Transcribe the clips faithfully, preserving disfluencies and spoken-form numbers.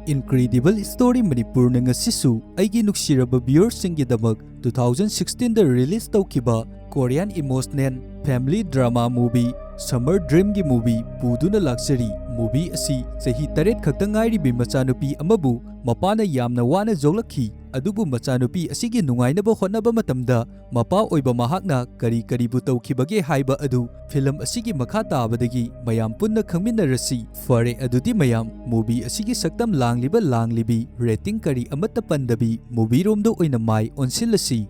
Incredible Story ꯃꯅꯤꯄꯨꯔꯅ ꯉꯁꯤꯁꯨ ꯑꯩꯒꯤ ꯅꯨꯡꯁꯤꯔꯕ viewerꯁꯤꯡꯒꯤꯗꯃꯛ two thousand sixteenꯗ release ꯇꯧꯈꯤꯕ Korean emotional family drama movie Summer Dreamꯒꯤ movie ꯄꯨꯗꯨꯅ ꯂꯥꯛꯆꯔꯤ꯫ Movie ꯑꯁꯤ ꯆꯍꯤ ꯇꯔꯦꯠ ꯈꯛꯇ ꯉꯥꯏꯔꯤꯕꯤ ꯃꯆꯥꯅꯨꯄꯤ ꯑꯃꯕꯨ ꯃꯄꯥꯅ ꯌꯥꯝꯅ ꯋꯥꯅ ꯌꯣꯛꯂꯛꯈꯤ, ꯑꯗꯨꯕꯨ ꯃꯆꯥꯅꯨꯄꯤ ꯑꯁꯤꯒꯤ ꯅꯨꯡꯉꯥꯏꯅꯕ ꯍꯣꯠꯅꯕ ꯃꯇꯝꯗ ꯃꯄꯥ ꯑꯣꯏꯕ ꯃꯍꯥꯛꯅ ꯀꯔꯤ ꯀꯔꯤꯕꯨ ꯇꯧꯈꯤꯕꯒꯦ ꯍꯥꯏꯕ ꯑꯗꯨ film ꯑꯁꯤꯒꯤ ꯃꯈꯥ ꯇꯥꯕꯗꯒꯤ ꯃꯌꯥꯝ ꯄꯨꯟꯅ ꯈꯪꯃꯤꯟꯅꯔꯁꯤ꯫ ꯐꯔꯦ, ꯑꯗꯨꯗꯤ ꯃꯌꯥꯝ, movie ꯑꯁꯤꯒꯤ ꯁꯛꯇꯝ ꯂꯥꯡꯂꯤꯕ ꯂꯥꯡꯂꯤꯕꯤ, rating ꯀꯔꯤ ꯑꯃꯠꯇ ꯄꯟꯗꯕꯤ movie ꯔꯣꯝꯗ ꯑꯣꯏꯅ ꯃꯥꯏ ꯑꯣꯟꯁꯤꯜꯂꯁꯤ꯫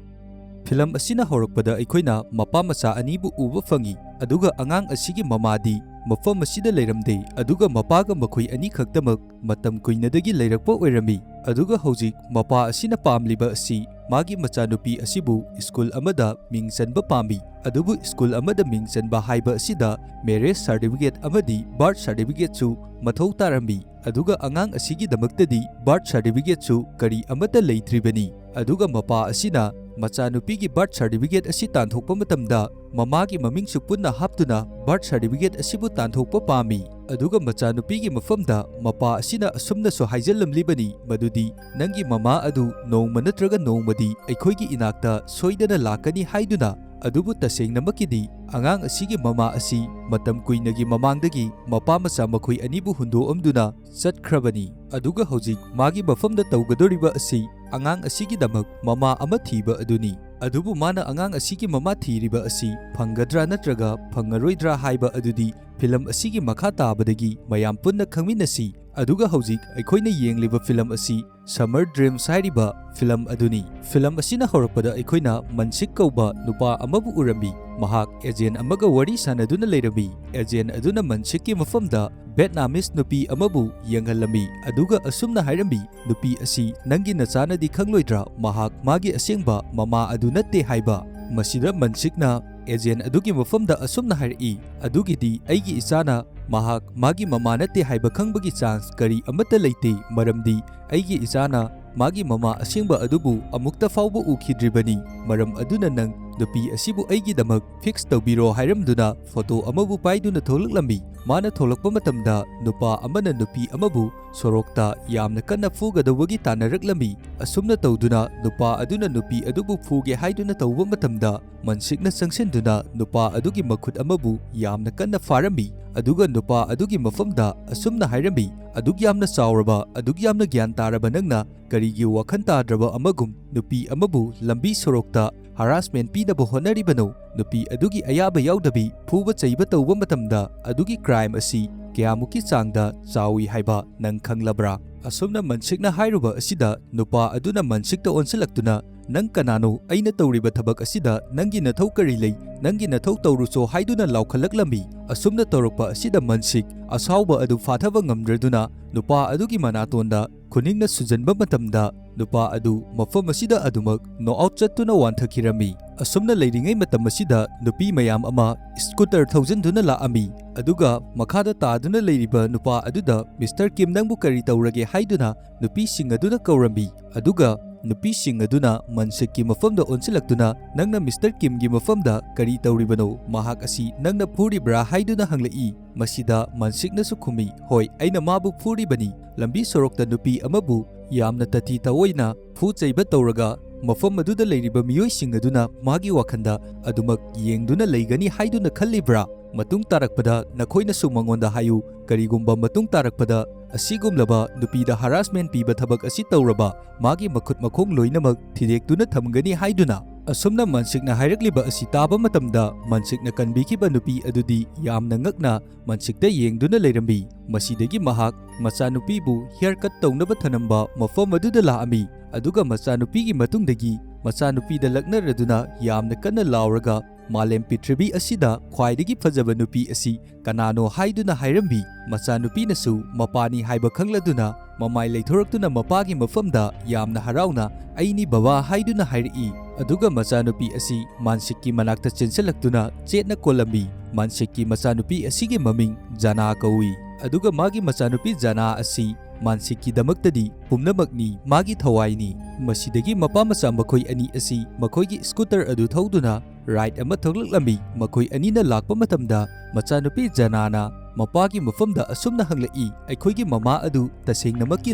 Film ꯑꯁꯤꯅ ꯍꯧꯔꯛꯄꯗ ꯑꯩꯈꯣꯏꯅ ꯃꯄꯥ ꯃꯆꯥ ꯑꯅꯤꯕꯨ ꯎꯕ ꯐꯪꯏ, ꯑꯗꯨꯒ ꯑꯉꯥꯡ ꯑꯁꯤꯒꯤ ꯃꯃꯥꯗꯤ ꯃꯐꯝ ꯑꯁꯤꯗ ꯂꯩꯔꯝꯗꯦ, ꯑꯗꯨꯒ ꯃꯄꯥꯒ ꯃꯈꯣꯏ ꯑꯅꯤ ꯈꯛꯇꯃꯛ ꯃꯇꯝ ꯀꯨꯏꯅꯗꯒꯤ ꯂꯩꯔꯛꯄ ꯑꯣꯏꯔꯝꯃꯤ꯫ ꯑꯗꯨꯒ ꯍꯧꯖꯤꯛ ꯃꯄꯥ ꯑꯁꯤꯅ ꯄꯥꯝꯂꯤꯕ ꯑꯁꯤ ꯃꯥꯒꯤ ꯃꯆꯥꯅꯨꯄꯤ ꯑꯁꯤꯕꯨ school ꯑꯃꯗ ꯃꯤꯡ ꯆꯟꯕ ꯄꯥꯝꯃꯤ꯫ ꯑꯗꯨꯕꯨ school ꯑꯃꯗ ꯃꯤꯡ ꯆꯟꯕ ꯍꯥꯏꯕ ꯑꯁꯤꯗ marriage certificate ꯑꯃꯗꯤ birth certificateꯁꯨ ꯃꯊꯧ ꯇꯥꯔꯝꯃꯤ꯫ ꯑꯗꯨꯒ ꯑꯉꯥꯡ ꯑꯁꯤꯒꯤꯗꯃꯛꯇꯗꯤ birth certificateꯁꯨ ꯀꯔꯤ ꯑꯃꯠꯇ ꯂꯩꯇ꯭ꯔꯤꯕꯅꯤ꯫ ꯑꯗꯨꯒ ꯃꯄꯥ ꯑꯁꯤꯅ ꯃꯆꯥꯅꯨꯄꯤꯒꯤ birth certificate ꯑꯁꯤ ꯇꯥꯟꯊꯣꯛꯄ ꯃꯇꯝꯗ ꯃꯃꯥꯒꯤ ꯃꯃꯤꯡꯁꯨ ꯄꯨꯟꯅ ꯍꯥꯞꯇꯨꯅ birth certificate ꯑꯁꯤꯕꯨ ꯇꯥꯟꯊꯣꯛꯄ ꯄꯥꯝꯃꯤ꯫ ꯑꯗꯨꯒ ꯃꯆꯥꯅꯨꯄꯤꯒꯤ ꯃꯐꯝꯗ ꯃꯄꯥ ꯑꯁꯤꯅ ꯑꯁꯨꯝꯅꯁꯨ ꯍꯥꯏꯖꯤꯜꯂꯝꯂꯤꯕꯅꯤ ꯃꯗꯨꯗꯤ, "ꯅꯪꯒꯤ ꯃꯃꯥ ꯑꯗꯨ ꯅꯣꯡꯃ ꯅꯠꯇ꯭ꯔꯒ ꯅꯣꯡꯃꯗꯤ ꯑꯩꯈꯣꯏꯒꯤ ꯏꯅꯥꯛꯇ ꯁꯣꯏꯗꯅ ꯂꯥꯛꯀꯅꯤ" ꯍꯥꯏꯗꯨꯅ꯫ ꯑꯗꯨꯕꯨ ꯇꯁꯦꯡꯅꯃꯛꯀꯤꯗꯤ ꯑꯉꯥꯡ ꯑꯁꯤꯒꯤ ꯃꯃꯥ ꯑꯁꯤ ꯃꯇꯝ ꯀꯨꯏꯅꯒꯤ ꯃꯃꯥꯡꯗꯒꯤ ꯃꯄꯥ ꯃꯆꯥ ꯃꯈꯣꯏ ꯑꯅꯤꯕꯨ ꯍꯨꯟꯗꯣꯛꯑꯝꯗꯨꯅ ꯆꯠꯈ꯭ꯔꯕꯅꯤ꯫ ꯑꯗꯨꯒ ꯍꯧꯖꯤꯛ ꯃꯥꯒꯤ ꯃꯐꯝꯗ ꯇꯧꯒꯗꯧꯔꯤꯕ ꯑꯁꯤ ꯑꯉꯥꯡ ꯑꯁꯤꯒꯤꯗꯃꯛ ꯃꯃꯥ ꯑꯃ ꯊꯤꯕ ꯑꯗꯨꯅꯤ꯫ ꯑꯗꯨꯕꯨ ꯃꯥꯅ ꯑꯉꯥꯡ ꯑꯁꯤꯒꯤ ꯃꯃꯥ ꯊꯤꯔꯤꯕ ꯑꯁꯤ ꯐꯪꯒꯗ꯭ꯔꯥ ꯅꯠꯇ꯭ꯔꯒ ꯐꯪꯉꯔꯣꯏꯗ꯭ꯔꯥ ꯍꯥꯏꯕ ꯑꯗꯨꯗꯤ film ꯑꯁꯤꯒꯤ ꯃꯈꯥ ꯇꯥꯕꯗꯒꯤ ꯃꯌꯥꯝ ꯄꯨꯟꯅ ꯈꯪꯃꯤꯟꯅꯁꯤ꯫ ꯑꯗꯨꯒ ꯍꯧꯖꯤꯛ ꯑꯩꯈꯣꯏꯅ ꯌꯦꯡꯂꯤꯕ film ꯑꯁꯤ Summer Dreams ꯍꯥꯏꯔꯤꯕ film ꯑꯗꯨꯅꯤ꯫ Film ꯑꯁꯤꯅ ꯍꯧꯔꯛꯄꯗ ꯑꯩꯈꯣꯏꯅ ꯃꯟꯁꯤꯛ ꯀꯧꯕ ꯅꯨꯄꯥ ꯑꯃꯕꯨ ꯎꯔꯝꯃꯤ꯫ ꯃꯍꯥꯛ agent ꯑꯃꯒ ꯋꯥꯔꯤ ꯁꯥꯟꯅꯗꯨꯅ ꯂꯩꯔꯝꯃꯤ꯫ Agent ꯑꯗꯨꯅ ꯃꯟꯁꯤꯛꯀꯤ ꯃꯐꯝꯗ Vietnamese ꯅꯨꯄꯤ ꯑꯃꯕꯨ ꯌꯦꯡꯍꯜꯂꯝꯃꯤ, ꯑꯗꯨꯒ ꯑꯁꯨꯝꯅ ꯍꯥꯏꯔꯝꯃꯤ, "ꯅꯨꯄꯤ ꯑꯁꯤ ꯅꯪꯒꯤ ꯅꯆꯥꯅꯗꯤ ꯈꯪꯂꯣꯏꯗ꯭ꯔꯥ? ꯃꯍꯥꯛ ꯃꯥꯒꯤ ꯑꯁꯦꯡꯕ ꯃꯃꯥ ꯑꯗꯨ ꯅꯠꯇꯦ" ꯍꯥꯏꯕ꯫ ꯃꯁꯤꯗ ꯃꯟꯁꯤꯛꯅ agent ꯑꯗꯨꯒꯤ ꯃꯐꯝꯗ ꯑꯁꯨꯝꯅ ꯍꯥꯏꯔꯛꯏ, "ꯑꯗꯨꯒꯤꯗꯤ ꯑꯩꯒꯤ ꯏꯆꯥꯅ ꯃꯍꯥꯛ ꯃꯥꯒꯤ ꯃꯃꯥ ꯅꯠꯇꯦ ꯍꯥꯏꯕ ꯈꯪꯕꯒꯤ chance ꯀꯔꯤ ꯑꯃꯠꯇ ꯂꯩꯇꯦ, ꯃꯔꯝꯗꯤ ꯑꯩꯒꯤ ꯏꯆꯥꯅ ꯃꯥꯒꯤ ꯃꯃꯥ ꯑꯁꯦꯡꯕ ꯑꯗꯨꯕꯨ ꯑꯃꯨꯛꯇ ꯐꯥꯎꯕ ꯎꯈꯤꯗ꯭ꯔꯤꯕꯅꯤ꯫ ꯃꯔꯝ ꯑꯗꯨꯅ ꯅꯪ ꯅꯨꯄꯤ ꯑꯁꯤꯕꯨ ꯑꯩꯒꯤꯗꯃꯛ ꯐꯤꯛꯁ ꯇꯧꯕꯤꯔꯣ ꯍꯥꯏꯔꯝꯗꯨꯅ ꯐꯣꯇꯣ ꯑꯃꯕꯨ ꯄꯥꯏꯗꯨꯅ ꯊꯣꯛꯂꯛꯂꯝꯃꯤ꯫ ꯃꯥꯅ ꯊꯣꯛꯂꯛꯄ ꯃꯇꯝꯗ ꯅꯨꯄꯥ ꯑꯃꯅ ꯅꯨꯄꯤ ꯑꯃꯕꯨ ꯁꯣꯔꯣꯛꯇ ꯌꯥꯝꯅ ꯀꯟꯅ ꯐꯨꯒꯗꯧꯕꯒꯤ ꯇꯥꯟꯅꯔꯛꯂꯝꯃꯤ꯫ ꯑꯁꯨꯝꯅ ꯇꯧꯗꯨꯅ ꯅꯨꯄꯥ ꯑꯗꯨꯅ ꯅꯨꯄꯤ ꯑꯗꯨꯕꯨ ꯐꯨꯒꯦ ꯍꯥꯏꯗꯨꯅ ꯇꯧꯕ ꯃꯇꯝꯗ ꯃꯟꯁꯤꯛꯅ ꯆꯪꯁꯤꯟꯗꯨꯅ ꯅꯨꯄꯥ ꯑꯗꯨꯒꯤ ꯃꯈꯨꯠ ꯑꯃꯕꯨ ꯌꯥꯝꯅ ꯀꯟꯅ ꯐꯥꯔꯝꯃꯤ꯫ ꯑꯗꯨꯒ ꯅꯨꯄꯥ ꯑꯗꯨꯒꯤ ꯃꯐꯝꯗ ꯑꯁꯨꯝꯅ ꯍꯥꯏꯔꯝꯃꯤ, "ꯑꯗꯨꯛ ꯌꯥꯝꯅ ꯆꯥꯎꯔꯕ, ꯑꯗꯨꯛ ꯌꯥꯝꯅ ꯒ꯭ꯌꯥꯟ ꯇꯥꯔꯕ ꯅꯪꯅ ꯀꯔꯤꯒꯤ ꯋꯥꯈꯜ ꯇꯥꯗ꯭ꯔꯕ ꯑꯃꯒꯨꯝ ꯅꯨꯄꯤ ꯑꯃꯕꯨ ꯂꯝꯕꯤ ꯁꯣꯔꯣꯛꯇ ꯍꯔꯥꯁꯃꯦꯟ ꯄꯤꯅꯕ ꯍꯣꯠꯅꯔꯤꯕꯅꯣ? ꯅꯨꯄꯤ ꯑꯗꯨꯒꯤ ꯑꯌꯥꯕ ꯌꯥꯎꯗꯕꯤ ꯐꯨꯕ ꯆꯩꯕ ꯇꯧꯕ ꯃꯇꯝꯗ ꯑꯗꯨꯒꯤ ꯀ꯭ꯔꯥꯏꯝ ꯑꯁꯤ ꯀꯌꯥꯃꯨꯛꯀꯤ ꯆꯥꯡꯗ ꯆꯥꯎꯏ ꯍꯥꯏꯕ ꯅꯪ ꯈꯪꯂꯕ꯭ꯔꯥ?" ꯑꯁꯨꯝꯅ ꯃꯟꯁꯤꯛꯅ ꯍꯥꯏꯔꯨꯕ ꯑꯁꯤꯗ ꯅꯨꯄꯥ ꯑꯗꯨꯅ ꯃꯟꯁꯤꯛꯇ ꯑꯣꯟꯁꯤꯜꯂꯛꯇꯨꯅ, "ꯅꯪ ꯀꯅꯥꯅꯣ? ꯑꯩꯅ ꯇꯧꯔꯤꯕ ꯊꯕꯛ ꯑꯁꯤꯗ ꯅꯪꯒꯤ ꯅꯊꯧ ꯀꯔꯤ ꯂꯩ? ꯅꯪꯒꯤ ꯅꯊꯧ ꯇꯧꯔꯨꯆꯣ" ꯍꯥꯏꯗꯨꯅ ꯂꯥꯎꯈꯠꯂꯛꯂꯝꯃꯤ꯫ ꯑꯁꯨꯝꯅ ꯇꯧꯔꯛꯄ ꯑꯁꯤꯗ ꯃꯟꯁꯤꯛ ꯑꯁꯥꯎꯕ ꯑꯗꯨ ꯐꯥꯊꯕ ꯉꯝꯗ꯭ꯔꯗꯨꯅ ꯅꯨꯄꯥ ꯑꯗꯨꯒꯤ ꯃꯅꯥꯇꯣꯟꯗ ꯈꯨꯅꯤꯡꯅ ꯁꯨꯖꯟꯕ ꯃꯇꯝꯗ ꯅꯨꯄꯥ ꯑꯗꯨ ꯃꯐꯝ ꯑꯁꯤꯗ ꯑꯗꯨꯃꯛ ꯅꯣꯛ ꯑꯥꯎꯠ ꯆꯠꯇꯨꯅ ꯋꯥꯟꯊꯈꯤꯔꯝꯃꯤ꯫ ꯑꯁꯨꯝꯅ ꯂꯩꯔꯤꯉꯩ ꯃꯇꯝ ꯑꯁꯤꯗ ꯅꯨꯄꯤ ꯃꯌꯥꯝ ꯑꯃ ꯁ꯭ꯀꯨꯇꯔ ꯊꯧꯖꯤꯟꯗꯨꯅ ꯂꯥꯛꯑꯝꯃꯤ꯫ ꯑꯗꯨꯒ ꯃꯈꯥꯗ ꯇꯥꯗꯨꯅ ꯂꯩꯔꯤꯕ ꯅꯨꯄꯥ ꯑꯗꯨꯗ, "ꯃꯤꯁꯇꯔ ꯀꯤꯝ, ꯅꯪꯕꯨ ꯀꯔꯤ ꯇꯧꯔꯒꯦ?" ꯍꯥꯏꯗꯨꯅ ꯅꯨꯄꯤꯁꯤꯡ ꯑꯗꯨꯅ ꯀꯧꯔꯝꯃꯤ꯫ ꯑꯗꯨꯒ ꯅꯨꯄꯤꯁꯤꯡ ꯑꯗꯨꯅ ꯃꯟꯁꯤꯛꯀꯤ ꯃꯐꯝꯗ ꯑꯣꯟꯁꯤꯜꯂꯛꯇꯨꯅ, "ꯅꯪꯅ ꯃꯤꯁꯇꯔ ꯀꯤꯝꯒꯤ ꯃꯐꯝꯗ ꯀꯔꯤ ꯇꯧꯔꯤꯕꯅꯣ? ꯃꯍꯥꯛ ꯑꯁꯤ ꯅꯪꯅ ꯐꯨꯔꯤꯕ꯭ꯔꯥ?" ꯍꯥꯏꯗꯨꯅ ꯍꯪꯂꯛꯏ꯫ ꯃꯁꯤꯗ ꯃꯟꯁꯤꯛꯅꯁꯨ ꯈꯨꯝꯃꯤ, "ꯍꯣꯏ, ꯑꯩꯅ ꯃꯥꯕꯨ ꯐꯨꯔꯤꯕꯅꯤ꯫ ꯂꯝꯕꯤ ꯁꯣꯔꯣꯛꯇ ꯅꯨꯄꯤ ꯑꯃꯕꯨ ꯌꯥꯝꯅ ꯇꯊꯤ ꯇꯑꯣꯏꯅ ꯐꯨ ꯆꯩꯕ ꯇꯧꯔꯒ ꯃꯐꯝ ꯑꯗꯨꯗ ꯂꯩꯔꯤꯕ ꯃꯤꯑꯣꯏꯁꯤꯡ ꯑꯗꯨꯅ ꯃꯥꯒꯤ ꯋꯥꯈꯜꯗ ꯑꯗꯨꯃꯛ ꯌꯦꯡꯗꯨꯅ ꯂꯩꯒꯅꯤ ꯍꯥꯏꯗꯨꯅ ꯈꯜꯂꯤꯕ꯭ꯔꯥ? ꯃꯇꯨꯡ ꯇꯥꯔꯛꯄꯗ ꯅꯈꯣꯏꯅꯁꯨ ꯃꯉꯣꯟꯗ ꯍꯥꯏꯌꯨ, ꯀꯔꯤꯒꯨꯝꯕ ꯃꯇꯨꯡ ꯇꯥꯔꯛꯄꯗ ꯑꯁꯤꯒꯨꯝꯂꯕ ꯅꯨꯄꯤꯗ ꯍꯔꯥꯁꯃꯦꯟ ꯄꯤꯕ ꯊꯕꯛ ꯑꯁꯤ ꯇꯧꯔꯕ, ꯃꯥꯒꯤ ꯃꯈꯨꯠ ꯃꯈꯣꯡ ꯂꯣꯏꯅꯃꯛ ꯊꯤꯗꯦꯛꯇꯨꯅ ꯊꯝꯒꯅꯤ" ꯍꯥꯏꯗꯨꯅ꯫ ꯑꯁꯨꯝꯅ ꯃꯟꯁꯤꯛꯅ ꯍꯥꯏꯔꯛꯂꯤꯕ ꯑꯁꯤ ꯇꯥꯕ ꯃꯇꯝꯗ ꯃꯟꯁꯤꯛꯅ ꯀꯟꯕꯤꯈꯤꯕ ꯅꯨꯄꯤ ꯑꯗꯨꯗꯤ ꯌꯥꯝꯅ ꯉꯛꯅ ꯃꯟꯁꯤꯛꯇ ꯌꯦꯡꯗꯨꯅ ꯂꯩꯔꯝꯃꯤ꯫ ꯃꯁꯤꯗꯒꯤ ꯃꯍꯥꯛ ꯃꯆꯥꯅꯨꯄꯤꯕꯨ ꯍꯤꯌꯔ ꯀꯠ ꯇꯧꯅꯕ ꯊꯅꯝꯕ ꯃꯐꯝ ꯑꯗꯨꯗ ꯂꯥꯛꯑꯝꯃꯤ꯫ ꯑꯗꯨꯒ ꯃꯆꯥꯅꯨꯄꯤꯒꯤ ꯃꯇꯨꯡꯗꯒꯤ ꯃꯆꯥꯅꯨꯄꯤꯗ ꯂꯛꯅꯔꯗꯨꯅ ꯌꯥꯝꯅ ꯀꯟꯅ ꯂꯥꯎꯔꯒ, "ꯃꯥꯂꯦꯝ ꯄ꯭ꯔꯤꯊꯤꯕꯤ ꯑꯁꯤꯗ ꯈ꯭ꯋꯥꯏꯗꯒꯤ ꯐꯖꯕ ꯅꯨꯄꯤ ꯑꯁꯤ ꯀꯅꯥꯅꯣ?" ꯍꯥꯏꯗꯨꯅ ꯍꯥꯏꯔꯝꯃꯤ꯫ ꯃꯆꯥꯅꯨꯄꯤꯅꯁꯨ ꯃꯄꯥꯅꯤ ꯍꯥꯏꯕ ꯈꯪꯂꯗꯨꯅ ꯃꯃꯥꯏ ꯂꯩꯊꯣꯔꯛꯇꯨꯅ ꯃꯄꯥꯒꯤ ꯃꯐꯝꯗ ꯌꯥꯝꯅ ꯍꯔꯥꯎꯅ, "ꯑꯩꯅꯤ ꯕꯕꯥ" ꯍꯥꯏꯗꯨꯅ ꯍꯥꯏꯔꯛꯏ꯫ ꯑꯗꯨꯒ ꯃꯆꯥꯅꯨꯄꯤ ꯑꯁꯤ ꯃꯥꯟꯁꯤꯛꯀꯤ ꯃꯅꯥꯛꯇ ꯆꯦꯟꯁꯤꯜꯂꯛꯇꯨꯅ ꯆꯦꯠꯅ ꯀꯣꯜꯂꯝꯃꯤ꯫ ꯃꯥꯟꯁꯤꯛꯀꯤ ꯃꯆꯥꯅꯨꯄꯤ ꯑꯁꯤꯒꯤ ꯃꯃꯤꯡ ꯖꯅꯥ ꯀꯧꯏ꯫ ꯑꯗꯨꯒ ꯃꯥꯒꯤ ꯃꯆꯥꯅꯨꯄꯤ ꯖꯅꯥ ꯑꯁꯤ ꯃꯥꯟꯁꯤꯛꯀꯤꯗꯃꯛꯇꯗꯤ ꯄꯨꯝꯅꯃꯛꯅꯤ, ꯃꯥꯒꯤ ꯊꯋꯥꯏꯅꯤ꯫ ꯃꯁꯤꯗꯒꯤ ꯃꯄꯥ ꯃꯆꯥ ꯃꯈꯣꯏ ꯑꯅꯤ ꯑꯁꯤ ꯃꯈꯣꯏꯒꯤ ꯁ꯭ꯀꯨꯇꯔ ꯑꯗꯨ ꯊꯧꯗꯨꯅ ꯔꯥꯏꯗ ꯑꯃ ꯊꯣꯛꯂꯛꯂꯝꯃꯤ꯫ ꯃꯈꯣꯏ ꯑꯅꯤꯅ ꯂꯥꯛꯄ ꯃꯇꯝꯗ ꯃꯆꯥꯅꯨꯄꯤ ꯖꯅꯥꯅ ꯃꯄꯥꯒꯤ ꯃꯐꯝꯗ ꯑꯁꯨꯝꯅ ꯍꯪꯂꯛꯏ, "ꯑꯩꯈꯣꯏꯒꯤ ꯃꯃꯥ ꯑꯗꯨ ꯇꯁꯦꯡꯅꯃꯛꯀꯤ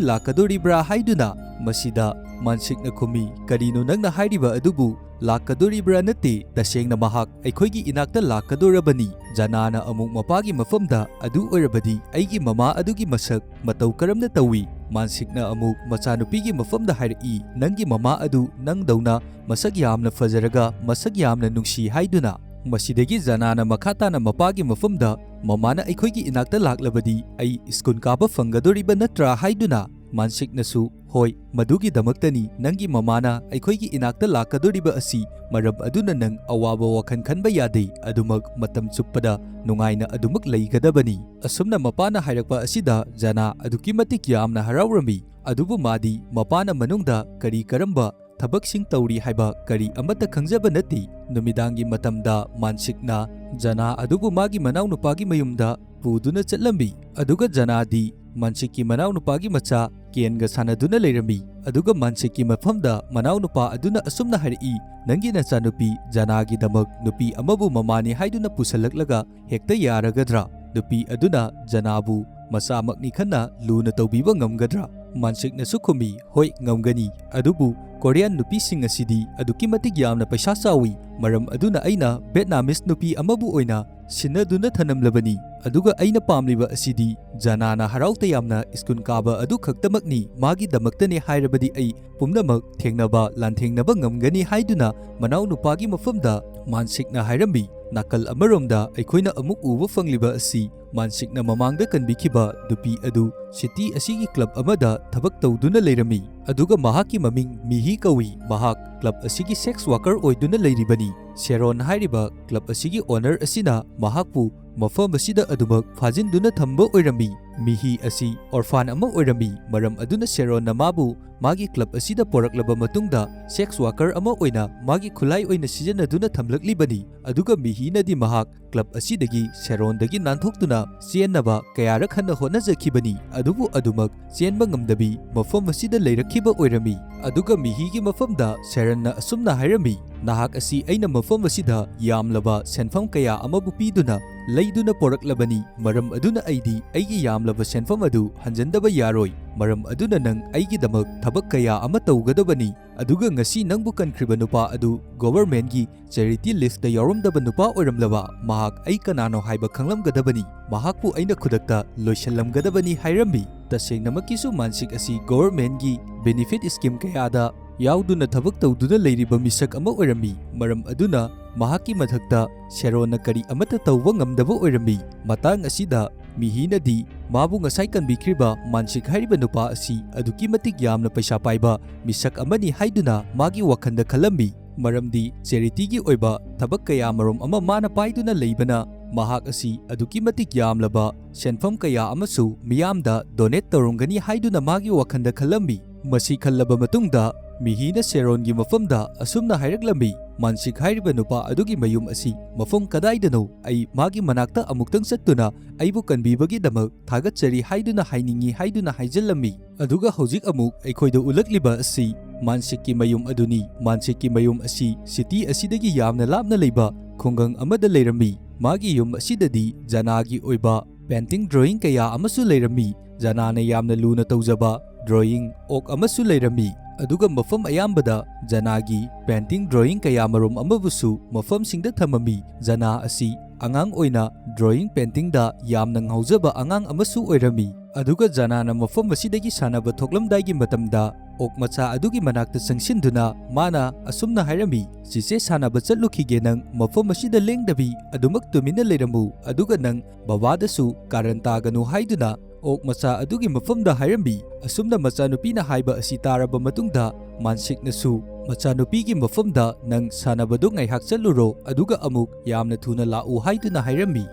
ꯂꯥꯛꯀꯗꯣꯔꯤꯕ꯭ꯔꯥ?" ꯍꯥꯏꯗꯨꯅ꯫ ꯃꯁꯤꯗ ꯃꯥꯟꯁꯤꯛꯅ ꯈꯨꯝꯃꯤ, "ꯀꯔꯤꯅꯣ ꯅꯪꯅ ꯍꯥꯏꯔꯤꯕ ꯑꯗꯨꯕꯨ? ꯂꯥꯛꯀꯗꯣꯔꯤꯕ꯭ꯔꯥ ꯅꯠꯇꯦ, ꯇꯁꯦꯡꯅ ꯃꯍꯥꯛ ꯑꯩꯈꯣꯏꯒꯤ ꯏꯅꯥꯛꯇ ꯂꯥꯛꯀꯗꯣꯔꯕꯅꯤ꯫" ꯖꯅꯥꯅ ꯑꯃꯨꯛ ꯃꯄꯥꯒꯤ ꯃꯐꯝꯗ, "ꯑꯗꯨ ꯑꯣꯏꯔꯕꯗꯤ ꯑꯩꯒꯤ ꯃꯃꯥ ꯑꯗꯨꯒꯤ ꯃꯁꯛ ꯃꯇꯧ ꯀꯔꯝꯅ ꯇꯧꯏ?" ꯃꯥꯟꯁꯤꯛꯅ ꯑꯃꯨꯛ ꯃꯆꯥꯅꯨꯄꯤꯒꯤ ꯃꯐꯝꯗ ꯍꯥꯏꯔꯛꯏ, "ꯅꯪꯒꯤ ꯃꯃꯥ ꯑꯗꯨ ꯅꯪꯗꯧꯅ ꯃꯁꯛ ꯌꯥꯝꯅ ꯐꯖꯔꯒ ꯃꯁꯛ ꯌꯥꯝꯅ ꯅꯨꯡꯁꯤ" ꯍꯥꯏꯗꯨꯅ꯫ ꯃꯁꯤꯗꯒꯤ ꯖꯅꯥꯅ ꯃꯈꯥ ꯇꯥꯅ ꯃꯄꯥꯒꯤ ꯃꯐꯝꯗ, "ꯃꯃꯥꯅ ꯑꯩꯈꯣꯏꯒꯤ ꯏꯅꯥꯛꯇ ꯂꯥꯛꯂꯕꯗꯤ ꯑꯩ ꯁ꯭ꯀꯨꯜ ꯀꯥꯕ ꯐꯪꯒꯗꯣꯔꯤꯕ ꯅꯠꯇ꯭ꯔꯥ?" ꯍꯥꯏꯗꯨꯅ꯫ ꯃꯥꯟꯁꯤꯛꯅꯁꯨ, "ꯍꯣꯏ, ꯃꯗꯨꯒꯤꯗꯃꯛꯇꯅꯤ ꯅꯪꯒꯤ ꯃꯃꯥꯅ ꯑꯩꯈꯣꯏꯒꯤ ꯏꯅꯥꯛꯇ ꯂꯥꯛꯀꯗꯣꯔꯤꯕ ꯑꯁꯤ꯫ ꯃꯔꯝ ꯑꯗꯨꯅ ꯅꯪ ꯑꯋꯥꯕ ꯋꯥꯈꯜ ꯈꯟꯕ ꯌꯥꯗꯦ꯫ ꯑꯗꯨꯃꯛ ꯃꯇꯝ ꯆꯨꯞꯄꯗ ꯅꯨꯡꯉꯥꯏꯅ ꯑꯗꯨꯃꯛ ꯂꯩꯒꯗꯕꯅꯤ꯫" ꯑꯁꯨꯝꯅ ꯃꯄꯥꯅ ꯍꯥꯏꯔꯛꯄ ꯑꯁꯤꯗ ꯖꯅꯥ ꯑꯗꯨꯛꯀꯤ ꯃꯇꯤꯛ ꯌꯥꯝꯅ ꯍꯔꯥꯎꯔꯝꯃꯤ꯫ ꯑꯗꯨꯕꯨ ꯃꯥꯗꯤ ꯃꯄꯥꯅ ꯃꯅꯨꯡꯗ ꯀꯔꯤ ꯀꯔꯝꯕ ꯊꯕꯛꯁꯤꯡ ꯇꯧꯔꯤ ꯍꯥꯏꯕ ꯀꯔꯤ ꯑꯃꯠꯇ ꯈꯪꯖꯕ ꯅꯠꯇꯦ꯫ ꯅꯨꯃꯤꯗꯥꯡꯒꯤ ꯃꯇꯝꯗ ꯃꯥꯟꯁꯤꯛꯅ ꯖꯅꯥ ꯑꯗꯨꯕꯨ ꯃꯥꯒꯤ ꯃꯅꯥꯎꯅꯨꯄꯥꯒꯤ ꯃꯌꯨꯝꯗ ꯄꯨꯗꯨꯅ ꯆꯠꯂꯝꯃꯤ꯫ ꯑꯗꯨꯒ ꯖꯅꯥꯗꯤ ꯃꯥꯟꯁꯤꯛꯀꯤ ꯃꯅꯥꯎꯅꯨꯄꯥꯒꯤ ꯃꯆꯥ ꯀꯦꯟꯒ ꯁꯥꯟꯅꯗꯨꯅ ꯂꯩꯔꯝꯃꯤ꯫ ꯑꯗꯨꯒ ꯃꯥꯟꯁꯤꯛꯀꯤ ꯃꯐꯝꯗ ꯃꯅꯥꯎꯅꯨꯄꯥ ꯑꯗꯨꯅ ꯑꯁꯨꯝꯅ ꯍꯥꯏꯔꯛꯏ, "ꯅꯪꯒꯤ ꯅꯆꯥꯅꯨꯄꯤ ꯖꯅꯥꯒꯤꯗꯃꯛ ꯅꯨꯄꯤ ꯑꯃꯕꯨ ꯃꯃꯥꯅꯤ ꯍꯥꯏꯗꯨꯅ ꯄꯨꯁꯜꯂꯛꯂꯒ ꯍꯦꯛꯇ ꯌꯥꯔꯒꯗ꯭ꯔꯥ? ꯅꯨꯄꯤ ꯑꯗꯨꯅ ꯖꯅꯥꯕꯨ ꯃꯆꯥꯃꯛꯅꯤ ꯈꯟꯅ ꯂꯨꯅ ꯇꯧꯕꯤꯕ ꯉꯝꯒꯗ꯭ꯔꯥ?" ꯃꯥꯟꯁꯤꯛꯅꯁꯨ ꯈꯨꯝꯃꯤ, "ꯍꯣꯏ, ꯉꯝꯒꯅꯤ꯫ ꯑꯗꯨꯕꯨ ꯀꯣꯔꯤꯌꯥꯟ ꯅꯨꯄꯤꯁꯤꯡ ꯑꯁꯤꯗꯤ ꯑꯗꯨꯛꯀꯤ ꯃꯇꯤꯛ ꯌꯥꯝꯅ ꯄꯩꯁꯥ ꯆꯥꯎꯏ꯫ ꯃꯔꯝ ꯑꯗꯨꯅ ꯑꯩꯅ ꯚꯦꯠꯅꯥꯃꯤꯁ ꯅꯨꯄꯤ ꯑꯃꯕꯨ ꯑꯣꯏꯅ ꯁꯤꯟꯅꯗꯨꯅ ꯊꯅꯝꯂꯕꯅꯤ꯫ ꯑꯗꯨꯒ ꯑꯩꯅ ꯄꯥꯝꯂꯤꯕ ꯑꯁꯤꯗꯤ ꯖꯅꯥꯅ ꯍꯔꯥꯎ ꯇꯌꯥꯝꯅ ꯁ꯭ꯀꯨꯜ ꯀꯥꯕ ꯑꯗꯨ ꯈꯛꯇꯃꯛꯅꯤ꯫ ꯃꯥꯒꯤꯗꯃꯛꯇꯅꯦ ꯍꯥꯏꯔꯕꯗꯤ ꯑꯩ ꯄꯨꯝꯅꯃꯛ ꯊꯦꯡꯅꯕ ꯂꯥꯟꯊꯦꯡꯅꯕ ꯉꯝꯒꯅꯤ" ꯍꯥꯏꯗꯨꯅ ꯃꯅꯥꯎꯅꯨꯄꯥꯒꯤ ꯃꯐꯝꯗ ꯃꯥꯟꯁꯤꯛꯅ ꯍꯥꯏꯔꯝꯃꯤ꯫ ꯅꯥꯀꯜ ꯑꯃꯔꯣꯝꯗ ꯑꯩꯈꯣꯏꯅ ꯑꯃꯨꯛ ꯎꯕ ꯐꯪꯂꯤꯕ ꯑꯁꯤ ꯃꯥꯟꯁꯤꯛꯅ ꯃꯃꯥꯡꯗ ꯀꯟꯕꯤꯈꯤꯕ ꯅꯨꯄꯤ ꯑꯗꯨ ꯁꯤꯇꯤ ꯑꯁꯤꯒꯤ ꯀ꯭ꯂꯕ ꯑꯃꯗ ꯊꯕꯛ ꯇꯧꯗꯨꯅ ꯂꯩꯔꯝꯃꯤ꯫ ꯑꯗꯨꯒ ꯃꯍꯥꯛꯀꯤ ꯃꯃꯤꯡ ꯃꯤꯍꯤ ꯀꯧꯏ꯫ ꯃꯍꯥꯛ ꯀ꯭ꯂꯕ ꯑꯁꯤꯒꯤ ꯁꯦꯛꯁ ꯋꯥꯔꯀꯔ ꯑꯣꯏꯗꯨꯅ ꯂꯩꯔꯤꯕꯅꯤ꯫ ꯁꯦꯔꯣꯟ ꯍꯥꯏꯔꯤꯕ ꯀ꯭ꯂꯕ ꯑꯁꯤꯒꯤ ꯑꯣꯅꯔ ꯑꯁꯤꯅ ꯃꯍꯥꯛꯄꯨ ꯃꯐꯝ ꯑꯁꯤꯗ ꯑꯗꯨꯃꯛ ꯐꯥꯖꯤꯟꯗꯨꯅ ꯊꯝꯕ ꯑꯣꯏꯔꯝꯃꯤ꯫ ꯃꯤꯍꯤ ꯑꯁꯤ orphan ꯑꯃ ꯑꯣꯏꯔꯝꯃꯤ, ꯃꯔꯝ ꯑꯗꯨꯅ ꯁꯦꯔꯣꯟꯅ ꯃꯥꯕꯨ ꯃꯥꯒꯤ club ꯑꯁꯤꯗ ꯄꯣꯔꯛꯂꯕ ꯃꯇꯨꯡꯗ sex worker ꯑꯃ ꯑꯣꯏꯅ ꯃꯥꯒꯤ ꯈꯨꯠꯂꯥꯏ ꯑꯣꯏꯅ ꯁꯤꯖꯤꯟꯅꯗꯨꯅ ꯊꯝꯂꯛꯂꯤꯕꯅꯤ꯫ ꯑꯗꯨꯒ ꯃꯤꯍꯤꯅꯗꯤ ꯃꯍꯥꯛ club ꯑꯁꯤꯗꯒꯤ ꯁꯦꯔꯣꯟꯗꯒꯤ ꯅꯥꯟꯊꯣꯛꯇꯨꯅ ꯆꯦꯟꯅꯕ ꯀꯌꯥꯔꯛ ꯍꯟꯅ ꯍꯣꯠꯅꯖꯈꯤꯕꯅꯤ, ꯑꯗꯨꯕꯨ ꯑꯗꯨꯃꯛ ꯆꯦꯟꯕ ꯉꯝꯗꯕꯤ ꯃꯐꯝ ꯑꯁꯤꯗ ꯂꯩꯔꯛꯈꯤꯕ ꯑꯣꯏꯔꯝꯃꯤ꯫ ꯑꯗꯨꯒ ꯃꯤꯍꯤꯒꯤ ꯃꯐꯝꯗ ꯁꯦꯔꯟꯅ ꯑꯁꯨꯝꯅ ꯍꯥꯏꯔꯝꯃꯤ, "ꯅꯍꯥꯛ ꯑꯁꯤ ꯑꯩꯅ ꯃꯐꯝ ꯑꯁꯤꯗ ꯌꯥꯝꯂꯕ ꯁꯦꯟꯐꯝ ꯀꯌꯥ ꯑꯃꯕꯨ ꯄꯤꯗꯨꯅ ꯂꯩꯗꯨꯅ ꯄꯣꯔꯛꯂꯕꯅꯤ, ꯃꯔꯝ ꯑꯗꯨꯅ ꯑꯩꯗꯤ ꯑꯩꯒꯤ ꯌꯥꯝꯂꯕ ꯁꯦꯟꯐꯝ ꯑꯗꯨ ꯍꯟꯖꯟꯗꯕ ꯌꯥꯔꯣꯏ꯫ ꯃꯔꯝ ꯑꯗꯨꯅ ꯅꯪ ꯑꯩꯒꯤꯗꯃꯛ ꯊꯕꯛ ꯀꯌꯥ ꯑꯃ ꯇꯧꯒꯗꯕꯅꯤ꯫ ꯑꯗꯨꯒ ꯉꯁꯤ ꯅꯪꯕꯨ ꯀꯟꯈ꯭ꯔꯤꯕ ꯅꯨꯄꯥ ꯑꯗꯨ governmentꯀꯤ charity listꯇ ꯌꯥꯎꯔꯝꯗꯕ ꯅꯨꯄꯥ ꯑꯣꯏꯔꯝꯂꯕ ꯃꯍꯥꯛ ꯑꯩ ꯀꯅꯥꯅꯣ ꯍꯥꯏꯕ ꯈꯪꯂꯝꯒꯗꯕꯅꯤ꯫ ꯃꯍꯥꯛꯄꯨ ꯑꯩꯅ ꯈꯨꯗꯛꯇ ꯂꯣꯏꯁꯤꯜꯂꯝꯒꯗꯕꯅꯤ" ꯍꯥꯏꯔꯝꯃꯤ꯫ ꯇꯁꯦꯡꯅꯃꯛꯀꯤꯁꯨ ꯃꯥꯟꯁꯤꯛ ꯑꯁꯤ governmentꯀꯤ benefit scheme ꯀꯌꯥꯗ ꯌꯥꯎꯗꯨꯅ ꯊꯕꯛ ꯇꯧꯗꯨꯅ ꯂꯩꯔꯤꯕ ꯃꯤꯁꯛ ꯑꯃ ꯑꯣꯏꯔꯝꯃꯤ꯫ ꯃꯔꯝ ꯑꯗꯨꯅ ꯃꯍꯥꯛꯀꯤ ꯃꯊꯛꯇ ꯁꯦꯔꯣꯟꯅ ꯀꯔꯤ ꯑꯃꯠꯇ ꯇꯧꯕ ꯉꯝꯗꯕ ꯑꯣꯏꯔꯝꯃꯤ꯫ ꯃꯇꯥꯡ ꯑꯁꯤꯗ ꯃꯤꯍꯤꯅꯗꯤ ꯃꯥꯕꯨ ꯉꯁꯥꯏ ꯀꯟꯕꯤꯈ꯭ꯔꯤꯕ ꯃꯥꯟꯁꯤꯛ ꯍꯥꯏꯔꯤꯕ ꯅꯨꯄꯥ ꯑꯁꯤ ꯑꯗꯨꯛꯀꯤ ꯃꯇꯤꯛ ꯌꯥꯝꯅ ꯄꯩꯁꯥ ꯄꯥꯏꯕ ꯃꯤꯁꯛ ꯑꯃꯅꯤ ꯍꯥꯏꯗꯨꯅ ꯃꯥꯒꯤ ꯋꯥꯈꯜꯗ ꯈꯜꯂꯝꯃꯤ꯫ ꯃꯔꯝꯗꯤ charityꯒꯤ ꯑꯣꯏꯕ ꯊꯕꯛ ꯀꯌꯥ ꯃꯔꯨꯝ ꯑꯃ ꯃꯥꯅ ꯄꯥꯏꯗꯨꯅ ꯂꯩꯕꯅ ꯃꯍꯥꯛ ꯑꯁꯤ ꯑꯗꯨꯛꯀꯤ ꯃꯇꯤꯛ ꯌꯥꯝꯂꯕ ꯁꯦꯟꯐꯝ ꯀꯌꯥ ꯑꯃꯁꯨ ꯃꯤꯌꯥꯝꯗ donate ꯇꯧꯔꯝꯒꯅꯤ ꯍꯥꯏꯗꯨꯅ ꯃꯥꯒꯤ ꯋꯥꯈꯜꯗ ꯈꯜꯂꯝꯃꯤ꯫ ꯃꯁꯤ ꯈꯜꯂꯕ ꯃꯇꯨꯡꯗ ꯃꯤꯍꯤꯅ ꯁꯦꯔꯣꯟꯒꯤ ꯃꯐꯝꯗ ꯑꯁꯨꯝꯅ ꯍꯥꯏꯔꯛꯂꯝꯃꯤ, "ꯃꯥꯟꯁꯤꯛ ꯍꯥꯏꯔꯤꯕ ꯅꯨꯄꯥ ꯑꯗꯨꯒꯤ ꯃꯌꯨꯝ ꯑꯁꯤ ꯃꯐꯝ ꯀꯗꯥꯏꯗꯅꯣ? ꯑꯩ ꯃꯥꯒꯤ ꯃꯅꯥꯛꯇ ꯑꯃꯨꯛꯇꯪ ꯆꯠꯇꯨꯅ ꯑꯩꯕꯨ ꯀꯟꯕꯤꯕꯒꯤꯗꯃꯛ ꯊꯥꯒꯠꯆꯔꯤ ꯍꯥꯏꯗꯨꯅ ꯍꯥꯏꯅꯤꯡꯏ" ꯍꯥꯏꯗꯨꯅ ꯍꯥꯏꯖꯤꯜꯂꯝꯃꯤ꯫ ꯑꯗꯨꯒ ꯍꯧꯖꯤꯛ ꯑꯃꯨꯛ ꯑꯩꯈꯣꯏꯗ ꯎꯠꯂꯛꯂꯤꯕ ꯑꯁꯤ ꯃꯥꯟꯁꯤꯛꯀꯤ ꯃꯌꯨꯝ ꯑꯗꯨꯅꯤ꯫ ꯃꯥꯟꯁꯤꯛꯀꯤ ꯃꯌꯨꯝ ꯑꯁꯤ city ꯑꯁꯤꯗꯒꯤ ꯌꯥꯝꯅ ꯂꯥꯞꯅ ꯂꯩꯕ ꯈꯨꯡꯒꯪ ꯑꯃꯗ ꯂꯩꯔꯝꯃꯤ꯫ ꯃꯥꯒꯤ ꯌꯨꯝ ꯑꯁꯤꯗꯗꯤ ꯖꯅꯥꯒꯤ ꯑꯣꯏꯕ painting drawing ꯀꯌꯥ ꯑꯃꯁꯨ ꯂꯩꯔꯝꯃꯤ꯫ ꯖꯅꯥꯅ ꯌꯥꯝꯅ ꯂꯨꯅ ꯇꯧꯖꯕ drawing ꯑꯣꯛ ꯑꯃꯁꯨ ꯂꯩꯔꯝꯃꯤ꯫ ꯑꯗꯨꯒ ꯃꯐꯝ ꯑꯌꯥꯝꯕꯗ ꯖꯅꯥꯒꯤ painting drawing ꯀꯌꯥ ꯃꯔꯨꯝ ꯑꯃꯕꯨꯁꯨ ꯃꯐꯝꯁꯤꯡꯗ ꯊꯝꯃꯝꯃꯤ꯫ ꯖꯅꯥ ꯑꯁꯤ ꯑꯉꯥꯡ ꯑꯣꯏꯅ drawing paintingꯗ ꯌꯥꯝꯅ ꯉꯥꯎꯖꯕ ꯑꯉꯥꯡ ꯑꯃꯁꯨ ꯑꯣꯏꯔꯝꯃꯤ꯫ ꯑꯗꯨꯒ ꯖꯅꯥꯅ ꯃꯐꯝ ꯑꯁꯤꯗꯒꯤ ꯁꯥꯟꯅꯕ ꯊꯣꯛꯂꯝꯗꯥꯏꯒꯤ ꯃꯇꯝꯗ ꯑꯣꯛ ꯃꯆꯥ ꯑꯗꯨꯒꯤ ꯃꯅꯥꯛꯇ ꯆꯪꯁꯤꯟꯗꯨꯅ ꯃꯥꯅ ꯑꯁꯨꯝꯅ ꯍꯥꯏꯔꯝꯃꯤ, "ꯆꯤꯆꯦ, ꯁꯥꯟꯅꯕ ꯆꯠꯂꯨꯈꯤꯒꯦ, ꯅꯪ ꯃꯐꯝ ꯑꯁꯤꯗ ꯂꯦꯡꯗꯕꯤ ꯑꯗꯨꯃꯛ ꯇꯨꯃꯤꯟꯅ ꯂꯩꯔꯝꯃꯨ, ꯑꯗꯨꯒ ꯅꯪ ꯕꯕꯥꯗꯁꯨ ꯀꯥꯔꯟ ꯇꯥꯒꯅꯨ" ꯍꯥꯏꯗꯨꯅ ꯑꯣꯛ ꯃꯆꯥ ꯑꯗꯨꯒꯤ ꯃꯐꯝꯗ ꯍꯥꯏꯔꯝꯃꯤ꯫ ꯑꯁꯨꯝꯅ ꯃꯆꯥꯅꯨꯄꯤꯅ ꯍꯥꯏꯕ ꯑꯁꯤ ꯇꯥꯔꯕ ꯃꯇꯨꯡꯗ ꯃꯥꯟꯁꯤꯛꯅꯁꯨ ꯃꯆꯥꯅꯨꯄꯤꯒꯤ ꯃꯐꯝꯗ "ꯅꯪ ꯁꯥꯟꯅꯕꯗꯨ ꯉꯥꯏꯍꯥꯛ ꯆꯠꯂꯨꯔꯣ, ꯑꯗꯨꯒ ꯑꯃꯨꯛ ꯌꯥꯝꯅ ꯊꯨꯅ ꯂꯥꯛꯎ" ꯍꯥꯏꯗꯨꯅ ꯍꯥꯏꯔꯝꯃꯤ꯫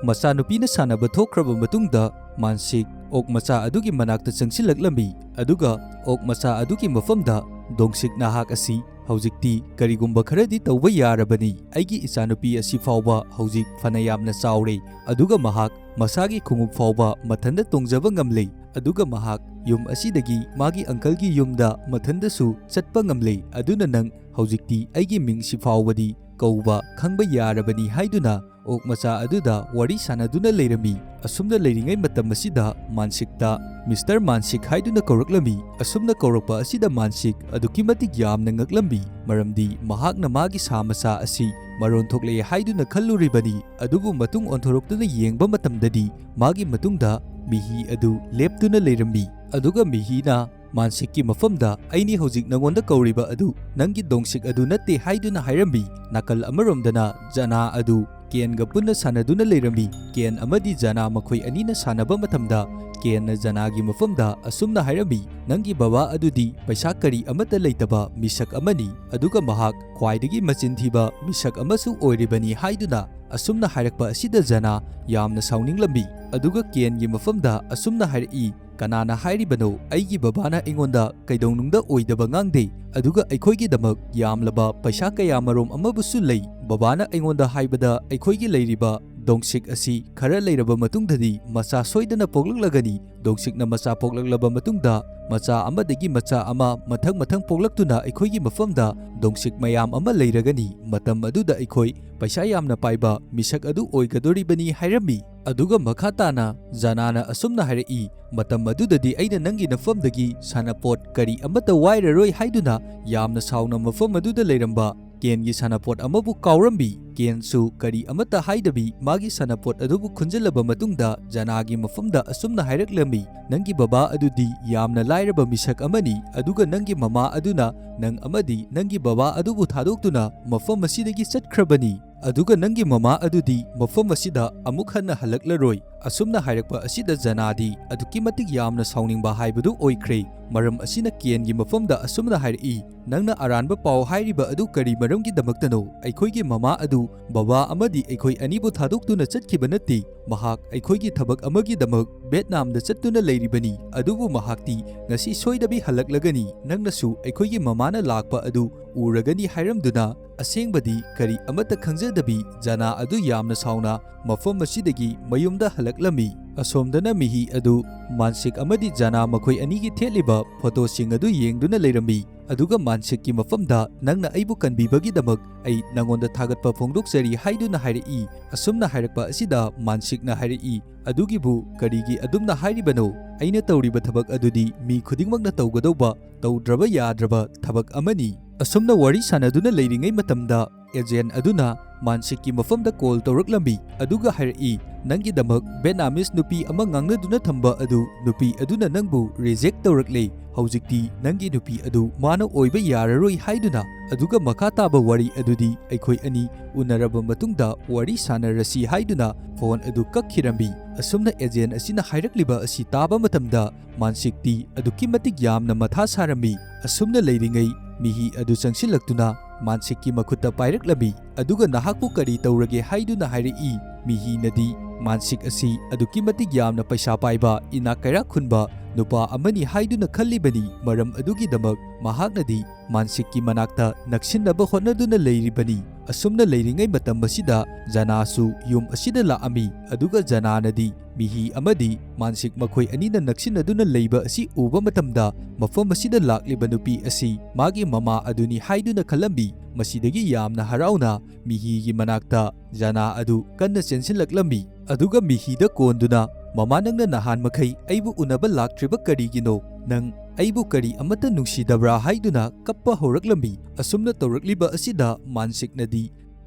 ꯃꯆꯥꯅꯨꯄꯤꯅ ꯁꯥꯟꯅꯕ ꯊꯣꯛꯈ꯭ꯔꯕ ꯃꯇꯨꯡꯗ, ꯃꯥꯟꯁꯤꯛ ꯑꯣꯛ ꯃꯆꯥ ꯑꯗꯨꯒꯤ ꯃꯅꯥꯛꯇ ꯆꯪꯁꯤꯜꯂꯛꯂꯝꯃꯤ, ꯑꯗꯨꯒ ꯑꯣꯛ ꯃꯆꯥ ꯑꯗꯨꯒꯤ ꯃꯐꯝꯗ, "ꯗꯣꯡꯁꯤꯛ, ꯅꯍꯥꯛ ꯑꯁꯤ ꯍꯧꯖꯤꯛꯇꯤ ꯀꯔꯤꯒꯨꯝꯕ ꯈꯔꯗꯤ ꯇꯧꯕ ꯌꯥꯔꯕꯅꯤ꯫ ꯑꯩꯒꯤ ꯏꯆꯥꯅꯨꯄꯤ ꯑꯁꯤ ꯐꯥꯎꯕ ꯍꯧꯖꯤꯛ ꯐꯅ ꯌꯥꯝꯅ ꯆꯥꯎꯔꯦ, ꯑꯗꯨꯒ ꯃꯍꯥꯛ ꯃꯁꯥꯒꯤ ꯈꯣꯡꯎꯞ ꯐꯥꯎꯕ ꯃꯊꯟꯇ ꯇꯣꯡꯖꯕ ꯉꯝꯂꯦ, ꯑꯗꯨꯒ ꯃꯍꯥꯛ ꯌꯨꯝ ꯑꯁꯤꯗꯒꯤ ꯃꯥꯒꯤ ꯑꯪꯀꯜꯒꯤ ꯌꯨꯝꯗ ꯃꯊꯟꯇꯁꯨ ꯆꯠꯄ ꯉꯝꯂꯦ꯫ ꯑꯗꯨꯅ ꯅꯪ ꯍꯧꯖꯤꯛꯇꯤ ꯑꯩꯒꯤ ꯃꯤꯡꯁꯤ ꯐꯥꯎꯕꯗꯤ ꯀꯧꯕ ꯈꯪꯕ ꯌꯥꯔꯕꯅꯤ" ꯍꯥꯏꯗꯨꯅ ꯑꯣꯛ ꯃꯆꯥ ꯑꯗꯨꯗ ꯋꯥꯔꯤ ꯁꯥꯟꯅꯗꯨꯅ ꯂꯩꯔꯝꯃꯤ꯫ ꯑꯁꯨꯝꯅ ꯂꯩꯔꯤꯉꯩ ꯃꯇꯝ ꯑꯁꯤꯗ ꯃꯥꯟꯁꯤꯛꯇ "ꯃꯤꯁꯇꯔ ꯃꯥꯟꯁꯤꯛ" ꯍꯥꯏꯗꯨꯅ ꯀꯧꯔꯛꯂꯝꯃꯤ꯫ ꯑꯁꯨꯝꯅ ꯀꯧꯔꯛꯄ ꯑꯁꯤꯗ ꯃꯥꯟꯁꯤꯛ ꯑꯗꯨꯛꯀꯤ ꯃꯇꯤꯛ ꯌꯥꯝꯅ ꯉꯛꯂꯝꯃꯤ, ꯃꯔꯝꯗꯤ ꯃꯍꯥꯛꯅ ꯃꯥꯒꯤ ꯁꯥ ꯃꯆꯥ ꯑꯁꯤ ꯃꯔꯣꯟ ꯊꯣꯛꯂꯛꯑꯦ ꯍꯥꯏꯗꯨꯅ ꯈꯜꯂꯨꯔꯤꯕꯅꯤ꯫ ꯑꯗꯨꯕꯨ ꯃꯇꯨꯡ ꯑꯣꯟꯊꯣꯔꯛꯇꯨꯅ ꯌꯦꯡꯕ ꯃꯇꯝꯗꯗꯤ ꯃꯥꯒꯤ ꯃꯇꯨꯡꯗ ꯃꯤꯍꯤ ꯑꯗꯨ ꯂꯦꯞꯇꯨꯅ ꯂꯩꯔꯝꯃꯤ, ꯑꯗꯨꯒ ꯃꯤꯍꯤꯅ ꯃꯥꯟꯁꯤꯛꯀꯤ ꯃꯐꯝꯗ, "ꯑꯩꯅꯤ ꯍꯧꯖꯤꯛ ꯅꯉꯣꯟꯗ ꯀꯧꯔꯤꯕ ꯑꯗꯨ ꯅꯪꯒꯤ ꯗꯣꯡꯁꯤꯛ ꯑꯗꯨ ꯅꯠꯇꯦ" ꯍꯥꯏꯗꯨꯅ ꯍꯥꯏꯔꯝꯃꯤ꯫ ꯅꯥꯀꯜ ꯑꯃꯔꯣꯝꯗꯅ ꯖꯅꯥ ꯑꯗꯨ ꯀꯦꯟꯒ ꯄꯨꯟꯅ ꯁꯥꯟꯅꯗꯨꯅ ꯂꯩꯔꯝꯃꯤ꯫ ꯀꯦꯟ ꯑꯃꯗꯤ ꯖꯅꯥ ꯃꯈꯣꯏ ꯑꯅꯤꯅ ꯁꯥꯟꯅꯕ ꯃꯇꯝꯗ, ꯀꯦꯟꯅ ꯖꯅꯥꯒꯤ ꯃꯐꯝꯗ ꯑꯁꯨꯝꯅ ꯍꯥꯏꯔꯝꯃꯤ, "ꯅꯪꯒꯤ ꯕꯕꯥ ꯑꯗꯨꯗꯤ ꯄꯩꯁꯥ ꯀꯔꯤ ꯑꯃꯠꯇ ꯂꯩꯇꯕ ꯃꯤꯁꯛ ꯑꯃꯅꯤ, ꯑꯗꯨꯒ ꯃꯍꯥꯛ ꯈ꯭ꯋꯥꯏꯗꯒꯤ ꯃꯆꯤꯟ ꯊꯤꯕ ꯃꯤꯁꯛ ꯑꯃꯁꯨ ꯑꯣꯏꯔꯤꯕꯅꯤ" ꯍꯥꯏꯗꯨꯅ ꯑꯁꯨꯝꯅ ꯍꯥꯏꯔꯛꯄ ꯑꯁꯤꯗ ꯖꯅꯥ ꯌꯥꯝꯅ ꯁꯥꯎꯅꯤꯡꯂꯝꯃꯤ, ꯑꯗꯨꯒ ꯀꯦꯟꯒꯤ ꯃꯐꯝꯗ ꯑꯁꯨꯝꯅ ꯍꯥꯏꯔꯛꯏ, "ꯀꯅꯥꯅ ꯍꯥꯏꯔꯤꯕꯅꯣ? ꯑꯩꯒꯤ ꯕꯕꯥꯅ ꯑꯩꯉꯣꯟꯗ ꯀꯩꯗꯧꯅꯨꯡꯗ ꯑꯣꯏꯗꯕ ꯉꯥꯡꯗꯦ, ꯑꯗꯨꯒ ꯑꯩꯈꯣꯏꯒꯤꯗꯃꯛ ꯌꯥꯝꯂꯕ ꯄꯩꯁꯥ ꯀꯌꯥ ꯃꯔꯨꯝ ꯑꯃꯕꯨꯁꯨ ꯂꯩ꯫ ꯕꯕꯥꯅ ꯑꯩꯉꯣꯟꯗ ꯍꯥꯏꯕꯗ ꯑꯩꯈꯣꯏꯒꯤ ꯂꯩꯔꯤꯕ ꯗꯣꯡꯁꯤꯛ ꯑꯁꯤ ꯈꯔ ꯂꯩꯔꯕ ꯃꯇꯨꯡꯗꯗꯤ ꯃꯆꯥ ꯁꯣꯏꯗꯅ ꯄꯣꯛꯂꯛꯂꯒꯅꯤ꯫ ꯗꯣꯡꯁꯤꯛꯅ ꯃꯆꯥ ꯄꯣꯛꯂꯛꯂꯕ ꯃꯇꯨꯡꯗ ꯃꯆꯥ ꯑꯃꯗꯒꯤ ꯃꯆꯥ ꯑꯃ ꯃꯊꯪ ꯃꯊꯪ ꯄꯣꯛꯂꯛꯇꯨꯅ ꯑꯩꯈꯣꯏꯒꯤ ꯃꯐꯝꯗ ꯗꯣꯡꯁꯤꯛ ꯃꯌꯥꯝ ꯑꯃ ꯂꯩꯔꯒꯅꯤ꯫ ꯃꯇꯝ ꯑꯗꯨꯗ ꯑꯩꯈꯣꯏ ꯄꯩꯁꯥ ꯌꯥꯝꯅ ꯄꯥꯏꯕ ꯃꯤꯁꯛ ꯑꯗꯨ ꯑꯣꯏꯒꯗꯣꯔꯤꯕꯅꯤ" ꯍꯥꯏꯔꯝꯃꯤ꯫ ꯑꯗꯨꯒ ꯃꯈꯥ ꯇꯥꯅ ꯖꯅꯥꯅ ꯑꯁꯨꯝꯅ ꯍꯥꯏꯔꯛꯏ, "ꯃꯇꯝ ꯑꯗꯨꯗꯗꯤ ꯑꯩꯅ ꯅꯪꯒꯤ ꯅꯐꯝꯗꯒꯤ ꯁꯥꯟꯅꯄꯣꯠ ꯀꯔꯤ ꯑꯃꯠꯇ ꯋꯥꯏꯔꯔꯣꯏ" ꯍꯥꯏꯗꯨꯅ ꯌꯥꯝꯅ ꯁꯥꯎꯅ ꯃꯐꯝ ꯑꯗꯨꯗ ꯂꯩꯔꯝꯕ ꯀꯦꯟꯒꯤ ꯁꯥꯟꯅꯄꯣꯠ ꯑꯃꯕꯨ ꯀꯥꯎꯔꯝꯃꯤ꯫ ꯀꯦꯟꯁꯨ ꯀꯔꯤ ꯑꯃꯠꯇ ꯍꯥꯏꯗꯕꯤ ꯃꯥꯒꯤ ꯁꯥꯟꯅꯄꯣꯠ ꯑꯗꯨꯕꯨ ꯈꯨꯟꯖꯤꯜꯂꯕ ꯃꯇꯨꯡꯗ ꯖꯅꯥꯒꯤ ꯃꯐꯝꯗ ꯑꯁꯨꯝꯅ ꯍꯥꯏꯔꯛꯂꯝꯃꯤ, "ꯅꯪꯒꯤ ꯕꯕꯥ ꯑꯗꯨꯗꯤ ꯌꯥꯝꯅ ꯂꯥꯏꯔꯕ ꯃꯤꯁꯛ ꯑꯃꯅꯤ, ꯑꯗꯨꯒ ꯅꯪꯒꯤ ꯃꯃꯥ ꯑꯗꯨꯅ ꯅꯪ ꯑꯃꯗꯤ ꯅꯪꯒꯤ ꯕꯕꯥ ꯑꯗꯨꯕꯨ ꯊꯥꯗꯣꯛꯇꯨꯅ ꯃꯐꯝ ꯑꯁꯤꯗꯒꯤ ꯆꯠꯈ꯭ꯔꯕꯅꯤ꯫ ꯑꯗꯨꯒ ꯅꯪꯒꯤ ꯃꯃꯥ ꯑꯗꯨꯗꯤ ꯃꯐꯝ ꯑꯁꯤꯗ ꯑꯃꯨꯛ ꯍꯟꯅ ꯍꯜꯂꯛꯂꯔꯣꯏ꯫ ꯑꯁꯨꯝꯅ ꯍꯥꯏꯔꯛꯄ ꯑꯁꯤꯗ ꯖꯅꯥꯗꯤ ꯑꯗꯨꯛꯀꯤ ꯃꯇꯤꯛ ꯌꯥꯝꯅ ꯁꯥꯎꯅꯤꯡꯕ ꯍꯥꯏꯕꯗꯨ ꯑꯣꯏꯈ꯭ꯔꯦ꯫ ꯃꯔꯝ ꯑꯁꯤꯅ ꯀꯦꯟꯒꯤ ꯃꯐꯝꯗ ꯑꯁꯨꯝꯅ ꯍꯥꯏꯔꯛꯏ, "ꯅꯪꯅ ꯑꯔꯥꯟꯕ ꯄꯥꯎ ꯍꯥꯏꯔꯤꯕ ꯑꯗꯨ ꯀꯔꯤ ꯃꯔꯝꯒꯤꯗꯃꯛꯇꯅꯣ? ꯑꯩꯈꯣꯏꯒꯤ ꯃꯃꯥ ꯑꯗꯨ ꯕꯕꯥ ꯑꯃꯗꯤ ꯑꯩꯈꯣꯏ ꯑꯅꯤꯕꯨ ꯊꯥꯗꯣꯛꯇꯨꯅ ꯆꯠꯈꯤꯕ ꯅꯠꯇꯦ꯫ ꯃꯍꯥꯛ ꯑꯩꯈꯣꯏꯒꯤ ꯊꯕꯛ ꯑꯃꯒꯤꯗꯃꯛ ꯚꯦꯠꯅꯥꯝꯗ ꯆꯠꯇꯨꯅ ꯂꯩꯔꯤꯕꯅꯤ, ꯑꯗꯨꯕꯨ ꯃꯍꯥꯛꯇꯤ ꯉꯁꯤ ꯁꯣꯏꯗꯕꯤ ꯍꯜꯂꯛꯂꯒꯅꯤ꯫ ꯅꯪꯅꯁꯨ ꯑꯩꯈꯣꯏꯒꯤ ꯃꯃꯥꯅ ꯂꯥꯛꯄ ꯑꯗꯨ ꯎꯔꯒꯅꯤ" ꯍꯥꯏꯔꯝꯗꯨꯅ ꯑꯁꯦꯡꯕꯗꯤ ꯀꯔꯤ ꯑꯃꯠꯇ ꯈꯪꯖꯗꯕꯤ ꯖꯅꯥ ꯑꯗꯨ ꯌꯥꯝꯅ ꯁꯥꯎꯅ ꯃꯐꯝ ꯑꯁꯤꯗꯒꯤ ꯃꯌꯨꯝꯗ ꯍꯜꯂꯛꯂꯝꯃꯤ꯫ ꯑꯁꯣꯝꯗꯅ ꯃꯤꯍꯤ ꯑꯗꯨ ꯃꯥꯟꯁꯤꯛ ꯑꯃꯗꯤ ꯖꯅꯥ ꯃꯈꯣꯏ ꯑꯅꯤꯒꯤ ꯊꯦꯠꯂꯤꯕ ꯐꯣꯇꯣꯁꯤꯡ ꯑꯗꯨ ꯌꯦꯡꯗꯨꯅ ꯂꯩꯔꯝꯃꯤ꯫ ꯑꯗꯨꯒ ꯃꯥꯟꯁꯤꯛꯀꯤ ꯃꯐꯝꯗ, "ꯅꯪꯅ ꯑꯩꯕꯨ ꯀꯟꯕꯤꯕꯒꯤꯗꯃꯛ ꯑꯩ ꯅꯉꯣꯟꯗ ꯊꯥꯒꯠꯄ ꯐꯣꯡꯗꯣꯛꯆꯔꯤ" ꯍꯥꯏꯗꯨꯅ ꯍꯥꯏꯔꯛꯏ꯫ ꯑꯁꯨꯝꯅ ꯍꯥꯏꯔꯛꯄ ꯑꯁꯤꯗ ꯃꯥꯟꯁꯤꯛꯅ ꯍꯥꯏꯔꯛꯏ, "ꯑꯗꯨꯒꯤꯕꯨ ꯀꯔꯤꯒꯤ ꯑꯗꯨꯝꯅ ꯍꯥꯏꯔꯤꯕꯅꯣ? ꯑꯩꯅ ꯇꯧꯔꯤꯕ ꯊꯕꯛ ꯑꯗꯨꯗꯤ ꯃꯤ ꯈꯨꯗꯤꯡꯃꯛꯅ ꯇꯧꯒꯗꯧꯕ, ꯇꯧꯗ꯭ꯔꯕ ꯌꯥꯗ꯭ꯔꯕ ꯊꯕꯛ ꯑꯃꯅꯤ"꯫ ꯑꯁꯨꯝꯅ ꯋꯥꯔꯤ ꯁꯥꯟꯅꯗꯨꯅ ꯂꯩꯔꯤꯉꯩ ꯃꯇꯝꯗ, ꯑꯦꯖꯦꯟ ꯑꯗꯨꯅ ꯃꯥꯟꯁꯤꯛꯀꯤ ꯃꯐꯝꯗ ꯀꯣꯜ ꯇꯧꯔꯛꯂꯝꯃꯤ, ꯑꯗꯨꯒ ꯍꯥꯏꯔꯛꯏ, "ꯅꯪꯒꯤꯗꯃꯛ ꯚꯦꯠꯅꯥꯃꯤꯁ ꯅꯨꯄꯤ ꯑꯃ ꯉꯥꯡꯅꯗꯨꯅ ꯊꯝꯕ ꯑꯗꯨ, ꯅꯨꯄꯤ ꯑꯗꯨꯅ ꯅꯪꯕꯨ ꯔꯤꯖꯦꯛ ꯇꯧꯔꯛꯂꯦ꯫ ꯍꯧꯖꯤꯛꯇꯤ ꯅꯪꯒꯤ ꯅꯨꯄꯤ ꯑꯗꯨ ꯃꯥꯅ ꯑꯣꯏꯕ ꯌꯥꯔꯔꯣꯏ" ꯍꯥꯏꯗꯨꯅ꯫ ꯑꯗꯨꯒ ꯃꯈꯥ ꯇꯥꯕ ꯋꯥꯔꯤ ꯑꯗꯨꯗꯤ ꯑꯩꯈꯣꯏ ꯑꯅꯤ ꯎꯅꯔꯕ ꯃꯇꯨꯡꯗ ꯋꯥꯔꯤ ꯁꯥꯟꯅꯔꯁꯤ ꯍꯥꯏꯗꯨꯅ ꯐꯣꯟ ꯑꯗꯨ ꯀꯛꯈꯤꯔꯝꯃꯤ꯫ ꯑꯁꯨꯝꯅ ꯑꯦꯖꯦꯟ ꯑꯁꯤꯅ ꯍꯥꯏꯔꯛꯂꯤꯕ ꯑꯁꯤ ꯇꯥꯕ ꯃꯇꯝꯗ, ꯃꯥꯟꯁꯤꯛꯇꯤ ꯑꯗꯨꯛꯀꯤ ꯃꯇꯤꯛ ꯌꯥꯝꯅ ꯃꯊꯥ ꯁꯥꯔꯝꯃꯤ꯫ ꯑꯁꯨꯝꯅ ꯂꯩꯔꯤꯉꯩ, ꯃꯤꯍꯤ ꯑꯗꯨ ꯆꯪꯁꯤꯜꯂꯛꯇꯨꯅ ꯃꯥꯟꯁꯤꯛꯀꯤ ꯃꯈꯨꯠꯇ ꯄꯥꯏꯔꯛꯂꯝꯃꯤ, ꯑꯗꯨꯒ "ꯅꯍꯥꯛꯄꯨ ꯀꯔꯤ ꯇꯧꯔꯒꯦ?" ꯍꯥꯏꯗꯨꯅ ꯍꯥꯏꯔꯛꯏ꯫ ꯃꯤꯍꯤꯅꯗꯤ ꯃꯥꯟꯁꯤꯛ ꯑꯁꯤ ꯑꯗꯨꯛꯀꯤ ꯃꯇꯤꯛ ꯌꯥꯝꯅ ꯄꯩꯁꯥ ꯄꯥꯏꯕ, ꯏꯅꯥꯛ ꯀꯩꯔꯥꯛ ꯈꯨꯟꯕ ꯅꯨꯄꯥ ꯑꯃꯅꯤ ꯍꯥꯏꯗꯨꯅ ꯈꯜꯂꯤꯕꯅꯤ, ꯃꯔꯝ ꯑꯗꯨꯒꯤꯗꯃꯛ ꯃꯍꯥꯛꯅꯗꯤ ꯃꯥꯟꯁꯤꯛꯀꯤ ꯃꯅꯥꯛꯇ ꯅꯛꯁꯤꯟꯅꯕ ꯍꯣꯠꯅꯗꯨꯅ ꯂꯩꯔꯤꯕꯅꯤ꯫ ꯑꯁꯨꯝꯅ ꯂꯩꯔꯤꯉꯩ ꯃꯇꯝ ꯑꯁꯤꯗ ꯖꯅꯥꯁꯨ ꯌꯨꯝ ꯑꯁꯤꯗ ꯂꯥꯛꯑꯝꯃꯤ, ꯑꯗꯨꯒ ꯖꯅꯥꯅꯗꯤ ꯃꯤꯍꯤ ꯑꯃꯗꯤ ꯃꯥꯟꯁꯤꯛ ꯃꯈꯣꯏ ꯑꯅꯤꯅ ꯅꯛꯁꯤꯟꯅꯗꯨꯅ ꯂꯩꯕ ꯑꯁꯤ ꯎꯕ ꯃꯇꯝꯗ ꯃꯐꯝ ꯑꯁꯤꯗ ꯂꯥꯛꯂꯤꯕ ꯅꯨꯄꯤ ꯑꯁꯤ ꯃꯥꯒꯤ ꯃꯃꯥ ꯑꯗꯨꯅꯤ ꯍꯥꯏꯗꯨꯅ ꯈꯜꯂꯝꯃꯤ꯫ ꯃꯁꯤꯗꯒꯤ ꯌꯥꯝꯅ ꯍꯔꯥꯎꯅ ꯃꯤꯍꯤꯒꯤ ꯃꯅꯥꯛꯇ ꯖꯅꯥ ꯑꯗꯨ ꯀꯟꯅ ꯆꯦꯟꯁꯤꯜꯂꯛꯂꯝꯃꯤ꯫ ꯑꯗꯨꯒ ꯃꯤꯍꯤꯗ ꯀꯣꯟꯗꯨꯅ, "ꯃꯃꯥ, ꯅꯪꯅ ꯅꯍꯥꯟ ꯃꯈꯩ ꯑꯩꯕꯨ ꯎꯅꯕ ꯂꯥꯛꯇ꯭ꯔꯤꯕ ꯀꯔꯤꯒꯤꯅꯣ? ꯅꯪ ꯑꯩꯕꯨ ꯀꯔꯤ ꯑꯃꯠꯇ ꯅꯨꯡꯁꯤꯗꯕ꯭ꯔꯥ?" ꯍꯥꯏꯗꯨꯅ ꯀꯞꯄ ꯍꯧꯔꯛꯂꯝꯃꯤ꯫ ꯑꯁꯨꯝꯅ ꯇꯧꯔꯛꯂꯤꯕ ꯑꯁꯤꯗ ꯃꯥꯟꯁꯤꯛꯅꯗꯤ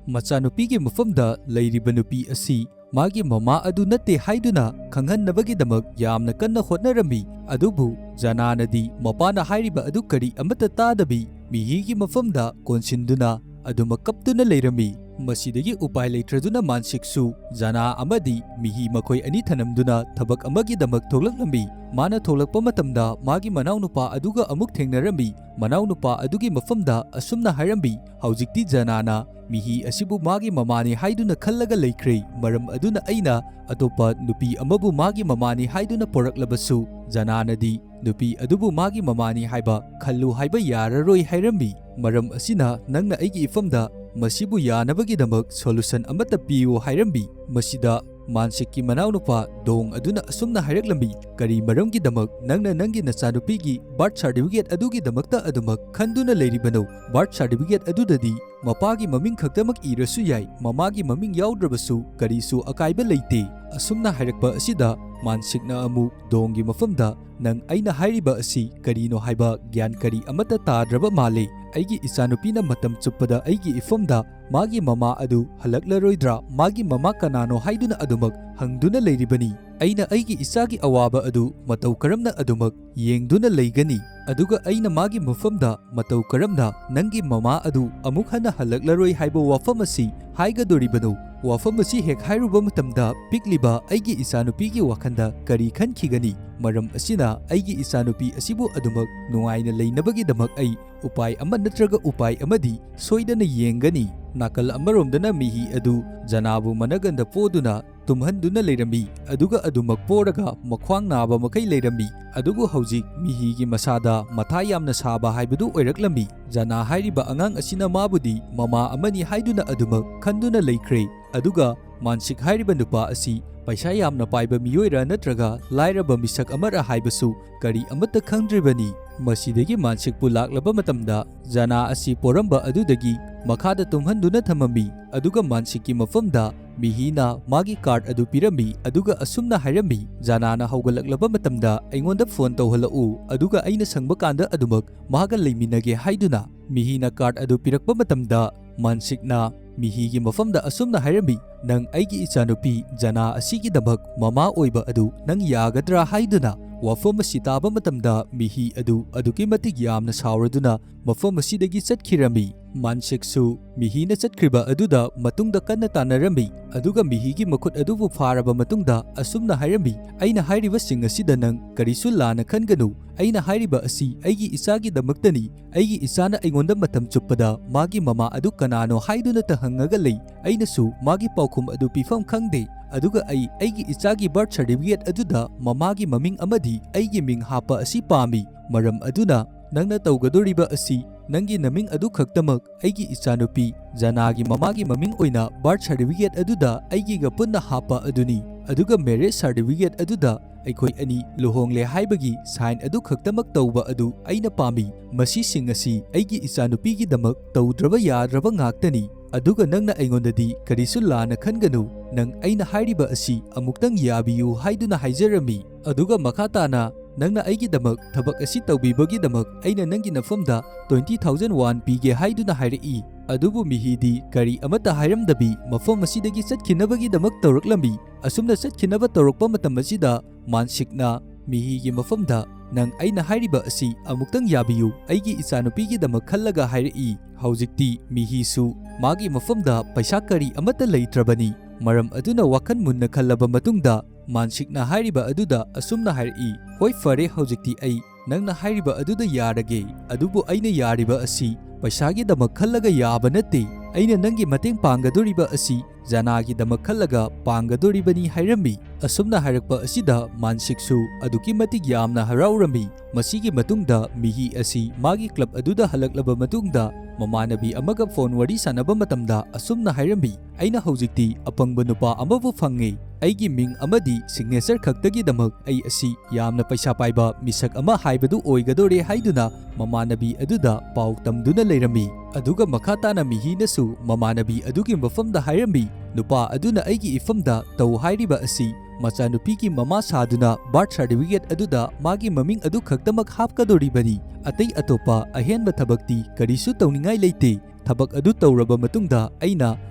ꯃꯆꯥꯅꯨꯄꯤꯒꯤ ꯃꯐꯝꯗ ꯂꯩꯔꯤꯕ ꯅꯨꯄꯤ ꯑꯁꯤ ꯃꯥꯒꯤ ꯃꯃꯥ ꯑꯗꯨ ꯅꯠꯇꯦ ꯍꯥꯏꯗꯨꯅ ꯈꯪꯍꯟꯅꯕꯒꯤꯗꯃꯛ ꯌꯥꯝꯅ ꯀꯟꯅ ꯍꯣꯠꯅꯔꯝꯃꯤ꯫ ꯑꯗꯨꯕꯨ ꯖꯅꯥꯅꯗꯤ ꯃꯄꯥꯅ ꯍꯥꯏꯔꯤꯕ ꯑꯗꯨ ꯀꯔꯤ ꯑꯃꯠꯇ ꯇꯥꯗꯕꯤ, ꯃꯤꯍꯤꯒꯤ ꯃꯐꯝꯗ ꯀꯣꯟꯁꯤꯟꯗꯨꯅ ꯑꯗꯨꯃꯛ ꯀꯞꯇꯨꯅ ꯂꯩꯔꯝꯃꯤ꯫ ꯃꯁꯤꯗꯒꯤ ꯎꯄꯥꯏ ꯂꯩꯇ꯭ꯔꯗꯨꯅ ꯃꯥꯟꯁꯤꯛꯁꯨ ꯖꯅꯥ ꯑꯃꯗꯤ ꯃꯤꯍꯤ ꯃꯈꯣꯏ ꯑꯅꯤ ꯊꯅꯝꯗꯨꯅ ꯊꯕꯛ ꯑꯃꯒꯤꯗꯃꯛ ꯊꯣꯛꯂꯛꯂꯝꯃꯤ꯫ ꯃꯥꯅ ꯊꯣꯛꯂꯛꯄ ꯃꯇꯝꯗ ꯃꯥꯒꯤ ꯃꯅꯥꯎꯅꯨꯄꯥ ꯑꯗꯨꯒ ꯑꯃꯨꯛ ꯊꯦꯡꯅꯔꯝꯃꯤ꯫ ꯃꯅꯥꯎꯅꯨꯄꯥ ꯑꯗꯨꯒꯤ ꯃꯐꯝꯗ ꯑꯁꯨꯝꯅ ꯍꯥꯏꯔꯝꯃꯤ, "ꯍꯧꯖꯤꯛꯇꯤ ꯖꯅꯥꯅ ꯃꯤꯍꯤ ꯑꯁꯤꯕꯨ ꯃꯥꯒꯤ ꯃꯃꯥꯅꯤ ꯍꯥꯏꯗꯨꯅ ꯈꯜꯂꯒ ꯂꯩꯈ꯭ꯔꯦ꯫ ꯃꯔꯝ ꯑꯗꯨꯅ ꯑꯩꯅ ꯑꯇꯣꯞꯄ ꯅꯨꯄꯤ ꯑꯃꯕꯨ ꯃꯥꯒꯤ ꯃꯃꯥꯅꯤ ꯍꯥꯏꯗꯨꯅ ꯄꯣꯔꯛꯂꯕꯁꯨ, ꯖꯅꯥꯅꯗꯤ ꯅꯨꯄꯤ ꯑꯗꯨꯕꯨ ꯃꯥꯒꯤ ꯃꯃꯥꯅꯤ ꯍꯥꯏꯕ ꯈꯜꯂꯨ ꯍꯥꯏꯕ ꯌꯥꯔꯔꯣꯏ ꯍꯥꯏꯔꯝꯃꯤ꯫ ꯃꯔꯝ ꯑꯁꯤꯅ ꯅꯪꯅ ꯑꯩꯒꯤ ꯏꯐꯝꯗ ꯃꯁꯤꯕꯨ ꯌꯥꯅꯕꯒꯤꯗꯃꯛ solution ꯑꯃꯠꯇ ꯄꯤꯌꯨ" ꯍꯥꯏꯔꯝꯃꯤ꯫ ꯃꯁꯤꯗ ꯃꯥꯟꯁꯤꯛꯀꯤ ꯃꯅꯥꯎꯅꯨꯄꯥ ꯗꯣꯡ ꯑꯗꯨꯅ ꯑꯁꯨꯝꯅ ꯍꯥꯏꯔꯛꯂꯝꯃꯤ, "ꯀꯔꯤ ꯃꯔꯝꯒꯤꯗꯃꯛ ꯅꯪꯅ ꯅꯪꯒꯤ ꯅꯆꯥꯅꯨꯄꯤꯒꯤ birth certificate ꯑꯗꯨꯒꯤꯗꯃꯛꯇ ꯑꯗꯨꯃꯛ ꯈꯟꯗꯨꯅ ꯂꯩꯔꯤꯕꯅꯣ? Birth certificate ꯑꯗꯨꯗꯗꯤ ꯃꯄꯥꯒꯤ ꯃꯃꯤꯡ ꯈꯛꯇꯃꯛ ꯏꯔꯁꯨ ꯌꯥꯏ, ꯃꯃꯥꯒꯤ ꯃꯃꯤꯡ ꯌꯥꯎꯗ꯭ꯔꯕꯁꯨ ꯀꯔꯤꯁꯨ ꯑꯀꯥꯏꯕ ꯂꯩꯇꯦ"꯫ ꯑꯁꯨꯝꯅ ꯍꯥꯏꯔꯛꯄ ꯑꯁꯤꯗ ꯃꯥꯟꯁꯤꯛꯅ ꯑꯃꯨꯛ ꯗꯣꯡꯒꯤ ꯃꯐꯝꯗ, "ꯅꯪ ꯑꯩꯅ ꯍꯥꯏꯔꯤꯕ ꯑꯁꯤ ꯀꯔꯤꯅꯣ ꯍꯥꯏꯕ ꯒ꯭ꯌꯥꯟ ꯀꯔꯤ ꯑꯃꯠꯇ ꯇꯥꯗ꯭ꯔꯕ ꯃꯥꯜꯂꯦ꯫ ꯑꯩꯒꯤ ꯏꯆꯥꯅꯨꯄꯤꯅ ꯃꯇꯝ ꯆꯨꯞꯄꯗ ꯑꯩꯒꯤ ꯏꯐꯝꯗ ꯃꯥꯒꯤ ꯃꯃꯥ ꯑꯗꯨ ꯍꯜꯂꯛꯂꯔꯣꯏꯗ꯭ꯔꯥ, ꯃꯥꯒꯤ ꯃꯃꯥ ꯀꯅꯥꯅꯣ ꯍꯥꯏꯗꯨꯅ ꯑꯗꯨꯃꯛ ꯍꯪꯗꯨꯅ ꯂꯩꯔꯤꯕꯅꯤ꯫ ꯑꯩꯅ ꯑꯩꯒꯤ ꯏꯆꯥꯒꯤ ꯑꯋꯥꯕ ꯑꯗꯨ ꯃꯇꯧ ꯀꯔꯝꯅ ꯑꯗꯨꯃꯛ ꯌꯦꯡꯗꯨꯅ ꯂꯩꯒꯅꯤ? ꯑꯗꯨꯒ ꯑꯩꯅ ꯃꯥꯒꯤ ꯃꯐꯝꯗ ꯃꯇꯧ ꯀꯔꯝꯅ ꯅꯪꯒꯤ ꯃꯃꯥ ꯑꯗꯨ ꯑꯃꯨꯛ ꯍꯟꯅ ꯍꯜꯂꯛꯂꯔꯣꯏ ꯍꯥꯏꯕ ꯋꯥꯐꯝ ꯑꯁꯤ ꯍꯥꯏꯒꯗꯣꯔꯤꯕꯅꯣ?" ꯋꯥꯐꯝ ꯑꯁꯤ ꯍꯦꯛ ꯍꯥꯏꯔꯨꯕ ꯃꯇꯝꯗ ꯄꯤꯛꯂꯤꯕ ꯑꯩꯒꯤ ꯏꯆꯥꯅꯨꯄꯤꯒꯤ ꯋꯥꯈꯜꯗ ꯀꯔꯤ ꯈꯟꯈꯤꯒꯅꯤ? ꯃꯔꯝ ꯑꯁꯤꯅ ꯑꯩꯒꯤ ꯏꯆꯥꯅꯨꯄꯤ ꯑꯁꯤꯕꯨ ꯑꯗꯨꯃꯛ ꯅꯨꯡꯉꯥꯏꯅ ꯂꯩꯅꯕꯒꯤꯗꯃꯛ ꯑꯩ ꯎꯄꯥꯏ ꯑꯃ ꯅꯠꯇ꯭ꯔꯒ ꯎꯄꯥꯏ ꯑꯃꯗꯤ ꯁꯣꯏꯗꯅ ꯌꯦꯡꯒꯅꯤ꯫ ꯅꯥꯀꯜ ꯑꯃꯔꯣꯝꯗꯅ ꯃꯤꯍꯤ ꯑꯗꯨ ꯖꯅꯥꯕꯨ ꯃꯅꯒꯟꯗ ꯄꯣꯗꯨꯅ ꯇꯨꯝꯍꯟꯗꯨꯅ ꯂꯩꯔꯝꯃꯤ, ꯑꯗꯨꯒ ꯑꯗꯨꯃꯛ ꯄꯣꯔꯒ ꯃꯈ꯭ꯋꯥꯡ ꯅꯥꯕ ꯃꯈꯩ ꯂꯩꯔꯝꯃꯤ꯫ ꯑꯗꯨꯕꯨ ꯍꯧꯖꯤꯛ ꯃꯤꯍꯤꯒꯤ ꯃꯁꯥꯗ ꯃꯊꯥ ꯌꯥꯝꯅ ꯁꯥꯕ ꯍꯥꯏꯕꯗꯨ ꯑꯣꯏꯔꯛꯂꯝꯃꯤ꯫ ꯖꯅꯥ ꯍꯥꯏꯔꯤꯕ ꯑꯉꯥꯡ ꯑꯁꯤꯅ ꯃꯥꯕꯨꯗꯤ ꯃꯃꯥ ꯑꯃꯅꯤ ꯍꯥꯏꯗꯨꯅ ꯑꯗꯨꯃꯛ ꯈꯟꯗꯨꯅ ꯂꯩꯈ꯭ꯔꯦ꯫ ꯑꯗꯨꯒ ꯃꯥꯟꯁꯤꯛ ꯍꯥꯏꯔꯤꯕ ꯅꯨꯄꯥ ꯑꯁꯤ ꯄꯩꯁꯥ ꯌꯥꯝꯅ ꯄꯥꯏꯕ ꯃꯤꯑꯣꯏꯔꯥ ꯅꯠꯇ꯭ꯔꯒ ꯂꯥꯏꯔꯕ ꯃꯤꯁꯛ ꯑꯃꯔꯥ ꯍꯥꯏꯕꯁꯨ ꯀꯔꯤ ꯑꯃꯠꯇ ꯈꯪꯗ꯭ꯔꯤꯕꯅꯤ꯫ ꯃꯁꯤꯗꯒꯤ ꯃꯥꯟꯁꯤꯛꯄꯨ ꯂꯥꯛꯂꯕ ꯃꯇꯝꯗ ꯖꯅꯥ ꯑꯁꯤ ꯄꯣꯔꯝꯕ ꯑꯗꯨꯗꯒꯤ ꯃꯈꯥꯗ ꯇꯨꯝꯍꯟꯗꯨꯅ ꯊꯝꯃꯝꯃꯤ꯫ ꯑꯗꯨꯒ ꯃꯥꯟꯁꯤꯛꯀꯤ ꯃꯐꯝꯗ ꯃꯤꯍꯤꯅ ꯃꯥꯒꯤ card ꯑꯗꯨ ꯄꯤꯔꯝꯃꯤ, ꯑꯗꯨꯒ ꯑꯁꯨꯝꯅ ꯍꯥꯏꯔꯝꯃꯤ, "ꯖꯅꯥꯅ ꯍꯧꯒꯠꯂꯛꯂꯕ ꯃꯇꯝꯗ ꯑꯩꯉꯣꯟꯗ phone ꯇꯧꯍꯜꯂꯛꯎ, ꯑꯗꯨꯒ ꯑꯩꯅ ꯁꯪꯕ ꯀꯥꯟꯗ ꯑꯗꯨꯃꯛ ꯃꯥꯒ ꯂꯩꯃꯤꯟꯅꯒꯦ" ꯍꯥꯏꯗꯨꯅ꯫ ꯃꯤꯍꯤꯅ card ꯑꯗꯨ ꯄꯤꯔꯛꯄ ꯃꯇꯝꯗ ꯃꯥꯟꯁꯤꯛꯅ ꯃꯤꯍꯤꯒꯤ ꯃꯐꯝꯗ ꯑꯁꯨꯝꯅ ꯍꯥꯏꯔꯝꯃꯤ, "ꯅꯪ ꯑꯩꯒꯤ ꯏꯆꯥꯅꯨꯄꯤ ꯖꯅꯥ ꯑꯁꯤꯒꯤꯗꯃꯛ ꯃꯃꯥ ꯑꯣꯏꯕ ꯑꯗꯨ ꯅꯪ ꯌꯥꯒꯗ꯭ꯔꯥ ꯍꯥꯏꯗꯨꯅ?" ꯋꯥꯐꯝ ꯑꯁꯤ ꯇꯥꯕ ꯃꯇꯝꯗ ꯃꯤꯍꯤ ꯑꯗꯨ ꯑꯗꯨꯛꯀꯤ ꯃꯇꯤꯛ ꯌꯥꯝꯅ ꯁꯥꯎꯔꯗꯨꯅ ꯃꯐꯝ ꯑꯁꯤꯗꯒꯤ ꯆꯠꯈꯤꯔꯝꯃꯤ꯫ ꯃꯥꯟꯁꯤꯛꯁꯨ ꯃꯤꯍꯤꯅ ꯆꯠꯈ꯭ꯔꯤꯕ ꯑꯗꯨꯗ ꯃꯇꯨꯡꯗ ꯀꯟꯅ ꯇꯥꯟꯅꯔꯝꯃꯤ, ꯑꯗꯨꯒ ꯃꯤꯍꯤꯒꯤ ꯃꯈꯨꯠ ꯑꯗꯨꯕꯨ ꯐꯥꯔꯕ ꯃꯇꯨꯡꯗ ꯑꯁꯨꯝꯅ ꯍꯥꯏꯔꯝꯃꯤ, "ꯑꯩꯅ ꯍꯥꯏꯔꯤꯕꯁꯤꯡ ꯑꯁꯤꯗ ꯅꯪ ꯀꯔꯤꯁꯨ ꯂꯥꯟꯅ ꯈꯟꯒꯅꯨ꯫ ꯑꯩꯅ ꯍꯥꯏꯔꯤꯕ ꯑꯁꯤ ꯑꯩꯒꯤ ꯏꯆꯥꯒꯤꯗꯃꯛꯇꯅꯤ꯫ ꯑꯩꯒꯤ ꯏꯆꯥꯅ ꯑꯩꯉꯣꯟꯗ ꯃꯇꯝ ꯆꯨꯞꯄꯗ ꯃꯥꯒꯤ ꯃꯃꯥ ꯑꯗꯨ ꯀꯅꯥꯅꯣ ꯍꯥꯏꯗꯨꯅꯇ ꯍꯪꯉꯒ ꯂꯩ꯫ ꯑꯩꯅꯁꯨ ꯃꯥꯒꯤ ꯄꯥꯎꯈꯨꯝ ꯑꯗꯨ ꯄꯤꯐꯝ ꯈꯪꯗꯦ꯫ ꯑꯗꯨꯒ ꯑꯩ ꯑꯩꯒꯤ ꯏꯆꯥꯒꯤ ꯕꯥꯔꯊ ꯁꯥꯔꯇꯤꯐꯤꯀꯦꯠ ꯑꯗꯨꯗ ꯃꯃꯥꯒꯤ ꯃꯃꯤꯡ ꯑꯃꯗꯤ ꯑꯩꯒꯤ ꯃꯤꯡ ꯍꯥꯞꯄ ꯑꯁꯤ ꯄꯥꯝꯃꯤ꯫ ꯃꯔꯝ ꯑꯗꯨꯅ ꯅꯪꯅ ꯇꯧꯒꯗꯧꯔꯤꯕ ꯑꯁꯤ ꯅꯪꯒꯤ ꯅꯃꯤꯡ ꯑꯗꯨ ꯈꯛꯇꯃꯛ ꯑꯩꯒꯤ ꯏꯆꯥꯅꯨꯄꯤ ꯖꯅꯥꯒꯤ ꯃꯃꯥꯒꯤ ꯃꯃꯤꯡ ꯑꯣꯏꯅ ꯕꯥꯔꯊ ꯁꯥꯔꯇꯤꯐꯤꯀꯦꯠ ꯑꯗꯨꯗ ꯑꯩꯒꯤꯒ ꯄꯨꯟꯅ ꯍꯥꯞꯄ ꯑꯗꯨꯅꯤ꯫ ꯑꯗꯨꯒ ꯃꯦꯔꯦꯖ ꯁꯥꯔꯇꯤꯐꯤꯀꯦꯠ ꯑꯗꯨꯗ ꯑꯩꯈꯣꯏ ꯑꯅꯤ ꯂꯨꯍꯣꯡꯂꯦ ꯍꯥꯏꯕꯒꯤ ꯁꯥꯏꯟ ꯑꯗꯨ ꯈꯛꯇꯃꯛ ꯇꯧꯕ ꯑꯗꯨ ꯑꯩꯅ ꯄꯥꯝꯃꯤ꯫ ꯃꯁꯤꯁꯤꯡ ꯑꯁꯤ ꯑꯩꯒꯤ ꯏꯆꯥꯅꯨꯄꯤꯒꯤꯗꯃꯛ ꯇꯧꯗ꯭ꯔꯕ ꯌꯥꯗ꯭ꯔꯕ ꯉꯥꯛꯇꯅꯤ꯫ ꯑꯗꯨꯒ ꯅꯪꯅ ꯑꯩꯉꯣꯟꯗꯗꯤ ꯀꯔꯤꯁꯨ ꯂꯥꯟꯅ ꯈꯟꯒꯅꯨ, ꯅꯪ ꯑꯩꯅ ꯍꯥꯏꯔꯤꯕ ꯑꯁꯤ ꯑꯃꯨꯛꯇꯪ ꯌꯥꯕꯤꯌꯨ" ꯍꯥꯏꯗꯨꯅ ꯍꯥꯏꯖꯔꯝꯃꯤ꯫ ꯑꯗꯨꯒ ꯃꯈꯥ ꯇꯥꯅ, "ꯅꯪꯅ ꯑꯩꯒꯤꯗꯃꯛ ꯊꯕꯛ ꯑꯁꯤ ꯇꯧꯕꯤꯕꯒꯤꯗꯃꯛ ꯑꯩꯅ ꯅꯪꯒꯤ ꯅꯐꯝꯗ ꯇ꯭ꯋꯦꯟꯇꯤ ꯊꯥꯎꯖꯟ ꯋꯥꯟ ꯄꯤꯒꯦ" ꯍꯥꯏꯗꯨꯅ ꯍꯥꯏꯔꯛꯏ꯫ ꯑꯗꯨꯕꯨ ꯃꯤꯍꯤꯗꯤ ꯀꯔꯤ ꯑꯃꯠꯇ ꯍꯥꯏꯔꯝꯗꯕꯤ ꯃꯐꯝ ꯑꯁꯤꯗꯒꯤ ꯆꯠꯈꯤꯅꯕꯒꯤꯗꯃꯛ ꯇꯧꯔꯛꯂꯝꯃꯤ꯫ ꯑꯁꯨꯝꯅ ꯆꯠꯈꯤꯅꯕ ꯇꯧꯔꯛꯄ ꯃꯇꯝ ꯑꯁꯤꯗ ꯃꯥꯟꯁꯤꯛꯅ ꯃꯤꯍꯤꯒꯤ ꯃꯐꯝꯗ, "ꯅꯪ ꯑꯩꯅ ꯍꯥꯏꯔꯤꯕ ꯑꯁꯤ ꯑꯃꯨꯛꯇꯪ ꯌꯥꯕꯤꯌꯨ, ꯑꯩꯒꯤ ꯏꯆꯥꯅꯨꯄꯤꯒꯤꯗꯃꯛ ꯈꯜꯂꯒ" ꯍꯥꯏꯔꯛꯏ꯫ ꯍꯧꯖꯤꯛꯇꯤ ꯃꯤꯍꯤꯁꯨ ꯃꯥꯒꯤ ꯃꯐꯝꯗ ꯄꯩꯁꯥ ꯀꯔꯤ ꯑꯃꯠꯇ ꯂꯩꯇ꯭ꯔꯕꯅꯤ꯫ ꯃꯔꯝ ꯑꯗꯨꯅ ꯋꯥꯈꯜ ꯃꯨꯟꯅ ꯈꯜꯂꯕ ꯃꯇꯨꯡꯗ ꯃꯥꯟꯁꯤꯛꯅ ꯍꯥꯏꯔꯤꯕ ꯑꯗꯨꯗ ꯑꯁꯨꯝꯅ ꯍꯥꯏꯔꯛꯏ, "ꯍꯣꯏ, ꯐꯔꯦ, ꯍꯧꯖꯤꯛꯇꯤ ꯑꯩ ꯅꯪꯅ ꯍꯥꯏꯔꯤꯕ ꯑꯗꯨꯗ ꯌꯥꯔꯒꯦ꯫ ꯑꯗꯨꯕꯨ ꯑꯩꯅ ꯌꯥꯔꯤꯕ ꯑꯁꯤ ꯄꯩꯁꯥꯒꯤꯗꯃꯛ ꯈꯜꯂꯒ ꯌꯥꯕ ꯅꯠꯇꯦ꯫ ꯑꯩꯅ ꯅꯪꯒꯤ ꯃꯇꯦꯡ ꯄꯥꯡꯒꯗꯧꯔꯤꯕ ꯑꯁꯤ ꯖꯅꯥꯒꯤꯗꯃꯛ ꯈꯜꯂꯒ ꯄꯥꯡꯒꯗꯧꯔꯤꯕꯅꯤ" ꯍꯥꯏꯔꯝꯃꯤ꯫ ꯑꯁꯨꯝꯅ ꯍꯥꯏꯔꯛꯄ ꯑꯁꯤꯗ ꯃꯥꯟꯁꯤꯛꯁꯨ ꯑꯗꯨꯛꯀꯤ ꯃꯇꯤꯛ ꯌꯥꯝꯅ ꯍꯔꯥꯎꯔꯝꯃꯤ꯫ ꯃꯁꯤꯒꯤ ꯃꯇꯨꯡꯗ ꯃꯤꯍꯤ ꯑꯁꯤ ꯃꯥꯒꯤ ꯀ꯭ꯂꯕ ꯑꯗꯨꯗ ꯍꯜꯂꯛꯂꯕ ꯃꯇꯨꯡꯗ ꯃꯃꯥꯟꯅꯕꯤ ꯑꯃꯒ ꯐꯣꯟ ꯋꯥꯔꯤ ꯁꯥꯟꯅꯕ ꯃꯇꯝꯗ ꯑꯁꯨꯝꯅ ꯍꯥꯏꯔꯝꯃꯤ, "ꯑꯩꯅ ꯍꯧꯖꯤꯛꯇꯤ ꯑꯄꯪꯕ ꯅꯨꯄꯥ ꯑꯃꯕꯨ ꯐꯪꯉꯦ꯫ ꯑꯩꯒꯤ ꯃꯤꯡ ꯑꯃꯗꯤ ꯁꯤꯒꯅꯦꯆꯔ ꯈꯛꯇꯒꯤꯗꯃꯛ ꯑꯩ ꯑꯁꯤ ꯌꯥꯝꯅ ꯄꯩꯁꯥ ꯄꯥꯏꯕ ꯃꯤꯁꯛ ꯑꯃ ꯍꯥꯏꯕꯗꯨ ꯑꯣꯏꯒꯗꯧꯔꯦ" ꯍꯥꯏꯗꯨꯅ ꯃꯃꯥꯟꯅꯕꯤ ꯑꯗꯨꯗ ꯄꯥꯎ ꯇꯝꯗꯨꯅ ꯂꯩꯔꯝꯃꯤ꯫ ꯑꯗꯨꯒ ꯃꯈꯥ ꯇꯥꯅ ꯃꯤꯍꯤꯅꯁꯨ ꯃꯃꯥꯟꯅꯕꯤ ꯑꯗꯨꯒꯤ ꯃꯐꯝꯗ ꯍꯥꯏꯔꯝꯃꯤ, "ꯅꯨꯄꯥ ꯑꯗꯨꯅ ꯑꯩꯒꯤ ꯏꯐꯝꯗ ꯇꯧ ꯍꯥꯏꯔꯤꯕ ꯑꯁꯤ ꯃꯆꯥꯅꯨꯄꯤꯒꯤ ꯃꯃꯥ ꯁꯥꯗꯨꯅ ꯕꯥꯔꯊ ꯁꯥꯔꯇꯤꯐꯤꯀꯦꯠ ꯑꯗꯨꯗ ꯃꯥꯒꯤ ꯃꯃꯤꯡ ꯑꯗꯨ ꯈꯛꯇꯃꯛ ꯍꯥꯞꯀꯗꯧꯔꯤꯕꯅꯤ꯫ ꯑꯇꯩ ꯑꯇꯣꯞꯄ ꯑꯍꯦꯟꯕ ꯊꯕꯛꯇꯤ ꯀꯔꯤꯁꯨ ꯇꯧꯅꯤꯡꯉꯥꯏ ꯂꯩꯇꯦ꯫ ꯊꯕꯛ ꯑꯗꯨ ꯇꯧꯔꯕ ꯃꯇꯨꯡꯗ ꯑꯩꯅ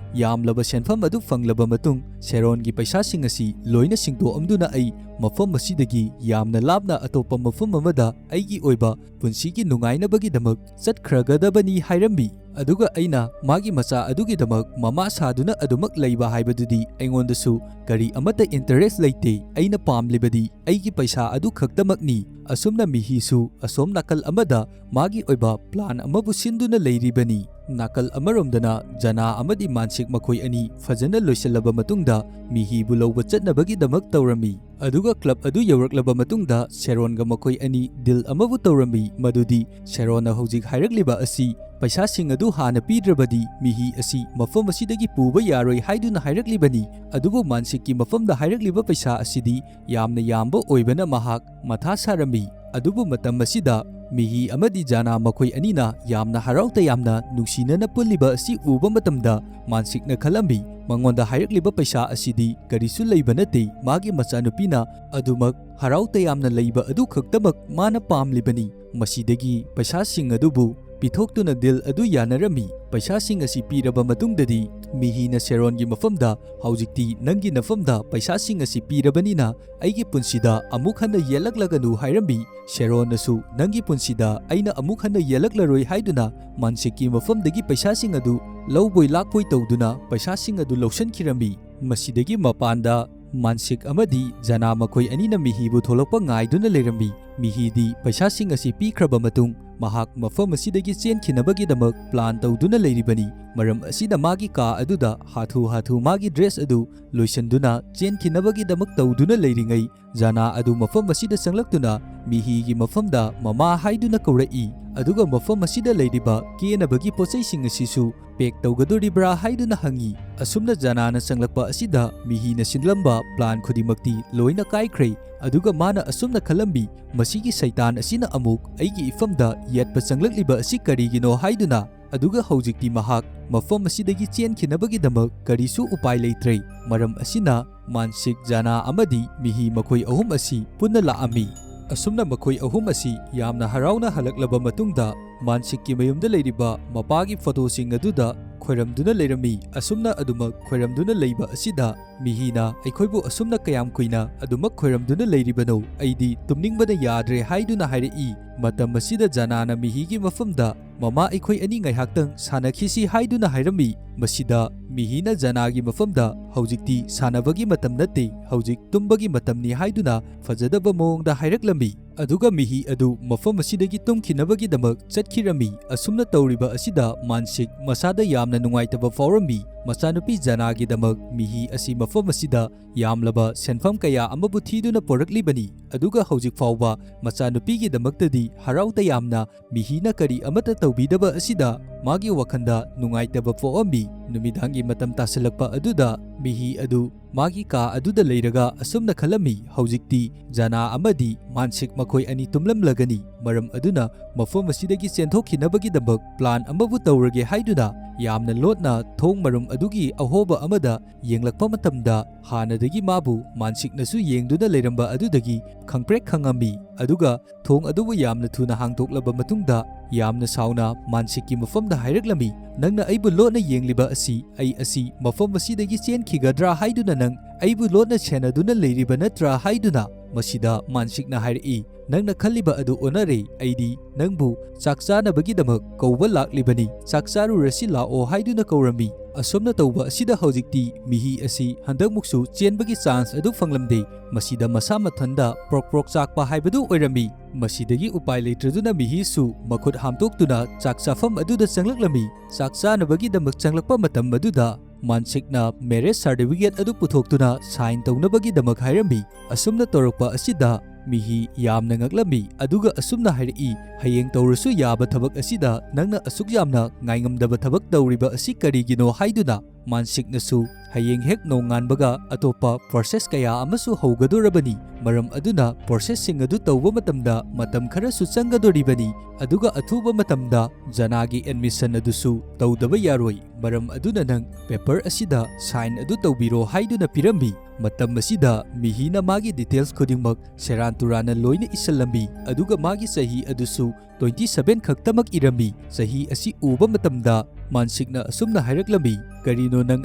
ꯌꯥꯝꯂꯕ ꯁꯦꯟꯐꯝ ꯑꯗꯨ ꯐꯪꯂꯕ ꯃꯇꯨꯡ, ꯁꯦꯔꯣꯟꯒꯤ ꯄꯩꯁꯥꯁꯤꯡ ꯑꯁꯤ ꯂꯣꯏꯅ ꯁꯤꯡꯗꯣꯛꯑꯝꯗꯨꯅ ꯑꯩ ꯃꯐꯝ ꯑꯁꯤꯗꯒꯤ ꯌꯥꯝꯅ ꯂꯥꯞꯅ ꯑꯇꯣꯞꯄ ꯃꯐꯝ ꯑꯃꯗ ꯑꯩꯒꯤ ꯑꯣꯏꯕ ꯄꯨꯟꯁꯤꯒꯤ ꯅꯨꯡꯉꯥꯏꯅꯕꯒꯤꯗꯃꯛ ꯆꯠꯈ꯭ꯔꯒꯗꯕꯅꯤ ꯍꯥꯏꯔꯝꯃꯤ꯫ ꯑꯗꯨꯒ ꯑꯩꯅ ꯃꯥꯒꯤ ꯃꯆꯥ ꯑꯗꯨꯒꯤꯗꯃꯛ ꯃꯃꯥ ꯁꯥꯗꯨꯅ ꯑꯗꯨꯃꯛ ꯂꯩꯕ ꯍꯥꯏꯕꯗꯨꯗꯤ ꯑꯩꯉꯣꯟꯗꯁꯨ ꯀꯔꯤ ꯑꯃꯠꯇ interest ꯂꯩꯇꯦ꯫ ꯑꯩꯅ ꯄꯥꯝꯂꯤꯕꯗꯤ ꯑꯩꯒꯤ ꯄꯩꯁꯥ ꯑꯗꯨ ꯈꯛꯇꯃꯛꯅꯤ꯫ ꯑꯁꯨꯝꯅ ꯃꯤꯍꯤꯁꯨ ꯑꯁꯣꯝ ꯅꯥꯀꯜ ꯑꯃꯗ ꯃꯥꯒꯤ ꯑꯣꯏꯕ plan ꯑꯃꯕꯨ ꯁꯤꯟꯗꯨꯅ ꯂꯩꯔꯤꯕꯅꯤ꯫ ꯅꯥꯀꯜ ꯑꯃꯔꯣꯝꯗꯅ ꯖꯅꯥ ꯑꯃꯗꯤ ꯃꯥꯟꯁꯤꯛ ꯃꯈꯣꯏ ꯑꯅꯤ ꯐꯖꯅ ꯂꯣꯏꯁꯤꯜꯂꯕ ꯃꯇꯨꯡꯗ ꯃꯤꯍꯤꯕꯨ ꯂꯧꯕ ꯆꯠꯅꯕꯒꯤꯗꯃꯛ ꯇꯧꯔꯝꯃꯤ꯫ ꯑꯗꯨꯒ club ꯑꯗꯨ ꯌꯧꯔꯛꯂꯕ ꯃꯇꯨꯡꯗ ꯁꯦꯔꯣꯟꯒ ꯃꯈꯣꯏ ꯑꯅꯤ deal ꯑꯃꯕꯨ ꯇꯧꯔꯝꯃꯤ, ꯃꯗꯨꯗꯤ ꯁꯦꯔꯣꯟꯅ ꯍꯧꯖꯤꯛ ꯍꯥꯏꯔꯛꯂꯤꯕ ꯑꯁꯤ ꯄꯩꯁꯥꯁꯤꯡ ꯑꯗꯨ ꯍꯥꯟꯅ ꯄꯤꯗ꯭ꯔꯕꯗꯤ ꯃꯤꯍꯤ ꯑꯁꯤ ꯃꯐꯝ ꯑꯁꯤꯗꯒꯤ ꯄꯨꯕ ꯌꯥꯔꯣꯏ ꯍꯥꯏꯗꯨꯅ ꯍꯥꯏꯔꯛꯂꯤꯕꯅꯤ꯫ ꯑꯗꯨꯕꯨ ꯃꯥꯟꯁꯤꯛꯀꯤ ꯃꯐꯝꯗ ꯍꯥꯏꯔꯛꯂꯤꯕ ꯄꯩꯁꯥ ꯑꯁꯤꯗꯤ ꯌꯥꯝꯅ ꯌꯥꯝꯕ ꯑꯣꯏꯕꯅ ꯃꯍꯥꯛ ꯃꯊꯥ ꯁꯥꯔꯝꯃꯤ꯫ ꯑꯗꯨꯕꯨ ꯃꯇꯝ ꯑꯁꯤꯗ ꯃꯤꯍꯤ ꯑꯃꯗꯤ ꯖꯥꯅꯥ ꯃꯈꯣꯏ ꯑꯅꯤꯅ ꯌꯥꯝꯅ ꯍꯔꯥꯎ ꯇꯌꯥꯝꯅ ꯅꯨꯡꯁꯤꯅꯅ ꯄꯨꯜꯂꯤꯕ ꯑꯁꯤ ꯎꯕ ꯃꯇꯝꯗ ꯃꯥꯟꯁꯤꯛꯅ ꯈꯜꯂꯝꯃꯤ, ꯃꯉꯣꯟꯗ ꯍꯥꯏꯔꯛꯂꯤꯕ ꯄꯩꯁꯥ ꯑꯁꯤꯗꯤ ꯀꯔꯤꯁꯨ ꯂꯩꯕ ꯅꯠꯇꯦ, ꯃꯥꯒꯤ ꯃꯆꯥꯅꯨꯄꯤꯅ ꯑꯗꯨꯃꯛ ꯍꯔꯥꯎ ꯇꯌꯥꯝꯅ ꯂꯩꯕ ꯑꯗꯨ ꯈꯛꯇꯃꯛ ꯃꯥꯅ ꯄꯥꯝꯂꯤꯕꯅꯤ꯫ ꯃꯁꯤꯗꯒꯤ ꯄꯩꯁꯥꯁꯤꯡ ꯑꯗꯨꯕꯨ ꯄꯤꯊꯣꯛꯇꯨꯅ deal ꯑꯗꯨ ꯌꯥꯅꯔꯝꯃꯤ꯫ ꯄꯩꯁꯥꯁꯤꯡ ꯑꯁꯤ ꯄꯤꯔꯕ ꯃꯇꯨꯡꯗꯗꯤ ꯃꯤꯍꯤꯅ ꯁꯦꯔꯣꯟꯒꯤ ꯃꯐꯝꯗ, "ꯍꯧꯖꯤꯛꯇꯤ ꯅꯪꯒꯤ ꯅꯐꯝꯗ ꯄꯩꯁꯥꯁꯤꯡ ꯑꯁꯤ ꯄꯤꯔꯕꯅꯤꯅ ꯑꯩꯒꯤ ꯄꯨꯟꯁꯤꯗ ꯑꯃꯨꯛ ꯍꯟꯅ ꯌꯦꯜꯂꯛꯂꯒꯅꯨ" ꯍꯥꯏꯔꯝꯃꯤ꯫ ꯁꯦꯔꯣꯟꯅꯁꯨ, "ꯅꯪꯒꯤ ꯄꯨꯟꯁꯤꯗ ꯑꯩꯅ ꯑꯃꯨꯛ ꯍꯟꯅ ꯌꯦꯜꯂꯛꯂꯔꯣꯏ" ꯍꯥꯏꯗꯨꯅ ꯃꯥꯟꯁꯤꯛꯀꯤ ꯃꯐꯝꯗꯒꯤ ꯄꯩꯁꯥꯁꯤꯡ ꯑꯗꯨ ꯂꯧꯕꯣꯏ ꯂꯥꯛꯄꯣꯏ ꯇꯧꯗꯨꯅ ꯄꯩꯁꯥꯁꯤꯡ ꯑꯗꯨ ꯂꯧꯁꯤꯟꯈꯤꯔꯝꯃꯤ꯫ ꯃꯁꯤꯗꯒꯤ ꯃꯄꯥꯟꯗ ꯃꯥꯟꯁꯤꯛ ꯑꯃꯗꯤ ꯖꯅꯥ ꯃꯈꯣꯏ ꯑꯅꯤꯅ ꯃꯤꯍꯤꯕꯨ ꯊꯣꯛꯂꯛꯄ ꯉꯥꯏꯗꯨꯅ ꯂꯩꯔꯝꯃꯤ꯫ ꯃꯤꯍꯤꯗꯤ ꯄꯩꯁꯥꯁꯤꯡ ꯑꯁꯤ ꯄꯤꯈ꯭ꯔꯕ ꯃꯇꯨꯡ ꯃꯍꯥꯛ ꯃꯐꯝ ꯑꯁꯤꯗꯒꯤ ꯆꯦꯟꯈꯤꯅꯕꯒꯤꯗꯃꯛ plan ꯇꯧꯗꯨꯅ ꯂꯩꯔꯤꯕꯅꯤ꯫ ꯃꯔꯝ ꯑꯁꯤꯅ ꯃꯥꯒꯤ ꯀꯥ ꯑꯗꯨꯗ ꯍꯥꯊꯨ ꯍꯥꯊꯨ ꯃꯥꯒꯤ dress ꯑꯗꯨ ꯂꯣꯏꯁꯤꯟꯗꯨꯅ ꯆꯦꯟꯈꯤꯅꯕꯒꯤꯗꯃꯛ ꯇꯧꯗꯨꯅ ꯂꯩꯔꯤꯉꯩ, ꯖꯥꯅꯥ ꯑꯗꯨ ꯃꯐꯝ ꯑꯁꯤꯗ ꯆꯪꯂꯛꯇꯨꯅ ꯃꯤꯍꯤꯒꯤ ꯃꯐꯝꯗ "ꯃꯃꯥ" ꯍꯥꯏꯗꯨꯅ ꯀꯧꯔꯛꯏ꯫ ꯑꯗꯨꯒ ꯃꯐꯝ ꯑꯁꯤꯗ ꯂꯩꯔꯤꯕ ꯀꯦꯅꯕꯒꯤ ꯄꯣꯠꯆꯩꯁꯤꯡ ꯑꯁꯤꯁꯨ pack ꯇꯧꯒꯗꯣꯔꯤꯕ꯭ꯔꯥ ꯍꯥꯏꯗꯨꯅ ꯍꯪꯉꯤ꯫ ꯑꯁꯨꯝꯅ ꯖꯥꯅꯥꯅ ꯆꯪꯂꯛꯄ ꯑꯁꯤꯗ ꯃꯤꯍꯤꯅ ꯁꯤꯟꯂꯝꯕ plan ꯈꯨꯗꯤꯡꯃꯛꯇꯤ ꯂꯣꯏꯅ ꯀꯥꯏꯈ꯭ꯔꯦ꯫ ꯑꯗꯨꯒ ꯃꯥꯅ ꯑꯁꯨꯝꯅ ꯈꯜꯂꯝꯃꯤ, "ꯃꯁꯤꯒꯤ ꯁꯩꯇꯥꯟ ꯑꯁꯤꯅ ꯑꯃꯨꯛ ꯑꯩꯒꯤ ꯏꯐꯝꯗ ꯌꯦꯠꯄ ꯆꯪꯂꯛꯂꯤꯕ ꯑꯁꯤ ꯀꯔꯤꯒꯤꯅꯣ?" ꯍꯥꯏꯗꯨꯅ꯫ ꯑꯗꯨꯒ ꯍꯧꯖꯤꯛꯇꯤ ꯃꯍꯥꯛ ꯃꯐꯝ ꯑꯁꯤꯗꯒꯤ ꯆꯦꯟꯈꯤꯅꯕꯒꯤꯗꯃꯛ ꯀꯔꯤꯁꯨ ꯎꯄꯥꯏ ꯂꯩꯇ꯭ꯔꯦ꯫ ꯃꯔꯝ ꯑꯁꯤꯅ ꯃꯥꯟꯁꯤꯛ, ꯖꯥꯅꯥ ꯑꯃꯗꯤ ꯃꯤꯍꯤ ꯃꯈꯣꯏ ꯑꯍꯨꯝ ꯑꯁꯤ ꯄꯨꯟꯅ ꯂꯥꯛꯑꯝꯃꯤ꯫ ꯑꯁꯨꯝꯅ ꯃꯈꯣꯏ ꯑꯍꯨꯝ ꯑꯁꯤ ꯌꯥꯝꯅ ꯍꯔꯥꯎꯅ ꯍꯜꯂꯛꯂꯕ ꯃꯇꯨꯡꯗ ꯃꯥꯟꯁꯤꯛꯀꯤ ꯃꯌꯨꯝꯗ ꯂꯩꯔꯤꯕ ꯃꯄꯥꯒꯤ ꯐꯣꯇꯣꯁꯤꯡ ꯑꯗꯨꯗ ꯈꯣꯏꯔꯝꯗꯨꯅ ꯂꯩꯔꯝꯃꯤ꯫ ꯑꯁꯨꯝꯅ ꯑꯗꯨꯃꯛ ꯈꯣꯏꯔꯝꯗꯨꯅ ꯂꯩꯕ ꯑꯁꯤꯗ ꯃꯤꯍꯤꯅ ꯑꯩꯈꯣꯏꯕꯨ ꯑꯁꯨꯝꯅ ꯀꯌꯥꯝ ꯀꯨꯏꯅ ꯑꯗꯨꯃꯛ ꯈꯣꯏꯔꯝꯗꯨꯅ ꯂꯩꯔꯤꯕꯅꯣ? ꯑꯩꯗꯤ ꯇꯨꯝꯅꯤꯡꯕꯅ ꯌꯥꯗ꯭ꯔꯦ ꯍꯥꯏꯗꯨꯅ ꯍꯥꯏꯔꯛꯏ꯫ ꯃꯇꯝ ꯑꯁꯤꯗ ꯖꯅꯥꯅ ꯃꯤꯍꯤꯒꯤ ꯃꯐꯝꯗ, "ꯃꯃꯥ, ꯑꯩꯈꯣꯏ ꯑꯅꯤ ꯉꯥꯏꯍꯥꯛꯇꯪ ꯁꯥꯟꯅꯈꯤꯁꯤ" ꯍꯥꯏꯗꯨꯅ ꯍꯥꯏꯔꯝꯃꯤ꯫ ꯃꯁꯤꯗ ꯃꯤꯍꯤꯅ ꯖꯅꯥꯒꯤ ꯃꯐꯝꯗ, "ꯍꯧꯖꯤꯛꯇꯤ ꯁꯥꯟꯅꯕꯒꯤ ꯃꯇꯝ ꯅꯠꯇꯦ, ꯍꯧꯖꯤꯛ ꯇꯨꯝꯕꯒꯤ ꯃꯇꯝꯅꯤ" ꯍꯥꯏꯗꯨꯅ ꯐꯖꯗꯕ ꯃꯑꯣꯡꯗ ꯍꯥꯏꯔꯛꯂꯝꯃꯤ꯫ ꯑꯗꯨꯒ ꯃꯤꯍꯤ ꯑꯗꯨ ꯃꯐꯝ ꯑꯁꯤꯗꯒꯤ ꯇꯨꯝꯈꯤꯅꯕꯒꯤꯗꯃꯛ ꯆꯠꯈꯤꯔꯝꯃꯤ꯫ ꯑꯁꯨꯝꯅ ꯇꯧꯔꯤꯕ ꯑꯁꯤꯗ ꯃꯥꯟꯁꯤꯛ ꯃꯁꯥꯗ ꯌꯥꯝꯅ ꯅꯨꯡꯉꯥꯏꯇꯕ ꯐꯥꯎꯔꯝꯃꯤ꯫ ꯃꯆꯥꯅꯨꯄꯤ ꯖꯅꯥꯒꯤꯗꯃꯛ ꯃꯤꯍꯤ ꯑꯁꯤ ꯃꯐꯝ ꯑꯁꯤꯗ ꯌꯥꯝꯂꯕ ꯁꯦꯟꯐꯝ ꯀꯌꯥ ꯑꯃꯕꯨ ꯊꯤꯗꯨꯅ ꯄꯨꯔꯛꯂꯤꯕꯅꯤ꯫ ꯑꯗꯨꯒ ꯍꯧꯖꯤꯛ ꯐꯥꯎꯕ ꯃꯆꯥꯅꯨꯄꯤꯒꯤꯗꯃꯛꯇꯗꯤ ꯍꯔꯥꯎ ꯇꯌꯥꯝꯅ ꯃꯤꯍꯤꯅ ꯀꯔꯤ ꯑꯃꯠꯇ ꯇꯧꯕꯤꯗꯕ ꯑꯁꯤꯗ ꯃꯥꯒꯤ ꯋꯥꯈꯜꯗ ꯅꯨꯡꯉꯥꯏꯇꯕ ꯄꯣꯛꯑꯝꯃꯤ꯫ ꯅꯨꯃꯤꯗꯥꯡꯒꯤ ꯃꯇꯝ ꯇꯥꯁꯤꯜꯂꯛꯄ ꯑꯗꯨꯗ ꯃꯤꯍꯤ ꯑꯗꯨ ꯃꯥꯒꯤ ꯀꯥ ꯑꯗꯨꯗ ꯂꯩꯔꯒ ꯑꯁꯨꯝꯅ ꯈꯜꯂꯝꯃꯤ, "ꯍꯧꯖꯤꯛꯇꯤ ꯖꯅꯥ ꯑꯃꯗꯤ ꯃꯥꯟꯁꯤꯛ ꯃꯈꯣꯏ ꯑꯅꯤ ꯇꯨꯝꯂꯝꯂꯒꯅꯤ꯫ ꯃꯔꯝ ꯑꯗꯨꯅ ꯃꯐꯝ ꯑꯁꯤꯗꯒꯤ ꯆꯦꯟꯊꯣꯛꯈꯤꯅꯕꯒꯤꯗꯃꯛ ꯄ꯭ꯂꯥꯟ ꯑꯃꯕꯨ ꯇꯧꯔꯒꯦ" ꯍꯥꯏꯗꯨꯅ ꯌꯥꯝꯅ ꯂꯣꯠꯅ ꯊꯣꯡ ꯃꯔꯨꯝ ꯑꯗꯨꯒꯤ ꯑꯍꯣꯕ ꯑꯃꯗ ꯌꯦꯡꯂꯛꯄ ꯃꯇꯝꯗ, ꯍꯥꯟꯅꯗꯒꯤ ꯃꯥꯕꯨ ꯃꯥꯟꯁꯤꯛꯅꯁꯨ ꯌꯦꯡꯗꯨꯅ ꯂꯩꯔꯝꯕ ꯑꯗꯨꯗꯒꯤ ꯈꯪꯄ꯭ꯔꯦꯛ ꯈꯪꯉꯝꯃꯤ꯫ ꯑꯗꯨꯒ ꯊꯣꯡ ꯑꯗꯨꯕꯨ ꯌꯥꯝꯅ ꯊꯨꯅ ꯍꯥꯡꯗꯣꯛꯂꯕ ꯃꯇꯨꯡꯗ, ꯌꯥꯝꯅ ꯁꯥꯎꯅ ꯃꯥꯟꯁꯤꯛꯀꯤ ꯃꯐꯝꯗ ꯍꯥꯏꯔꯛꯂꯝꯃꯤ, "ꯅꯪꯅ ꯑꯩꯕꯨ ꯂꯣꯠꯅ ꯌꯦꯡꯂꯤꯕ ꯑꯁꯤ ꯑꯩ ꯑꯁꯤ ꯃꯐꯝ ꯑꯁꯤꯗꯒꯤ ꯆꯦꯟꯈꯤꯒꯗ꯭ꯔꯥ ꯍꯥꯏꯗꯨꯅ ꯅꯪ ꯑꯩꯕꯨ ꯂꯣꯠꯅ ꯁꯦꯟꯅꯗꯨꯅ ꯂꯩꯔꯤꯕ ꯅꯠꯇ꯭ꯔꯥ?" ꯍꯥꯏꯗꯨꯅ꯫ ꯃꯁꯤꯗ ꯃꯥꯟꯁꯤꯛꯅ ꯍꯥꯏꯔꯛꯏ, "ꯅꯪꯅ ꯈꯜꯂꯤꯕ ꯑꯗꯨ ꯑꯣꯟꯅꯔꯦ꯫ ꯑꯩꯗꯤ ꯅꯪꯕꯨ ꯆꯥꯛ ꯆꯥꯅꯕꯒꯤꯗꯃꯛ ꯀꯧꯕ ꯂꯥꯛꯂꯤꯕꯅꯤ꯫ ꯆꯥꯛ ꯆꯥꯔꯨꯔꯁꯤ ꯂꯥꯛꯑꯣ" ꯍꯥꯏꯗꯨꯅ ꯀꯧꯔꯝꯃꯤ꯫ ꯑꯁꯨꯝꯅ ꯇꯧꯕ ꯑꯁꯤꯗ ꯍꯧꯖꯤꯛꯇꯤ ꯃꯤꯍꯤ ꯑꯁꯤ ꯍꯟꯗꯛꯃꯨꯛꯁꯨ ꯆꯦꯟꯕꯒꯤ ꯆꯥꯟꯁ ꯑꯗꯨ ꯐꯪꯂꯝꯗꯦ꯫ ꯃꯁꯤꯗ ꯃꯁꯥ ꯃꯊꯟꯗ ꯄ꯭ꯔꯣꯛ ꯄ꯭ꯔꯣꯛ ꯆꯥꯛꯄ ꯍꯥꯏꯕꯗꯨ ꯑꯣꯏꯔꯝꯃꯤ꯫ ꯃꯁꯤꯗꯒꯤ ꯎꯄꯥꯏ ꯂꯩꯇ꯭ꯔꯗꯨꯅ ꯃꯤꯍꯤꯁꯨ ꯃꯈꯨꯠ ꯍꯥꯝꯗꯣꯛꯇꯨꯅ ꯆꯥꯛ ꯆꯥꯐꯝ ꯑꯗꯨꯗ ꯆꯪꯂꯛꯂꯝꯃꯤ꯫ ꯆꯥꯛ ꯆꯥꯅꯕꯒꯤꯗꯃꯛ ꯆꯪꯂꯛꯄ ꯃꯇꯝ ꯑꯗꯨꯗ ꯃꯥꯟꯁꯤꯛꯅ ꯃꯦꯔꯦꯖ ꯁꯥꯔꯇꯤꯐꯤꯀꯦꯠ ꯑꯗꯨ ꯄꯨꯊꯣꯛꯇꯨꯅ ꯁꯥꯏꯟ ꯇꯧꯅꯕꯒꯤꯗꯃꯛ ꯍꯥꯏꯔꯝꯃꯤ꯫ ꯑꯁꯨꯝꯅ ꯇꯧꯔꯛꯄ ꯑꯁꯤꯗ ꯃꯤꯍꯤ ꯌꯥꯝꯅ ꯉꯛꯂꯝꯃꯤ, ꯑꯗꯨꯒ ꯑꯁꯨꯝꯅ ꯍꯥꯏꯔꯛꯏ, "ꯍꯌꯦꯡ ꯇꯧꯔꯁꯨ ꯌꯥꯕ ꯊꯕꯛ ꯑꯁꯤꯗ ꯅꯪꯅ ꯑꯁꯨꯛ ꯌꯥꯝꯅ ꯉꯥꯏꯉꯝꯗꯕ ꯊꯕꯛ ꯇꯧꯔꯤꯕ ꯑꯁꯤ ꯀꯔꯤꯒꯤꯅꯣ?" ꯍꯥꯏꯗꯨꯅ꯫ ꯃꯥꯟꯁꯤꯛꯅꯁꯨ ꯍꯌꯦꯡ ꯍꯦꯛ ꯅꯣꯡꯉꯥꯟꯕꯒ ꯑꯇꯣꯞꯄ ꯄ꯭ꯔꯣꯁꯦꯁ ꯀꯌꯥ ꯑꯃꯁꯨ ꯍꯧꯒꯗꯧꯔꯕꯅꯤ꯫ ꯃꯔꯝ ꯑꯗꯨꯅ ꯄ꯭ꯔꯣꯁꯦꯁꯁꯤꯡ ꯑꯗꯨ ꯇꯧꯕ ꯃꯇꯝꯗ ꯃꯇꯝ ꯈꯔꯁꯨ ꯆꯪꯒꯗꯣꯔꯤꯕꯅꯤ꯫ ꯑꯗꯨꯒ ꯑꯊꯨꯕ ꯃꯇꯝꯗ ꯖꯅꯥꯒꯤ ꯑꯦꯗꯃꯤꯁꯟ ꯑꯗꯨꯁꯨ ꯇꯧꯗꯕ ꯌꯥꯔꯣꯏ꯫ ꯃꯔꯝ ꯑꯗꯨꯅ ꯅꯪ ꯄꯦꯄꯔ ꯑꯁꯤꯗ ꯁꯥꯏꯟ ꯑꯗꯨ ꯇꯧꯕꯤꯔꯣ ꯍꯥꯏꯗꯨꯅ ꯄꯤꯔꯝꯃꯤ꯫ ꯃꯇꯝ ꯑꯁꯤꯗ ꯃꯤꯍꯤꯅ ꯃꯥꯒꯤ ꯗꯤꯇꯦꯜꯁ ꯈꯨꯗꯤꯡꯃꯛ ꯁꯦꯔꯥꯟ ꯇꯨꯔꯥꯟꯅ ꯂꯣꯏꯅ ꯏꯁꯜꯂꯝꯃꯤ꯫ ꯑꯗꯨꯒ ꯃꯥꯒꯤ ꯆꯍꯤ ꯑꯗꯨꯁꯨ twenty seven ꯈꯛꯇꯃꯛ ꯏꯔꯝꯃꯤ꯫ ꯆꯍꯤ ꯑꯁꯤ ꯎꯕ ꯃꯇꯝꯗ ꯃꯥꯟꯁꯤꯛꯅ ꯑꯁꯨꯝꯅ ꯍꯥꯏꯔꯛꯂꯝꯃꯤ, "ꯀꯔꯤꯅꯣ ꯅꯪ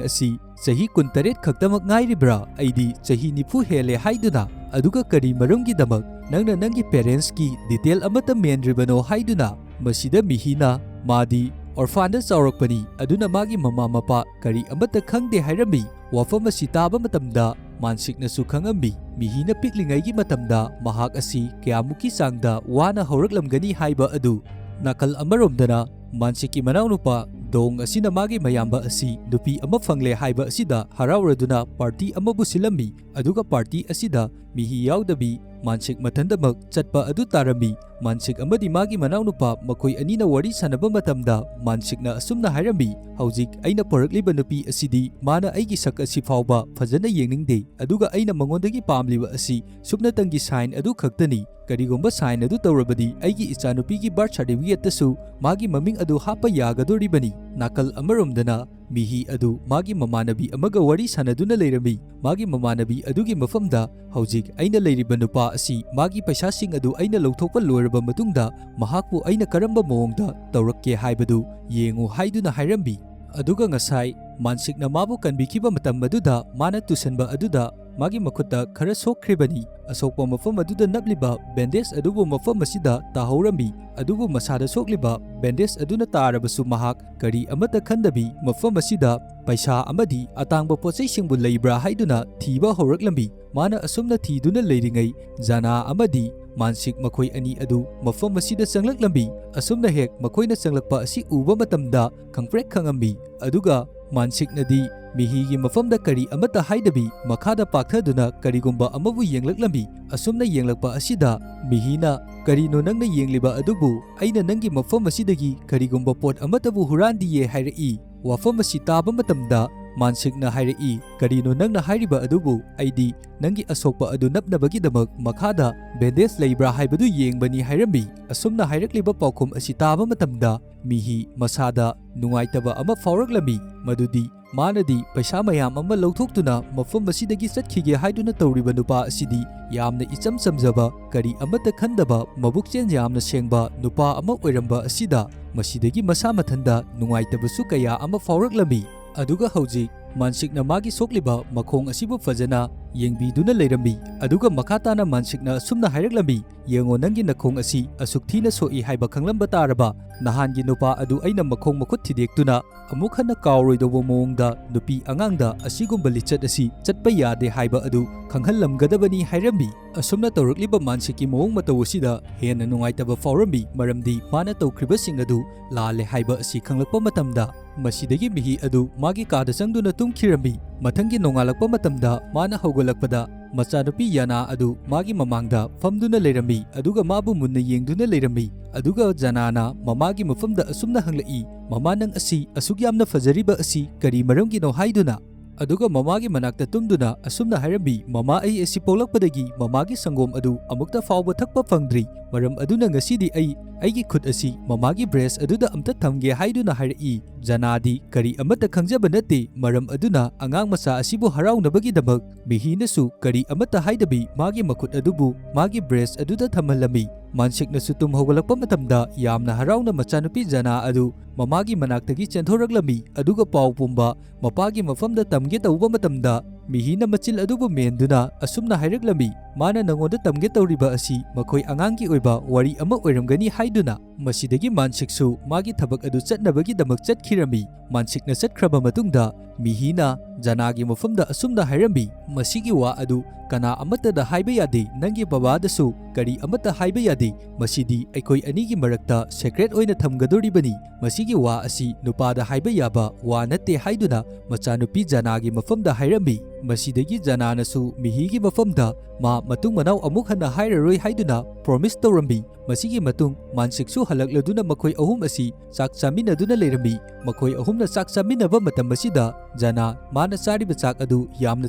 ꯑꯁꯤ ꯆꯍꯤ ꯀꯨꯟꯇꯔꯦꯠ ꯈꯛꯇꯃꯛ ꯉꯥꯏꯔꯤꯕ꯭ꯔꯥ? ꯑꯩꯗꯤ ꯆꯍꯤ ꯅꯤꯐꯨ ꯍꯦꯜꯂꯦ ꯍꯥꯏꯗꯨꯅ꯫ ꯑꯗꯨꯒ ꯀꯔꯤ ꯃꯔꯝꯒꯤꯗꯃꯛ ꯅꯪꯅ ꯅꯪꯒꯤ ꯄꯦꯔꯦꯟꯁꯀꯤ ꯗꯤꯇꯦꯜ ꯑꯃꯠꯇ ꯃꯦꯟꯗ꯭ꯔꯤꯕꯅꯣ?" ꯍꯥꯏꯗꯨꯅ꯫ ꯃꯁꯤꯗ ꯃꯤꯍꯤꯅ, "ꯃꯥꯗꯤ ꯑꯣꯔꯐꯥꯟꯗ ꯆꯥꯎꯔꯛꯄꯅꯤ, ꯑꯗꯨꯅ ꯃꯥꯒꯤ ꯃꯃꯥ ꯃꯄꯥ ꯀꯔꯤ ꯑꯃꯠꯇ ꯈꯪꯗꯦ" ꯍꯥꯏꯔꯝꯃꯤ꯫ ꯋꯥꯐꯝ ꯑꯁꯤ ꯇꯥꯕ ꯃꯇꯝꯗ ꯃꯥꯟꯁꯤꯛꯅꯁꯨ ꯈꯪꯉꯝꯃꯤ꯫ ꯃꯤꯍꯤꯅ ꯄꯤꯛꯂꯤꯉꯩꯒꯤ ꯃꯇꯝꯗ ꯃꯍꯥꯛ ꯑꯁꯤ ꯀꯌꯥꯃꯨꯛꯀꯤ ꯆꯥꯡꯗ ꯋꯥꯅ ꯍꯧꯔꯛꯂꯝꯒꯅꯤ ꯍꯥꯏꯕ ꯑꯗꯨ꯫ ꯅꯥꯀꯜ ꯑꯃꯔꯣꯝꯗꯅ ꯃꯥꯟꯁꯤꯛꯀꯤ ꯃꯅꯥꯎꯅꯨꯄꯥ ꯗꯣꯡ ꯑꯁꯤꯅ ꯃꯥꯒꯤ ꯃꯌꯥꯝꯕ ꯑꯁꯤ ꯅꯨꯄꯤ ꯑꯃ ꯐꯪꯂꯦ ꯍꯥꯏꯕ ꯑꯁꯤꯗ ꯍꯔꯥꯎꯔꯗꯨꯅ ꯄꯥꯔꯇꯤ ꯑꯃꯕꯨ ꯁꯤꯜꯂꯝꯃꯤ꯫ ꯑꯗꯨꯒ ꯄꯥꯔꯇꯤ ꯑꯁꯤꯗ ꯃꯤꯍꯤ ꯌꯥꯎꯗꯕꯤ ꯃꯥꯟꯁꯤꯛ ꯃꯊꯟꯇꯃꯛ ꯆꯠꯄ ꯑꯗꯨ ꯇꯥꯔꯝꯃꯤ꯫ ꯃꯥꯟꯁꯤꯛ ꯑꯃꯗꯤ ꯃꯥꯒꯤ ꯃꯅꯥꯎꯅꯨꯄꯥ ꯃꯈꯣꯏ ꯑꯅꯤꯅ ꯋꯥꯔꯤ ꯁꯥꯟꯅꯕ ꯃꯇꯝꯗ ꯃꯥꯟꯁꯤꯛꯅ ꯑꯁꯨꯝꯅ ꯍꯥꯏꯔꯝꯃꯤ, "ꯍꯧꯖꯤꯛ ꯑꯩꯅ ꯄꯨꯔꯛꯂꯤꯕ ꯅꯨꯄꯤ ꯑꯁꯤꯗꯤ ꯃꯥꯅ ꯑꯩꯒꯤ ꯁꯛ ꯑꯁꯤ ꯐꯥꯎꯕ ꯐꯖꯅ ꯌꯦꯡꯅꯤꯡꯗꯦ, ꯑꯗꯨꯒ ꯑꯩꯅ ꯃꯉꯣꯟꯗꯒꯤ ꯄꯥꯝꯂꯤꯕ ꯑꯁꯤ ꯁꯨꯞꯅꯇꯪꯒꯤ ꯁꯥꯏꯟ ꯑꯗꯨ ꯈꯛꯇꯅꯤ꯫ ꯀꯔꯤꯒꯨꯝꯕ ꯁꯥꯏꯟ ꯑꯗꯨ ꯇꯧꯔꯕꯗꯤ ꯑꯩꯒꯤ ꯏꯆꯥꯅꯨꯄꯤꯒꯤ ꯕꯥꯔꯊ ꯁꯥꯔꯇꯤꯐꯤꯀꯦꯠꯇꯁꯨ ꯃꯥꯒꯤ ꯃꯃꯤꯡ ꯑꯗꯨ ꯍꯥꯞꯄ ꯌꯥꯒꯗꯣꯔꯤꯕꯅꯤ"꯫ ꯅꯥꯀꯜ ꯑꯃꯔꯣꯝꯗꯅ ꯃꯤꯍꯤ ꯑꯗꯨ ꯃꯥꯒꯤ ꯃꯃꯥꯟꯅꯕꯤ ꯑꯃꯒ ꯋꯥꯔꯤ ꯁꯥꯟꯅꯗꯨꯅ ꯂꯩꯔꯝꯃꯤ꯫ ꯃꯥꯒꯤ ꯃꯃꯥꯟꯅꯕꯤ ꯑꯗꯨꯒꯤ ꯃꯐꯝꯗ, "ꯍꯧꯖꯤꯛ ꯑꯩꯅ ꯂꯩꯔꯤꯕ ꯅꯨꯄꯥ ꯑꯁꯤ ꯃꯥꯒꯤ ꯄꯩꯁꯥꯁꯤꯡ ꯑꯗꯨ ꯑꯩꯅ ꯂꯧꯊꯣꯛꯄ ꯂꯣꯏꯔꯕ ꯃꯇꯨꯡꯗ ꯃꯍꯥꯛꯄꯨ ꯑꯩꯅ ꯀꯔꯝꯕ ꯃꯑꯣꯡꯗ ꯇꯧꯔꯛꯀꯦ ꯍꯥꯏꯕꯗꯨ ꯌꯦꯡꯉꯨ" ꯍꯥꯏꯗꯨꯅ ꯍꯥꯏꯔꯝꯃꯤ꯫ ꯑꯗꯨꯒ ꯉꯁꯥꯏ ꯃꯥꯟꯁꯤꯛꯅ ꯃꯥꯕꯨ ꯀꯟꯕꯤꯈꯤꯕ ꯃꯇꯝ ꯑꯗꯨꯗ ꯃꯥꯅ ꯇꯨꯁꯟꯕ ꯑꯗꯨꯗ ꯃꯥꯒꯤ ꯃꯈꯨꯠꯇ ꯈꯔ ꯁꯣꯛꯈ꯭ꯔꯤꯕꯅꯤ꯫ ꯑꯁꯣꯛꯄ ꯃꯐꯝ ꯑꯗꯨꯗ ꯅꯞꯂꯤꯕ ꯕꯦꯟꯗꯦꯖ ꯑꯗꯨꯕꯨ ꯃꯐꯝ ꯑꯁꯤꯗ ꯇꯥꯍꯧꯔꯝꯃꯤ꯫ ꯑꯗꯨꯕꯨ ꯃꯁꯥꯗ ꯁꯣꯛꯂꯤꯕ ꯕꯦꯟꯗꯦꯖ ꯑꯗꯨꯅ ꯇꯥꯔꯕꯁꯨ ꯃꯍꯥꯛ ꯀꯔꯤ ꯑꯃꯠꯇ ꯈꯟꯗꯕꯤ ꯃꯐꯝ ꯑꯁꯤꯗ ꯄꯩꯁꯥ ꯑꯃꯗꯤ ꯑꯇꯥꯡꯕ ꯄꯣꯠꯆꯩꯁꯤꯡꯕꯨ ꯂꯩꯕ꯭ꯔꯥ ꯍꯥꯏꯗꯨꯅ ꯊꯤꯕ ꯍꯧꯔꯛꯂꯝꯃꯤ꯫ ꯃꯥꯅ ꯑꯁꯨꯝꯅ ꯊꯤꯗꯨꯅ ꯂꯩꯔꯤꯉꯩ, ꯖꯥꯅꯥ ꯑꯃꯗꯤ ꯃꯥꯟꯁꯤꯛ ꯃꯈꯣꯏ ꯑꯅꯤ ꯑꯗꯨ ꯃꯐꯝ ꯑꯁꯤꯗ ꯆꯪꯂꯛꯂꯝꯃꯤ꯫ ꯑꯁꯨꯝꯅ ꯍꯦꯛ ꯃꯈꯣꯏꯅ ꯆꯪꯂꯛꯄ ꯑꯁꯤ ꯎꯕ ꯃꯇꯝꯗ ꯈꯪꯄ꯭ꯔꯦꯛ ꯈꯪꯉꯝꯃꯤ꯫ ꯑꯗꯨꯒ ꯃꯥꯟꯁꯤꯛꯅꯗꯤ ꯃꯤꯍꯤꯒꯤ ꯃꯐꯝꯗ ꯀꯔꯤ ꯑꯃꯠꯇ ꯍꯥꯏꯗꯕꯤ ꯃꯈꯥꯗ ꯄꯥꯛꯊꯗꯨꯅ ꯀꯔꯤꯒꯨꯝꯕ ꯑꯃꯕꯨ ꯌꯦꯡꯂꯛꯂꯝꯃꯤ꯫ ꯑꯁꯨꯝꯅ ꯌꯦꯡꯂꯛꯄ ꯑꯁꯤꯗ ꯃꯤꯍꯤꯅ, "ꯀꯔꯤꯅꯣ ꯅꯪꯅ ꯌꯦꯡꯂꯤꯕ ꯑꯗꯨꯕꯨ? ꯑꯩꯅ ꯅꯪꯒꯤ ꯃꯐꯝ ꯑꯁꯤꯗꯒꯤ ꯀꯔꯤꯒꯨꯝꯕ ꯄꯣꯠ ꯑꯃꯠꯇꯕꯨ ꯍꯨꯔꯥꯟꯗꯤꯌꯦ" ꯍꯥꯏꯔꯛꯏ꯫ ꯋꯥꯐꯝ ꯑꯁꯤ ꯇꯥꯕ ꯃꯇꯝꯗ ꯃꯥꯟꯁꯤꯛꯅ ꯍꯥꯏꯔꯛꯏ, "ꯀꯔꯤꯅꯣ ꯅꯪꯅ ꯍꯥꯏꯔꯤꯕ ꯑꯗꯨꯕꯨ? ꯑꯩꯗꯤ ꯅꯪꯒꯤ ꯑꯁꯣꯛꯄ ꯑꯗꯨ ꯅꯞꯅꯕꯒꯤꯗꯃꯛ ꯃꯈꯥꯗ ꯕꯦꯟꯗꯦꯖ ꯂꯩꯕ꯭ꯔꯥ ꯍꯥꯏꯕꯗꯨ ꯌꯦꯡꯕꯅꯤ" ꯍꯥꯏꯔꯝꯃꯤ꯫ ꯑꯁꯨꯝꯅ ꯍꯥꯏꯔꯛꯂꯤꯕ ꯄꯥꯎꯈꯨꯝ ꯑꯁꯤ ꯇꯥꯕ ꯃꯇꯝꯗ ꯃꯤꯍꯤ ꯃꯁꯥꯗ ꯅꯨꯡꯉꯥꯏꯇꯕ ꯑꯃ ꯐꯥꯎꯔꯛꯂꯝꯃꯤ, ꯃꯗꯨꯗꯤ ꯃꯥꯅꯗꯤ ꯄꯩꯁꯥ ꯃꯌꯥꯝ ꯑꯃ ꯂꯧꯊꯣꯛꯇꯨꯅ ꯃꯐꯝ ꯑꯁꯤꯗꯒꯤ ꯆꯠꯈꯤꯒꯦ ꯍꯥꯏꯗꯨꯅ ꯇꯧꯔꯤꯕ ꯅꯨꯄꯥ ꯑꯁꯤꯗꯤ ꯌꯥꯝꯅ ꯏꯆꯝ ꯆꯝꯖꯕ, ꯀꯔꯤ ꯑꯃꯠꯇ ꯈꯟꯗꯕ, ꯃꯕꯨꯛꯆꯦꯜ ꯌꯥꯝꯅ ꯁꯦꯡꯕ ꯅꯨꯄꯥ ꯑꯃ ꯑꯣꯏꯔꯝꯕ ꯑꯁꯤꯗ ꯃꯁꯤꯗꯒꯤ ꯃꯁꯥ ꯃꯊꯟꯗ ꯅꯨꯡꯉꯥꯏꯇꯕꯁꯨ ꯀꯌꯥ ꯑꯃ ꯐꯥꯎꯔꯛꯂꯝꯃꯤ꯫ ꯑꯗꯨꯒ ꯍꯧꯖꯤꯛ ꯃꯥꯟꯁꯤꯛꯅ ꯃꯥꯒꯤ ꯁꯣꯛꯂꯤꯕ ꯃꯈꯣꯡ ꯑꯁꯤꯕꯨ ꯐꯖꯅ ꯌꯦꯡꯕꯤꯗꯨꯅ ꯂꯩꯔꯝꯃꯤ꯫ ꯑꯗꯨꯒ ꯃꯈꯥ ꯇꯥꯅ ꯃꯥꯟꯁꯤꯛꯅ ꯑꯁꯨꯝꯅ ꯍꯥꯏꯔꯛꯂꯝꯃꯤ, "ꯌꯦꯡꯉꯣ, ꯅꯪꯒꯤ ꯅꯈꯣꯡ ꯑꯁꯤ ꯑꯁꯨꯛ ꯊꯤꯅ ꯁꯣꯛꯏ ꯍꯥꯏꯕ ꯈꯪꯂꯝꯕ ꯇꯥꯔꯕ? ꯅꯍꯥꯟꯒꯤ ꯅꯨꯄꯥ ꯑꯗꯨ ꯑꯩꯅ ꯃꯈꯣꯡ ꯃꯈꯨꯠ ꯊꯤꯗꯦꯛꯇꯨꯅ ꯑꯃꯨꯛ ꯍꯟꯅ ꯀꯥꯎꯔꯣꯏꯗꯧꯕ ꯃꯑꯣꯡꯗ ꯅꯨꯄꯤ ꯑꯉꯥꯡꯗ ꯑꯁꯤꯒꯨꯝꯕ ꯂꯤꯆꯠ ꯑꯁꯤ ꯆꯠꯄ ꯌꯥꯗꯦ ꯍꯥꯏꯕ ꯑꯗꯨ ꯈꯪꯍꯜꯂꯝꯒꯗꯕꯅꯤ" ꯍꯥꯏꯔꯝꯃꯤ꯫ ꯑꯁꯨꯝꯅ ꯇꯧꯔꯛꯂꯤꯕ ꯃꯥꯟꯁꯤꯛꯀꯤ ꯃꯑꯣꯡ ꯃꯇꯧ ꯑꯁꯤꯗ ꯍꯦꯟꯅ ꯅꯨꯡꯉꯥꯏꯇꯕ ꯐꯥꯎꯔꯝꯃꯤ, ꯃꯔꯝꯗꯤ ꯃꯥꯅ ꯇꯧꯈ꯭ꯔꯤꯕꯁꯤꯡ ꯑꯗꯨ ꯂꯥꯜꯂꯦ ꯍꯥꯏꯕ ꯑꯁꯤ ꯈꯪꯂꯛꯄ ꯃꯇꯝꯗ꯫ ꯃꯁꯤꯗꯒꯤ ꯃꯤꯍꯤ ꯑꯗꯨ ꯃꯥꯒꯤ ꯀꯥꯗ ꯆꯪꯗꯨꯅ ꯇꯨꯝꯈꯤꯔꯝꯃꯤ꯫ ꯃꯊꯪꯒꯤ ꯅꯣꯡꯉꯥꯜꯂꯛꯄ ꯃꯇꯝꯗ ꯃꯥꯅ ꯍꯧꯒꯠꯂꯛꯄꯗ ꯃꯆꯥꯅꯨꯄꯤ ꯌꯥꯅꯥ ꯑꯗꯨ ꯃꯥꯒꯤ ꯃꯃꯥꯡꯗ ꯐꯝꯗꯨꯅ ꯂꯩꯔꯝꯃꯤ, ꯑꯗꯨꯒ ꯃꯥꯕꯨ ꯃꯨꯟꯅ ꯌꯦꯡꯗꯨꯅ ꯂꯩꯔꯝꯃꯤ꯫ ꯑꯗꯨꯒ ꯖꯅꯥꯅ ꯃꯃꯥꯒꯤ ꯃꯐꯝꯗ ꯑꯁꯨꯝꯅ ꯍꯪꯂꯛꯏ, "ꯃꯃꯥ, ꯅꯪ ꯑꯁꯤ ꯑꯁꯨꯛ ꯌꯥꯝꯅ ꯐꯖꯔꯤꯕ ꯑꯁꯤ ꯀꯔꯤ ꯃꯔꯝꯒꯤꯅꯣ?" ꯍꯥꯏꯗꯨꯅ꯫ ꯑꯗꯨꯒ ꯃꯃꯥꯒꯤ ꯃꯅꯥꯛꯇ ꯇꯨꯝꯗꯨꯅ ꯑꯁꯨꯝꯅ ꯍꯥꯏꯔꯝꯃꯤ, "ꯃꯃꯥ, ꯑꯩ ꯑꯁꯤ ꯄꯣꯛꯂꯛꯄꯗꯒꯤ ꯃꯃꯥꯒꯤ ꯁꯪꯒꯣꯝ ꯑꯗꯨ ꯑꯃꯨꯛꯇ ꯐꯥꯎꯕ ꯊꯛꯄ ꯐꯪꯗ꯭ꯔꯤ꯫ ꯃꯔꯝ ꯑꯗꯨꯅ ꯉꯁꯤꯗꯤ ꯑꯩ ꯑꯩꯒꯤ ꯈꯨꯠ ꯑꯁꯤ ꯃꯃꯥꯒꯤ ꯕ꯭ꯔꯦꯁ ꯑꯗꯨꯗ ꯑꯝꯇ ꯊꯝꯒꯦ" ꯍꯥꯏꯗꯨꯅ ꯍꯥꯏꯔꯛꯏ꯫ ꯖꯅꯥꯗꯤ ꯀꯔꯤ ꯑꯃꯠꯇ ꯈꯪꯖꯕ ꯅꯠꯇꯦ, ꯃꯔꯝ ꯑꯗꯨꯅ ꯑꯉꯥꯡ ꯃꯆꯥ ꯑꯁꯤꯕꯨ ꯍꯔꯥꯎꯅꯕꯒꯤꯗꯃꯛ ꯃꯤꯍꯤꯅꯁꯨ ꯀꯔꯤ ꯑꯃꯠꯇ ꯍꯥꯏꯗꯕꯤ ꯃꯥꯒꯤ ꯃꯈꯨꯠ ꯑꯗꯨꯕꯨ ꯃꯥꯒꯤ ꯕ꯭ꯔꯦꯁ ꯑꯗꯨꯗ ꯊꯝꯍꯜꯂꯝꯃꯤ꯫ ꯃꯥꯟꯁꯤꯛꯅꯁꯨ ꯇꯨꯝ ꯍꯧꯒꯠꯂꯛꯄ ꯃꯇꯝꯗ ꯌꯥꯝꯅ ꯍꯔꯥꯎꯅ ꯃꯆꯥꯅꯨꯄꯤ ꯖꯅꯥ ꯑꯗꯨ ꯃꯃꯥꯒꯤ ꯃꯅꯥꯛꯇꯒꯤ ꯆꯦꯟꯊꯣꯔꯛꯂꯝꯃꯤ, ꯑꯗꯨꯒ ꯄꯥꯎ ꯄꯨꯝꯕ ꯃꯄꯥꯒꯤ ꯃꯐꯝꯗ ꯇꯝꯒꯦ ꯇꯧꯕ ꯃꯇꯝꯗ ꯃꯤꯍꯤꯅ ꯃꯆꯤꯜ ꯑꯗꯨꯕꯨ ꯃꯦꯟꯗꯨꯅ ꯑꯁꯨꯝꯅ ꯍꯥꯏꯔꯛꯂꯝꯃꯤ, "ꯃꯥꯅ ꯅꯉꯣꯟꯗ ꯇꯝꯒꯦ ꯇꯧꯔꯤꯕ ꯑꯁꯤ ꯃꯈꯣꯏ ꯑꯉꯥꯡꯒꯤ ꯑꯣꯏꯕ ꯋꯥꯔꯤ ꯑꯃ ꯑꯣꯏꯔꯝꯒꯅꯤ" ꯍꯥꯏꯗꯨꯅ꯫ ꯃꯁꯤꯗꯒꯤ ꯃꯥꯟꯁꯤꯛꯁꯨ ꯃꯥꯒꯤ ꯊꯕꯛ ꯑꯗꯨ ꯆꯠꯅꯕꯒꯤꯗꯃꯛ ꯆꯠꯈꯤꯔꯝꯃꯤ꯫ ꯃꯥꯟꯁꯤꯛꯅ ꯆꯠꯈ꯭ꯔꯕ ꯃꯇꯨꯡꯗ ꯃꯤꯍꯤꯅ ꯖꯅꯥꯒꯤ ꯃꯐꯝꯗ ꯑꯁꯨꯝꯅ ꯍꯥꯏꯔꯝꯃꯤ, "ꯃꯁꯤꯒꯤ ꯋꯥ ꯑꯗꯨ ꯀꯅꯥ ꯑꯃꯠꯇꯗ ꯍꯥꯏꯕ ꯌꯥꯗꯦ, ꯅꯪꯒꯤ ꯕꯕꯥꯗꯁꯨ ꯀꯔꯤ ꯑꯃꯠꯇ ꯍꯥꯏꯕ ꯌꯥꯗꯦ꯫ ꯃꯁꯤꯗꯤ ꯑꯩꯈꯣꯏ ꯑꯅꯤꯒꯤ ꯃꯔꯛꯇ ꯁꯦꯀ꯭ꯔꯦꯠ ꯑꯣꯏꯅ ꯊꯝꯒꯗꯧꯔꯤꯕꯅꯤ꯫ ꯃꯁꯤꯒꯤ ꯋꯥ ꯑꯁꯤ ꯅꯨꯄꯥꯗ ꯍꯥꯏꯕ ꯌꯥꯕ ꯋꯥ ꯅꯠꯇꯦ" ꯍꯥꯏꯗꯨꯅ ꯃꯆꯥꯅꯨꯄꯤ ꯖꯅꯥꯒꯤ ꯃꯐꯝꯗ ꯍꯥꯏꯔꯝꯃꯤ꯫ ꯃꯁꯤꯗꯒꯤ ꯖꯅꯥꯅꯁꯨ ꯃꯤꯍꯤꯒꯤ ꯃꯐꯝꯗ ꯃꯥ ꯃꯇꯨꯡ ꯃꯅꯥꯎ ꯑꯃꯨꯛ ꯍꯟꯅ ꯍꯥꯏꯔꯔꯣꯏ ꯍꯥꯏꯗꯨꯅ ꯄ꯭ꯔꯣꯃꯤꯁ ꯇꯧꯔꯝꯃꯤ꯫ ꯃꯁꯤꯒꯤ ꯃꯇꯨꯡ ꯃꯥꯟꯁꯤꯛꯁꯨ ꯍꯜꯂꯛꯂꯗꯨꯅ ꯃꯈꯣꯏ ꯑꯍꯨꯝ ꯑꯁꯤ ꯆꯥꯛ ꯆꯥꯃꯤꯟꯅꯗꯨꯅ ꯂꯩꯔꯝꯃꯤ꯫ ꯃꯈꯣꯏ ꯑꯍꯨꯝꯅ ꯆꯥꯛ ꯆꯥꯃꯤꯟꯅꯕ ꯃꯇꯝ ꯑꯁꯤꯗ ꯖꯅꯥ ꯃꯥꯅ ꯆꯥꯔꯤꯕ ꯆꯥꯛ ꯑꯗꯨ ꯌꯥꯝꯅ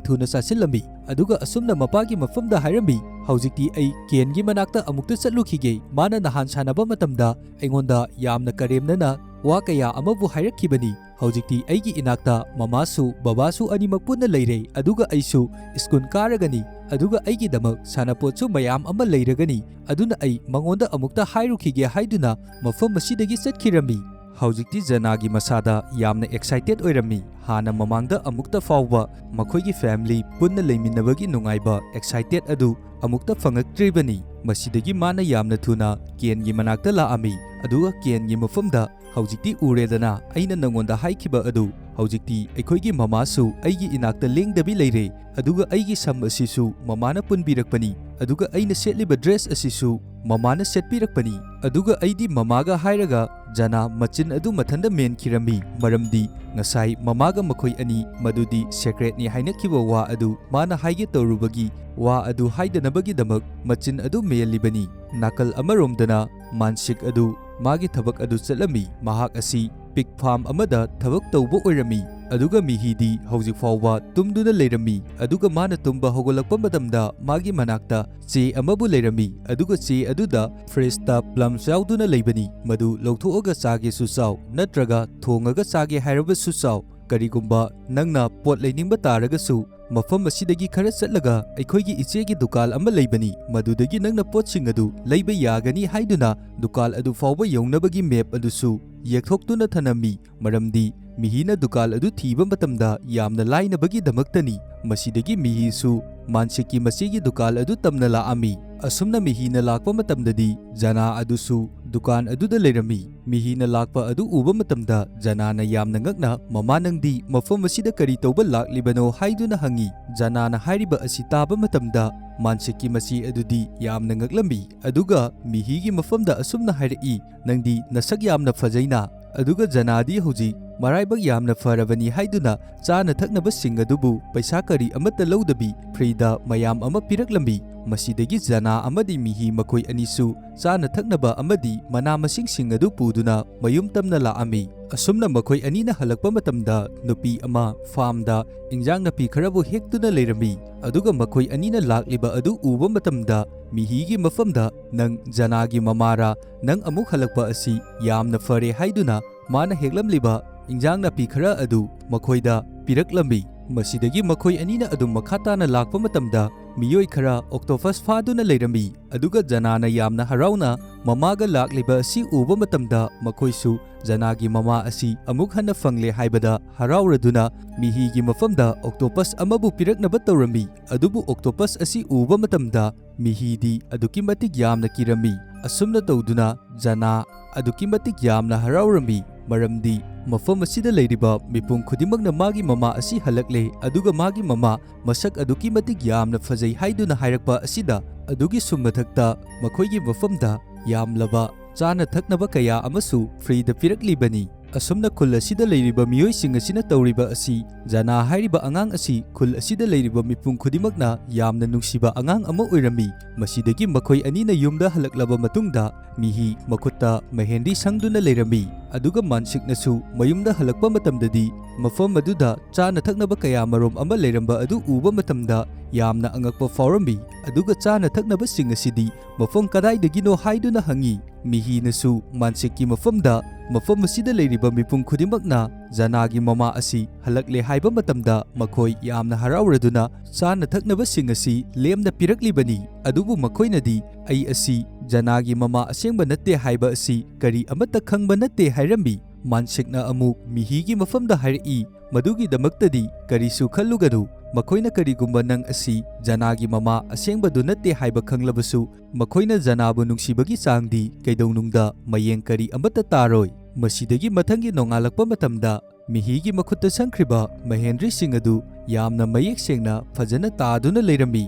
ꯊꯨꯅ ꯆꯥꯁꯤꯜꯂꯝꯃꯤ꯫ ꯑꯗꯨꯒ ꯑꯁꯨꯝꯅ ꯃꯄꯥꯒꯤ ꯃꯐꯝꯗ ꯍꯥꯏꯔꯝꯃꯤ, "ꯍꯧꯖꯤꯛꯇꯤ ꯑꯩ ꯀꯦꯟꯒꯤ ꯃꯅꯥꯛꯇ ꯑꯃꯨꯛꯇ ꯆꯠꯂꯨꯈꯤꯒꯦ꯫ ꯃꯥꯅ ꯅꯍꯥꯟ ꯁꯥꯟꯅꯕ ꯃꯇꯝꯗ ꯑꯩꯉꯣꯟꯗ ꯌꯥꯝꯅ ꯀꯔꯦꯝꯅꯅ ꯋꯥ ꯀꯌꯥ ꯑꯃꯕꯨ ꯍꯥꯏꯔꯛꯈꯤꯕꯅꯤ꯫ ꯍꯧꯖꯤꯛꯇꯤ ꯑꯩꯒꯤ ꯏꯅꯥꯛꯇ ꯃꯃꯥꯁꯨ ꯕꯕꯥꯁꯨ ꯑꯅꯤꯃꯛ ꯄꯨꯟꯅ ꯂꯩꯔꯦ, ꯑꯗꯨꯒ ꯑꯩꯁꯨ ꯁ꯭ꯀꯨꯜ ꯀꯥꯔꯒꯅꯤ, ꯑꯗꯨꯒ ꯑꯩꯒꯤꯗꯃꯛ ꯁꯥꯟꯅꯄꯣꯠꯁꯨ ꯃꯌꯥꯝ ꯑꯃ ꯂꯩꯔꯒꯅꯤ꯫ ꯑꯗꯨꯅ ꯑꯩ ꯃꯉꯣꯟꯗ ꯑꯃꯨꯛꯇ ꯍꯥꯏꯔꯨꯈꯤꯒꯦ" ꯍꯥꯏꯗꯨꯅ ꯃꯐꯝ ꯑꯁꯤꯗꯒꯤ ꯆꯠꯈꯤꯔꯝꯃꯤ꯫ ꯍꯧꯖꯤꯛꯇꯤ ꯖꯅꯥꯒꯤ ꯃꯁꯥꯗ ꯌꯥꯝꯅ ꯑꯦꯛꯁꯥꯏꯇꯦꯠ ꯑꯣꯏꯔꯝꯃꯤ꯫ ꯍꯥꯟꯅ ꯃꯃꯥꯡꯗ ꯑꯃꯨꯛꯇ ꯐꯥꯎꯕ ꯃꯈꯣꯏꯒꯤ ꯐꯦꯃꯤꯂꯤ ꯄꯨꯟꯅ ꯂꯩꯃꯤꯟꯅꯕꯒꯤ ꯅꯨꯡꯉꯥꯏꯕ, ꯑꯦꯛꯁꯥꯏꯇꯦꯠ ꯑꯗꯨ ꯑꯃꯨꯛꯇ ꯐꯪꯉꯛꯇ꯭ꯔꯤꯕꯅꯤ꯫ ꯃꯁꯤꯗꯒꯤ ꯃꯥꯅ ꯌꯥꯝꯅ ꯊꯨꯅ ꯀꯦꯟꯒꯤ ꯃꯅꯥꯛꯇ ꯂꯥꯛꯑꯝꯃꯤ, ꯑꯗꯨꯒ ꯀꯦꯟꯒꯤ ꯃꯐꯝꯗ, "ꯍꯧꯖꯤꯛꯇꯤ ꯎꯔꯦꯗꯅ ꯑꯩꯅ ꯅꯪꯉꯣꯟꯗ ꯍꯥꯏꯈꯤꯕ ꯑꯗꯨ꯫ ꯍꯧꯖꯤꯛꯇꯤ ꯑꯩꯈꯣꯏꯒꯤ ꯃꯃꯥꯁꯨ ꯑꯩꯒꯤ ꯏꯅꯥꯛꯇ ꯂꯦꯡꯗꯕꯤ ꯂꯩꯔꯦ, ꯑꯗꯨꯒ ꯑꯩꯒꯤ ꯁꯝ ꯑꯁꯤꯁꯨ ꯃꯃꯥꯅ ꯄꯨꯟꯕꯤꯔꯛꯄꯅꯤ, ꯑꯗꯨꯒ ꯑꯩꯅ ꯁꯦꯠꯂꯤꯕ ꯗ꯭ꯔꯦꯁ ꯑꯁꯤꯁꯨ ꯃꯃꯥꯅ ꯁꯦꯠꯄꯤꯔꯛꯄꯅꯤ"꯫ ꯑꯗꯨꯒ ꯑꯩꯗꯤ ꯃꯃꯥꯒ ꯍꯥꯏꯔꯒ ꯖꯅꯥ ꯃꯆꯤꯟ ꯑꯗꯨ ꯃꯊꯟꯇ ꯃꯦꯟꯈꯤꯔꯝꯃꯤ, ꯃꯔꯝꯗꯤ ꯉꯁꯥꯏ ꯃꯃꯥꯒ ꯃꯈꯣꯏ ꯑꯅꯤ ꯃꯗꯨꯗꯤ ꯁꯦꯀ꯭ꯔꯦꯠꯅꯤ ꯍꯥꯏꯅꯈꯤꯕ ꯋꯥ ꯑꯗꯨ ꯃꯥꯅ ꯍꯥꯏꯒꯦ ꯇꯧꯔꯨꯕꯒꯤ ꯋꯥ ꯑꯗꯨ ꯍꯥꯏꯗꯅꯕꯒꯤꯗꯃꯛ ꯃꯆꯤꯟ ꯑꯗꯨ ꯃꯦꯜꯂꯤꯕꯅꯤ꯫ ꯅꯥꯀꯜ ꯑꯃꯔꯣꯝꯗꯅ ꯃꯥꯟꯁꯤꯛ ꯑꯗꯨ ꯃꯥꯒꯤ ꯊꯕꯛ ꯑꯗꯨ ꯆꯠꯂꯝꯃꯤ꯫ ꯃꯍꯥꯛ ꯑꯁꯤ ꯄꯤꯛ ꯐꯥꯔꯝ ꯑꯃꯗ ꯊꯕꯛ ꯇꯧꯕ ꯑꯣꯏꯔꯝꯃꯤ, ꯑꯗꯨꯒ ꯃꯤꯍꯤꯗꯤ ꯍꯧꯖꯤꯛ ꯐꯥꯎꯕ ꯇꯨꯝꯗꯨꯅ ꯂꯩꯔꯝꯃꯤ꯫ ꯑꯗꯨꯒ ꯃꯥꯅ ꯇꯨꯝꯕ ꯍꯧꯒꯠꯂꯛꯄ ꯃꯇꯝꯗ ꯃꯥꯒꯤ ꯃꯅꯥꯛꯇ ꯆꯦ ꯑꯃꯕꯨ ꯂꯩꯔꯝꯃꯤ, ꯑꯗꯨꯒ ꯆꯦ ꯑꯗꯨꯗ ꯐ꯭ꯔꯤꯖꯇ ꯄ꯭ꯂꯝꯁ ꯌꯥꯎꯗꯨꯅ ꯂꯩꯕꯅꯤ, ꯃꯗꯨ ꯂꯧꯊꯣꯛꯑꯒ ꯆꯥꯒꯦꯁꯨ ꯆꯥꯎ, ꯅꯠꯇ꯭ꯔꯒ ꯊꯣꯡꯉꯒ ꯆꯥꯒꯦ ꯍꯥꯏꯔꯕꯁꯨ ꯆꯥꯎ꯫ ꯀꯔꯤꯒꯨꯝꯕ ꯅꯪꯅ ꯄꯣꯠ ꯂꯩꯅꯤꯡꯕ ꯇꯥꯔꯒꯁꯨ, ꯃꯐꯝ ꯑꯁꯤꯗꯒꯤ ꯈꯔ ꯆꯠꯂꯒ ꯑꯩꯈꯣꯏꯒꯤ ꯏꯆꯦꯒꯤ ꯗꯨꯀꯥꯟ ꯑꯃ ꯂꯩꯕꯅꯤ, ꯃꯗꯨꯗꯒꯤ ꯅꯪꯅ ꯄꯣꯠꯁꯤꯡ ꯑꯗꯨ ꯂꯩꯕ ꯌꯥꯒꯅꯤ ꯍꯥꯏꯗꯨꯅ ꯗꯨꯀꯥꯟ ꯑꯗꯨ ꯐꯥꯎꯕ ꯌꯧꯅꯕꯒꯤ ꯃꯦꯞ ꯑꯗꯨꯁꯨ ꯌꯦꯛꯊꯣꯛꯇꯨꯅ ꯊꯅꯝꯃꯤ, ꯃꯔꯝꯗꯤ ꯃꯤꯍꯤꯅ ꯗꯨꯀꯥꯟ ꯑꯗꯨ ꯊꯤꯕ ꯃꯇꯝꯗ ꯌꯥꯝꯅ ꯂꯥꯏꯅꯕꯒꯤꯗꯃꯛꯇꯅꯤ꯫ ꯃꯁꯤꯗꯒꯤ ꯃꯤꯍꯤꯁꯨ ꯃꯥꯟꯁꯤꯛꯀꯤ ꯃꯆꯦꯒꯤ ꯗꯨꯀꯥꯟ ꯑꯗꯨ ꯇꯝꯅ ꯂꯥꯛꯑꯝꯃꯤ꯫ ꯑꯁꯨꯝꯅ ꯃꯤꯍꯤꯅ ꯂꯥꯛꯄ ꯃꯇꯝꯗꯗꯤ ꯖꯅꯥ ꯑꯗꯨꯁꯨ ꯗꯨꯀꯥꯟ ꯑꯗꯨꯗ ꯂꯩꯔꯝꯃꯤ꯫ ꯃꯤꯍꯤꯅ ꯂꯥꯛꯄ ꯑꯗꯨ ꯎꯕ ꯃꯇꯝꯗ ꯖꯅꯥꯅ ꯌꯥꯝꯅ ꯉꯛꯅ, "ꯃꯃꯥ, ꯅꯪꯗꯤ ꯃꯐꯝ ꯑꯁꯤꯗ ꯀꯔꯤ ꯇꯧꯕ ꯂꯥꯛꯂꯤꯕꯅꯣ?" ꯍꯥꯏꯗꯨꯅ ꯍꯪꯉꯤ꯫ ꯖꯅꯥꯅ ꯍꯥꯏꯔꯤꯕ ꯑꯁꯤ ꯇꯥꯕ ꯃꯇꯝꯗ ꯃꯥꯟꯁꯤꯛꯀꯤ ꯃꯆꯦ ꯑꯗꯨꯗꯤ ꯌꯥꯝꯅ ꯉꯛꯂꯝꯃꯤ꯫ ꯑꯗꯨꯒ ꯃꯤꯍꯤꯒꯤ ꯃꯐꯝꯗ ꯑꯁꯨꯝꯅ ꯍꯥꯏꯔꯛꯏ, "ꯅꯪꯗꯤ ꯅꯁꯛ ꯌꯥꯝꯅ ꯐꯖꯩꯅ, ꯑꯗꯨꯒ ꯖꯅꯥꯗꯤ ꯍꯧꯖꯤꯛ ꯃꯔꯥꯏꯕꯛ ꯌꯥꯝꯅ ꯐꯔꯕꯅꯤ ꯍꯥꯏꯗꯨꯅ ꯆꯥꯅ ꯊꯛꯅꯕꯁꯤꯡ ꯑꯗꯨꯕꯨ ꯄꯩꯁꯥ ꯀꯔꯤ ꯑꯃꯠꯇ ꯂꯧꯗꯕꯤ ꯐ꯭ꯔꯤꯗ ꯃꯌꯥꯝ ꯑꯃ ꯄꯤꯔꯛꯂꯝꯃꯤ꯫ ꯃꯁꯤꯗꯒꯤ ꯖꯅꯥ ꯑꯃꯗꯤ ꯃꯤꯍꯤ ꯃꯈꯣꯏ ꯑꯅꯤꯁꯨ ꯆꯥꯅ ꯊꯛꯅꯕ ꯑꯃꯗꯤ ꯃꯅꯥ ꯃꯁꯤꯡꯁꯤꯡ ꯑꯗꯨ ꯄꯨꯗꯨꯅ ꯃꯌꯨꯝ ꯇꯝꯅ ꯂꯥꯛꯑꯝꯃꯤ꯫ ꯑꯁꯨꯝꯅ ꯃꯈꯣꯏ ꯑꯅꯤꯅ ꯍꯜꯂꯛꯄ ꯃꯇꯝꯗ ꯅꯨꯄꯤ ꯑꯃ ꯐꯥꯔꯝꯗ ꯏꯟꯖꯥꯡ ꯅꯥꯄꯤ ꯈꯔꯕꯨ ꯍꯦꯛꯇꯨꯅ ꯂꯩꯔꯝꯃꯤ꯫ ꯑꯗꯨꯒ ꯃꯈꯣꯏ ꯑꯅꯤꯅ ꯂꯥꯛꯂꯤꯕ ꯑꯗꯨ ꯎꯕ ꯃꯇꯝꯗ ꯃꯤꯍꯤꯒꯤ ꯃꯐꯝꯗ, "ꯅꯪ ꯖꯅꯥꯒꯤ ꯃꯃꯥꯔꯥ? ꯅꯪ ꯑꯃꯨꯛ ꯍꯜꯂꯛꯄ ꯑꯁꯤ ꯌꯥꯝꯅ ꯐꯔꯦ" ꯍꯥꯏꯗꯨꯅ ꯃꯥꯅ ꯍꯦꯛꯂꯝꯂꯤꯕ ꯏꯟꯖꯥꯡ ꯅꯥꯄꯤ ꯈꯔ ꯑꯗꯨ ꯃꯈꯣꯏꯗ ꯄꯤꯔꯛꯂꯝꯃꯤ꯫ ꯃꯁꯤꯗꯒꯤ ꯃꯈꯣꯏ ꯑꯅꯤꯅ ꯑꯗꯨꯝ ꯃꯈꯥ ꯇꯥꯅ ꯂꯥꯛꯄ ꯃꯇꯝꯗ ꯃꯤꯑꯣꯏ ꯈꯔ ꯑꯣꯛꯇꯣꯄꯁ ꯐꯥꯗꯨꯅ ꯂꯩꯔꯝꯃꯤ꯫ ꯑꯗꯨꯒ ꯖꯅꯥꯅ ꯌꯥꯝꯅ ꯍꯔꯥꯎꯅ ꯃꯃꯥꯒ ꯂꯥꯛꯂꯤꯕ ꯑꯁꯤ ꯎꯕ ꯃꯇꯝꯗ ꯃꯈꯣꯏꯁꯨ ꯖꯅꯥꯒꯤ ꯃꯃꯥ ꯑꯁꯤ ꯑꯃꯨꯛ ꯍꯟꯅ ꯐꯪꯂꯦ ꯍꯥꯏꯕꯗ ꯍꯔꯥꯎꯔꯗꯨꯅ ꯃꯤꯍꯤꯒꯤ ꯃꯐꯝꯗ ꯑꯣꯛꯇꯣꯄꯁ ꯑꯃꯕꯨ ꯄꯤꯔꯛꯅꯕ ꯇꯧꯔꯝꯃꯤ꯫ ꯑꯗꯨꯕꯨ ꯑꯣꯛꯇꯣꯄꯁ ꯑꯁꯤ ꯎꯕ ꯃꯇꯝꯗ ꯃꯤꯍꯤꯗꯤ ꯑꯗꯨꯛꯀꯤ ꯃꯇꯤꯛ ꯌꯥꯝꯅ ꯀꯤꯔꯝꯃꯤ꯫ ꯑꯁꯨꯝꯅ ꯇꯧꯗꯨꯅ ꯖꯅꯥ ꯑꯗꯨꯛꯀꯤ ꯃꯇꯤꯛ ꯌꯥꯝꯅ ꯍꯔꯥꯎꯔꯝꯃꯤ, ꯃꯔꯝꯗꯤ ꯃꯐꯝ ꯑꯁꯤꯗ ꯂꯩꯔꯤꯕ ꯃꯤꯄꯨꯝ ꯈꯨꯗꯤꯡꯃꯛꯅ ꯃꯥꯒꯤ ꯃꯃꯥ ꯑꯁꯤ ꯍꯜꯂꯛꯂꯦ, ꯑꯗꯨꯒ ꯃꯥꯒꯤ ꯃꯃꯥ ꯃꯁꯛ ꯑꯗꯨꯛꯀꯤ ꯃꯇꯤꯛ ꯌꯥꯝꯅ ꯐꯖꯩ ꯍꯥꯏꯗꯨꯅ ꯍꯥꯏꯔꯛꯄ ꯑꯁꯤꯗ꯫ ꯑꯗꯨꯒꯤꯁꯨ ꯃꯊꯛꯇ ꯃꯈꯣꯏꯒꯤ ꯃꯐꯝꯗ ꯌꯥꯝꯂꯕ ꯆꯥꯅ ꯊꯛꯅꯕ ꯀꯌꯥ ꯑꯃꯁꯨ ꯐ꯭ꯔꯤꯗ ꯄꯤꯔꯛꯂꯤꯕꯅꯤ꯫ ꯑꯁꯨꯝꯅ ꯈꯨꯜ ꯑꯁꯤꯗ ꯂꯩꯔꯤꯕ ꯃꯤꯑꯣꯏꯁꯤꯡ ꯑꯁꯤꯅ ꯇꯧꯔꯤꯕ ꯑꯁꯤ, ꯖꯅꯥ ꯍꯥꯏꯔꯤꯕ ꯑꯉꯥꯡ ꯑꯁꯤ ꯈꯨꯜ ꯑꯁꯤꯗ ꯂꯩꯔꯤꯕ ꯃꯤꯄꯨꯝ ꯈꯨꯗꯤꯡꯃꯛꯅ ꯌꯥꯝꯅ ꯅꯨꯡꯁꯤꯕ ꯑꯉꯥꯡ ꯑꯃ ꯑꯣꯏꯔꯝꯃꯤ꯫ ꯃꯁꯤꯗꯒꯤ ꯃꯈꯣꯏ ꯑꯅꯤꯅ ꯌꯨꯝꯗ ꯍꯜꯂꯛꯂꯕ ꯃꯇꯨꯡꯗ ꯃꯤꯍꯤ ꯃꯈꯨꯠꯇ ꯃꯦꯍꯦꯟꯗꯤ ꯁꯪꯗꯨꯅ ꯂꯩꯔꯝꯃꯤ꯫ ꯑꯗꯨꯒ ꯃꯥꯟꯁꯤꯛꯅꯁꯨ ꯃꯌꯨꯝꯗ ꯍꯜꯂꯛꯄ ꯃꯇꯝꯗꯗꯤ ꯃꯐꯝ ꯑꯗꯨꯗ ꯆꯥꯅ ꯊꯛꯅꯕ ꯀꯌꯥ ꯃꯔꯨꯝ ꯑꯃ ꯂꯩꯔꯝꯕ ꯑꯗꯨ ꯎꯕ ꯃꯇꯝꯗ ꯌꯥꯝꯅ ꯑꯉꯛꯄ ꯐꯥꯎꯔꯝꯃꯤ꯫ ꯑꯗꯨꯒ ꯆꯥꯅ ꯊꯛꯅꯕꯁꯤꯡ ꯑꯁꯤꯗꯤ ꯃꯐꯝ ꯀꯗꯥꯏꯗꯒꯤꯅꯣ ꯍꯥꯏꯗꯨꯅ ꯍꯪꯉꯤ꯫ ꯃꯤꯍꯤꯅꯁꯨ ꯃꯥꯟꯁꯤꯛꯀꯤ ꯃꯐꯝꯗ ꯃꯐꯝ ꯑꯁꯤꯗ ꯂꯩꯔꯤꯕ ꯃꯤꯄꯨꯝ ꯈꯨꯗꯤꯡꯃꯛꯅ ꯖꯅꯥꯒꯤ ꯃꯃꯥ ꯑꯁꯤ ꯍꯜꯂꯛꯂꯦ ꯍꯥꯏꯕ ꯃꯇꯝꯗ ꯃꯈꯣꯏ ꯌꯥꯝꯅ ꯍꯔꯥꯎꯔꯗꯨꯅ ꯆꯥꯅ ꯊꯛꯅꯕꯁꯤꯡ ꯑꯁꯤ ꯂꯦꯝꯅ ꯄꯤꯔꯛꯂꯤꯕꯅꯤ꯫ ꯑꯗꯨꯕꯨ ꯃꯈꯣꯏꯅꯗꯤ, "ꯑꯩ ꯑꯁꯤ ꯖꯅꯥꯒꯤ ꯃꯃꯥ ꯑꯁꯦꯡꯕ ꯅꯠꯇꯦ ꯍꯥꯏꯕ ꯑꯁꯤ ꯀꯔꯤ ꯑꯃꯠꯇ ꯈꯪꯕ ꯅꯠꯇꯦ" ꯍꯥꯏꯔꯝꯃꯤ꯫ ꯃꯥꯟꯁꯤꯛꯅ ꯑꯃꯨꯛ ꯃꯤꯍꯤꯒꯤ ꯃꯐꯝꯗ ꯍꯥꯏꯔꯛꯏ, "ꯃꯗꯨꯒꯤꯗꯃꯛꯇꯗꯤ ꯀꯔꯤꯁꯨ ꯈꯜꯂꯨꯒꯅꯨ꯫ ꯃꯈꯣꯏꯅ ꯀꯔꯤꯒꯨꯝꯕ ꯅꯪ ꯑꯁꯤ ꯖꯅꯥꯒꯤ ꯃꯃꯥ ꯑꯁꯦꯡꯕꯗꯨ ꯅꯠꯇꯦ ꯍꯥꯏꯕ ꯈꯪꯂꯕꯁꯨ, ꯃꯈꯣꯏꯅ ꯖꯅꯥꯕꯨ ꯅꯨꯡꯁꯤꯕꯒꯤ ꯆꯥꯡꯗꯤ ꯀꯩꯗꯧꯅꯨꯡꯗ ꯃꯌꯦꯡ ꯀꯔꯤ ꯑꯃꯠꯇ ꯇꯥꯔꯣꯏ"꯫ ꯃꯁꯤꯗꯒꯤ ꯃꯊꯪꯒꯤ ꯅꯣꯡꯉꯥꯜꯂꯛꯄ ꯃꯇꯝꯗ ꯃꯤꯍꯤꯒꯤ ꯃꯈꯨꯠꯇ ꯁꯪꯈ꯭ꯔꯤꯕ ꯃꯍꯦꯟꯗ꯭ꯔꯤꯁꯤꯡ ꯑꯗꯨ ꯌꯥꯝꯅ ꯃꯌꯦꯛ ꯁꯦꯡꯅ ꯐꯖꯅ ꯇꯥꯗꯨꯅ ꯂꯩꯔꯝꯃꯤ꯫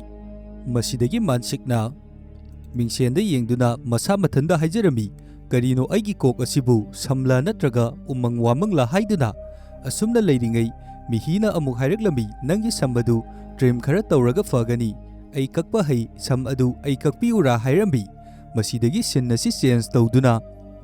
ꯃꯁꯤꯗꯒꯤ ꯃꯥꯟꯁꯤꯛꯅ ꯃꯤꯡꯁꯦꯟꯗ ꯌꯦꯡꯗꯨꯅ ꯃꯁꯥ ꯃꯊꯟꯗ ꯍꯥꯏꯖꯔꯝꯃꯤ, "ꯀꯔꯤꯅꯣ ꯑꯩꯒꯤ ꯀꯣꯛ ꯑꯁꯤꯕꯨ ꯁꯝꯂꯥ ꯅꯠꯇ꯭ꯔꯒ ꯎꯃꯪ ꯋꯥꯃꯪꯂꯥ?" ꯍꯥꯏꯗꯨꯅ꯫ ꯑꯁꯨꯝꯅ ꯂꯩꯔꯤꯉꯩ ꯃꯤꯍꯤꯅ ꯑꯃꯨꯛ ꯍꯥꯏꯔꯛꯂꯝꯃꯤ, "ꯅꯪꯒꯤ ꯁꯝ ꯑꯗꯨ trim ꯈꯔ ꯇꯧꯔꯒ ꯐꯒꯅꯤ꯫ ꯑꯩ ꯀꯛꯄ ꯍꯩ, ꯁꯝ ꯑꯗꯨ ꯑꯩ ꯀꯛꯄꯤꯎꯔꯥ?" ꯍꯥꯏꯔꯝꯃꯤ꯫ ꯃꯁꯤꯗꯒꯤ scene ꯑꯁꯤ change ꯇꯧꯗꯨꯅ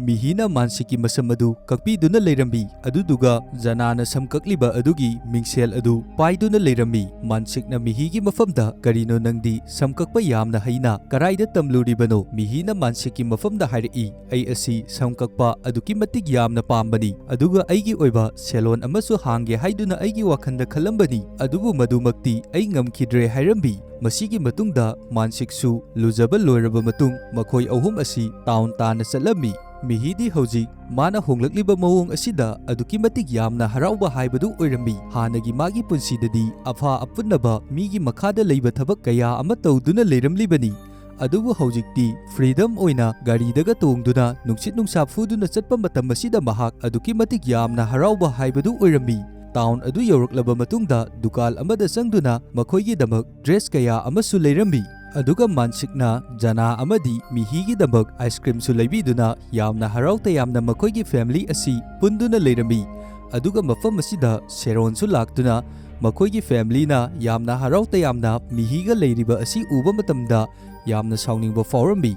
ꯃꯤꯍꯤꯅ ꯃꯥꯟꯁꯤꯛꯀꯤ ꯃꯁꯝ ꯑꯗꯨ ꯀꯛꯄꯤꯗꯨꯅ ꯂꯩꯔꯝꯃꯤ꯫ ꯑꯗꯨꯗꯨꯒ ꯖꯅꯥꯅ ꯁꯝ ꯀꯛꯂꯤꯕ ꯑꯗꯨꯒꯤ ꯃꯤꯡꯁꯦꯜ ꯑꯗꯨ ꯄꯥꯏꯗꯨꯅ ꯂꯩꯔꯝꯃꯤ꯫ ꯃꯥꯟꯁꯤꯛꯅ ꯃꯤꯍꯤꯒꯤ ꯃꯐꯝꯗ, "ꯀꯔꯤꯅꯣ ꯅꯪꯗꯤ ꯁꯝ ꯀꯛꯄ ꯌꯥꯝꯅ ꯍꯩꯅ ꯀꯔꯥꯏꯗ ꯇꯝꯂꯨꯔꯤꯕꯅꯣ?" ꯃꯤꯍꯤꯅ ꯃꯥꯟꯁꯤꯛꯀꯤ ꯃꯐꯝꯗ ꯍꯥꯏꯔꯛꯏ, "ꯑꯩ ꯑꯁꯤ ꯁꯝ ꯀꯛꯄ ꯑꯗꯨꯛꯀꯤ ꯃꯇꯤꯛ ꯌꯥꯝꯅ ꯄꯥꯝꯕꯅꯤ, ꯑꯗꯨꯒ ꯑꯩꯒꯤ ꯑꯣꯏꯕ salon ꯑꯃꯁꯨ ꯍꯥꯡꯒꯦ ꯍꯥꯏꯗꯨꯅ ꯑꯩꯒꯤ ꯋꯥꯈꯜꯗ ꯈꯜꯂꯝꯕꯅꯤ, ꯑꯗꯨꯕꯨ ꯃꯗꯨꯃꯛꯇꯤ ꯑꯩ ꯉꯝꯈꯤꯗ꯭ꯔꯦ" ꯍꯥꯏꯔꯝꯃꯤ꯫ ꯃꯁꯤꯒꯤ ꯃꯇꯨꯡꯗ ꯃꯥꯟꯁꯤꯛꯁꯨ ꯂꯨꯖꯕ ꯂꯣꯏꯔꯕ ꯃꯇꯨꯡ ꯃꯈꯣꯏ ꯑꯍꯨꯝ ꯑꯁꯤ town ꯇꯥꯟꯅ ꯆꯠꯂꯝꯃꯤ꯫ ꯃꯤꯍꯤꯗꯤ ꯍꯧꯖꯤꯛ ꯃꯥꯅ ꯍꯣꯡꯂꯛꯂꯤꯕ ꯃꯑꯣꯡ ꯑꯁꯤꯗ ꯑꯗꯨꯛꯀꯤ ꯃꯇꯤꯛ ꯌꯥꯝꯅ ꯍꯔꯥꯎꯕ ꯍꯥꯏꯕꯗꯨ ꯑꯣꯏꯔꯝꯃꯤ꯫ ꯍꯥꯟꯅꯒꯤ ꯃꯥꯒꯤ ꯄꯨꯟꯁꯤꯗꯗꯤ ꯑꯐ ꯑꯄꯨꯟꯅꯕ ꯃꯤꯒꯤ ꯃꯈꯥꯗ ꯂꯩꯕ ꯊꯕꯛ ꯀꯌꯥ ꯑꯃ ꯇꯧꯗꯨꯅ ꯂꯩꯔꯝꯂꯤꯕꯅꯤ꯫ ꯑꯗꯨꯕꯨ ꯍꯧꯖꯤꯛꯇꯤ freedom ꯑꯣꯏꯅ ꯒꯥꯔꯤꯗꯒ ꯇꯣꯡꯗꯨꯅ ꯅꯨꯡꯁꯤꯠ ꯅꯨꯡꯁꯥ ꯐꯨꯗꯨꯅ ꯆꯠꯄ ꯃꯇꯝ ꯑꯁꯤꯗ ꯃꯍꯥꯛ ꯑꯗꯨꯛꯀꯤ ꯃꯇꯤꯛ ꯌꯥꯝꯅ ꯍꯔꯥꯎꯕ ꯍꯥꯏꯕꯗꯨ ꯑꯣꯏꯔꯝꯃꯤ꯫ Town ꯑꯗꯨ ꯌꯧꯔꯛꯂꯕ ꯃꯇꯨꯡꯗ ꯗꯨꯀꯥꯟ ꯑꯃꯗ ꯆꯪꯗꯨꯅ ꯃꯈꯣꯏꯒꯤꯗꯃꯛ dress ꯀꯌꯥ ꯑꯃꯁꯨ ꯂꯩꯔꯝꯃꯤ꯫ ꯑꯗꯨꯒ ꯃꯥꯟꯁꯤꯛꯅ ꯖꯅꯥ ꯑꯃꯗꯤ ꯃꯤꯍꯤꯒꯤꯗꯃꯛ ice creamꯁꯨ ꯂꯩꯕꯤꯗꯨꯅ ꯌꯥꯝꯅ ꯍꯔꯥꯎ ꯇꯌꯥꯝꯅ ꯃꯈꯣꯏꯒꯤ family ꯑꯁꯤ ꯄꯨꯟꯗꯨꯅ ꯂꯩꯔꯝꯃꯤ꯫ ꯑꯗꯨꯒ ꯃꯐꯝ ꯑꯁꯤꯗ ꯁꯦꯔꯣꯟꯁꯨ ꯂꯥꯛꯇꯨꯅ ꯃꯈꯣꯏꯒꯤ familyꯅ ꯌꯥꯝꯅ ꯍꯔꯥꯎ ꯇꯌꯥꯝꯅ ꯃꯤꯍꯤꯒ ꯂꯩꯔꯤꯕ ꯑꯁꯤ ꯎꯕ ꯃꯇꯝꯗ ꯌꯥꯝꯅ ꯁꯥꯎꯅꯤꯡꯕ ꯐꯥꯎꯔꯝꯃꯤ꯫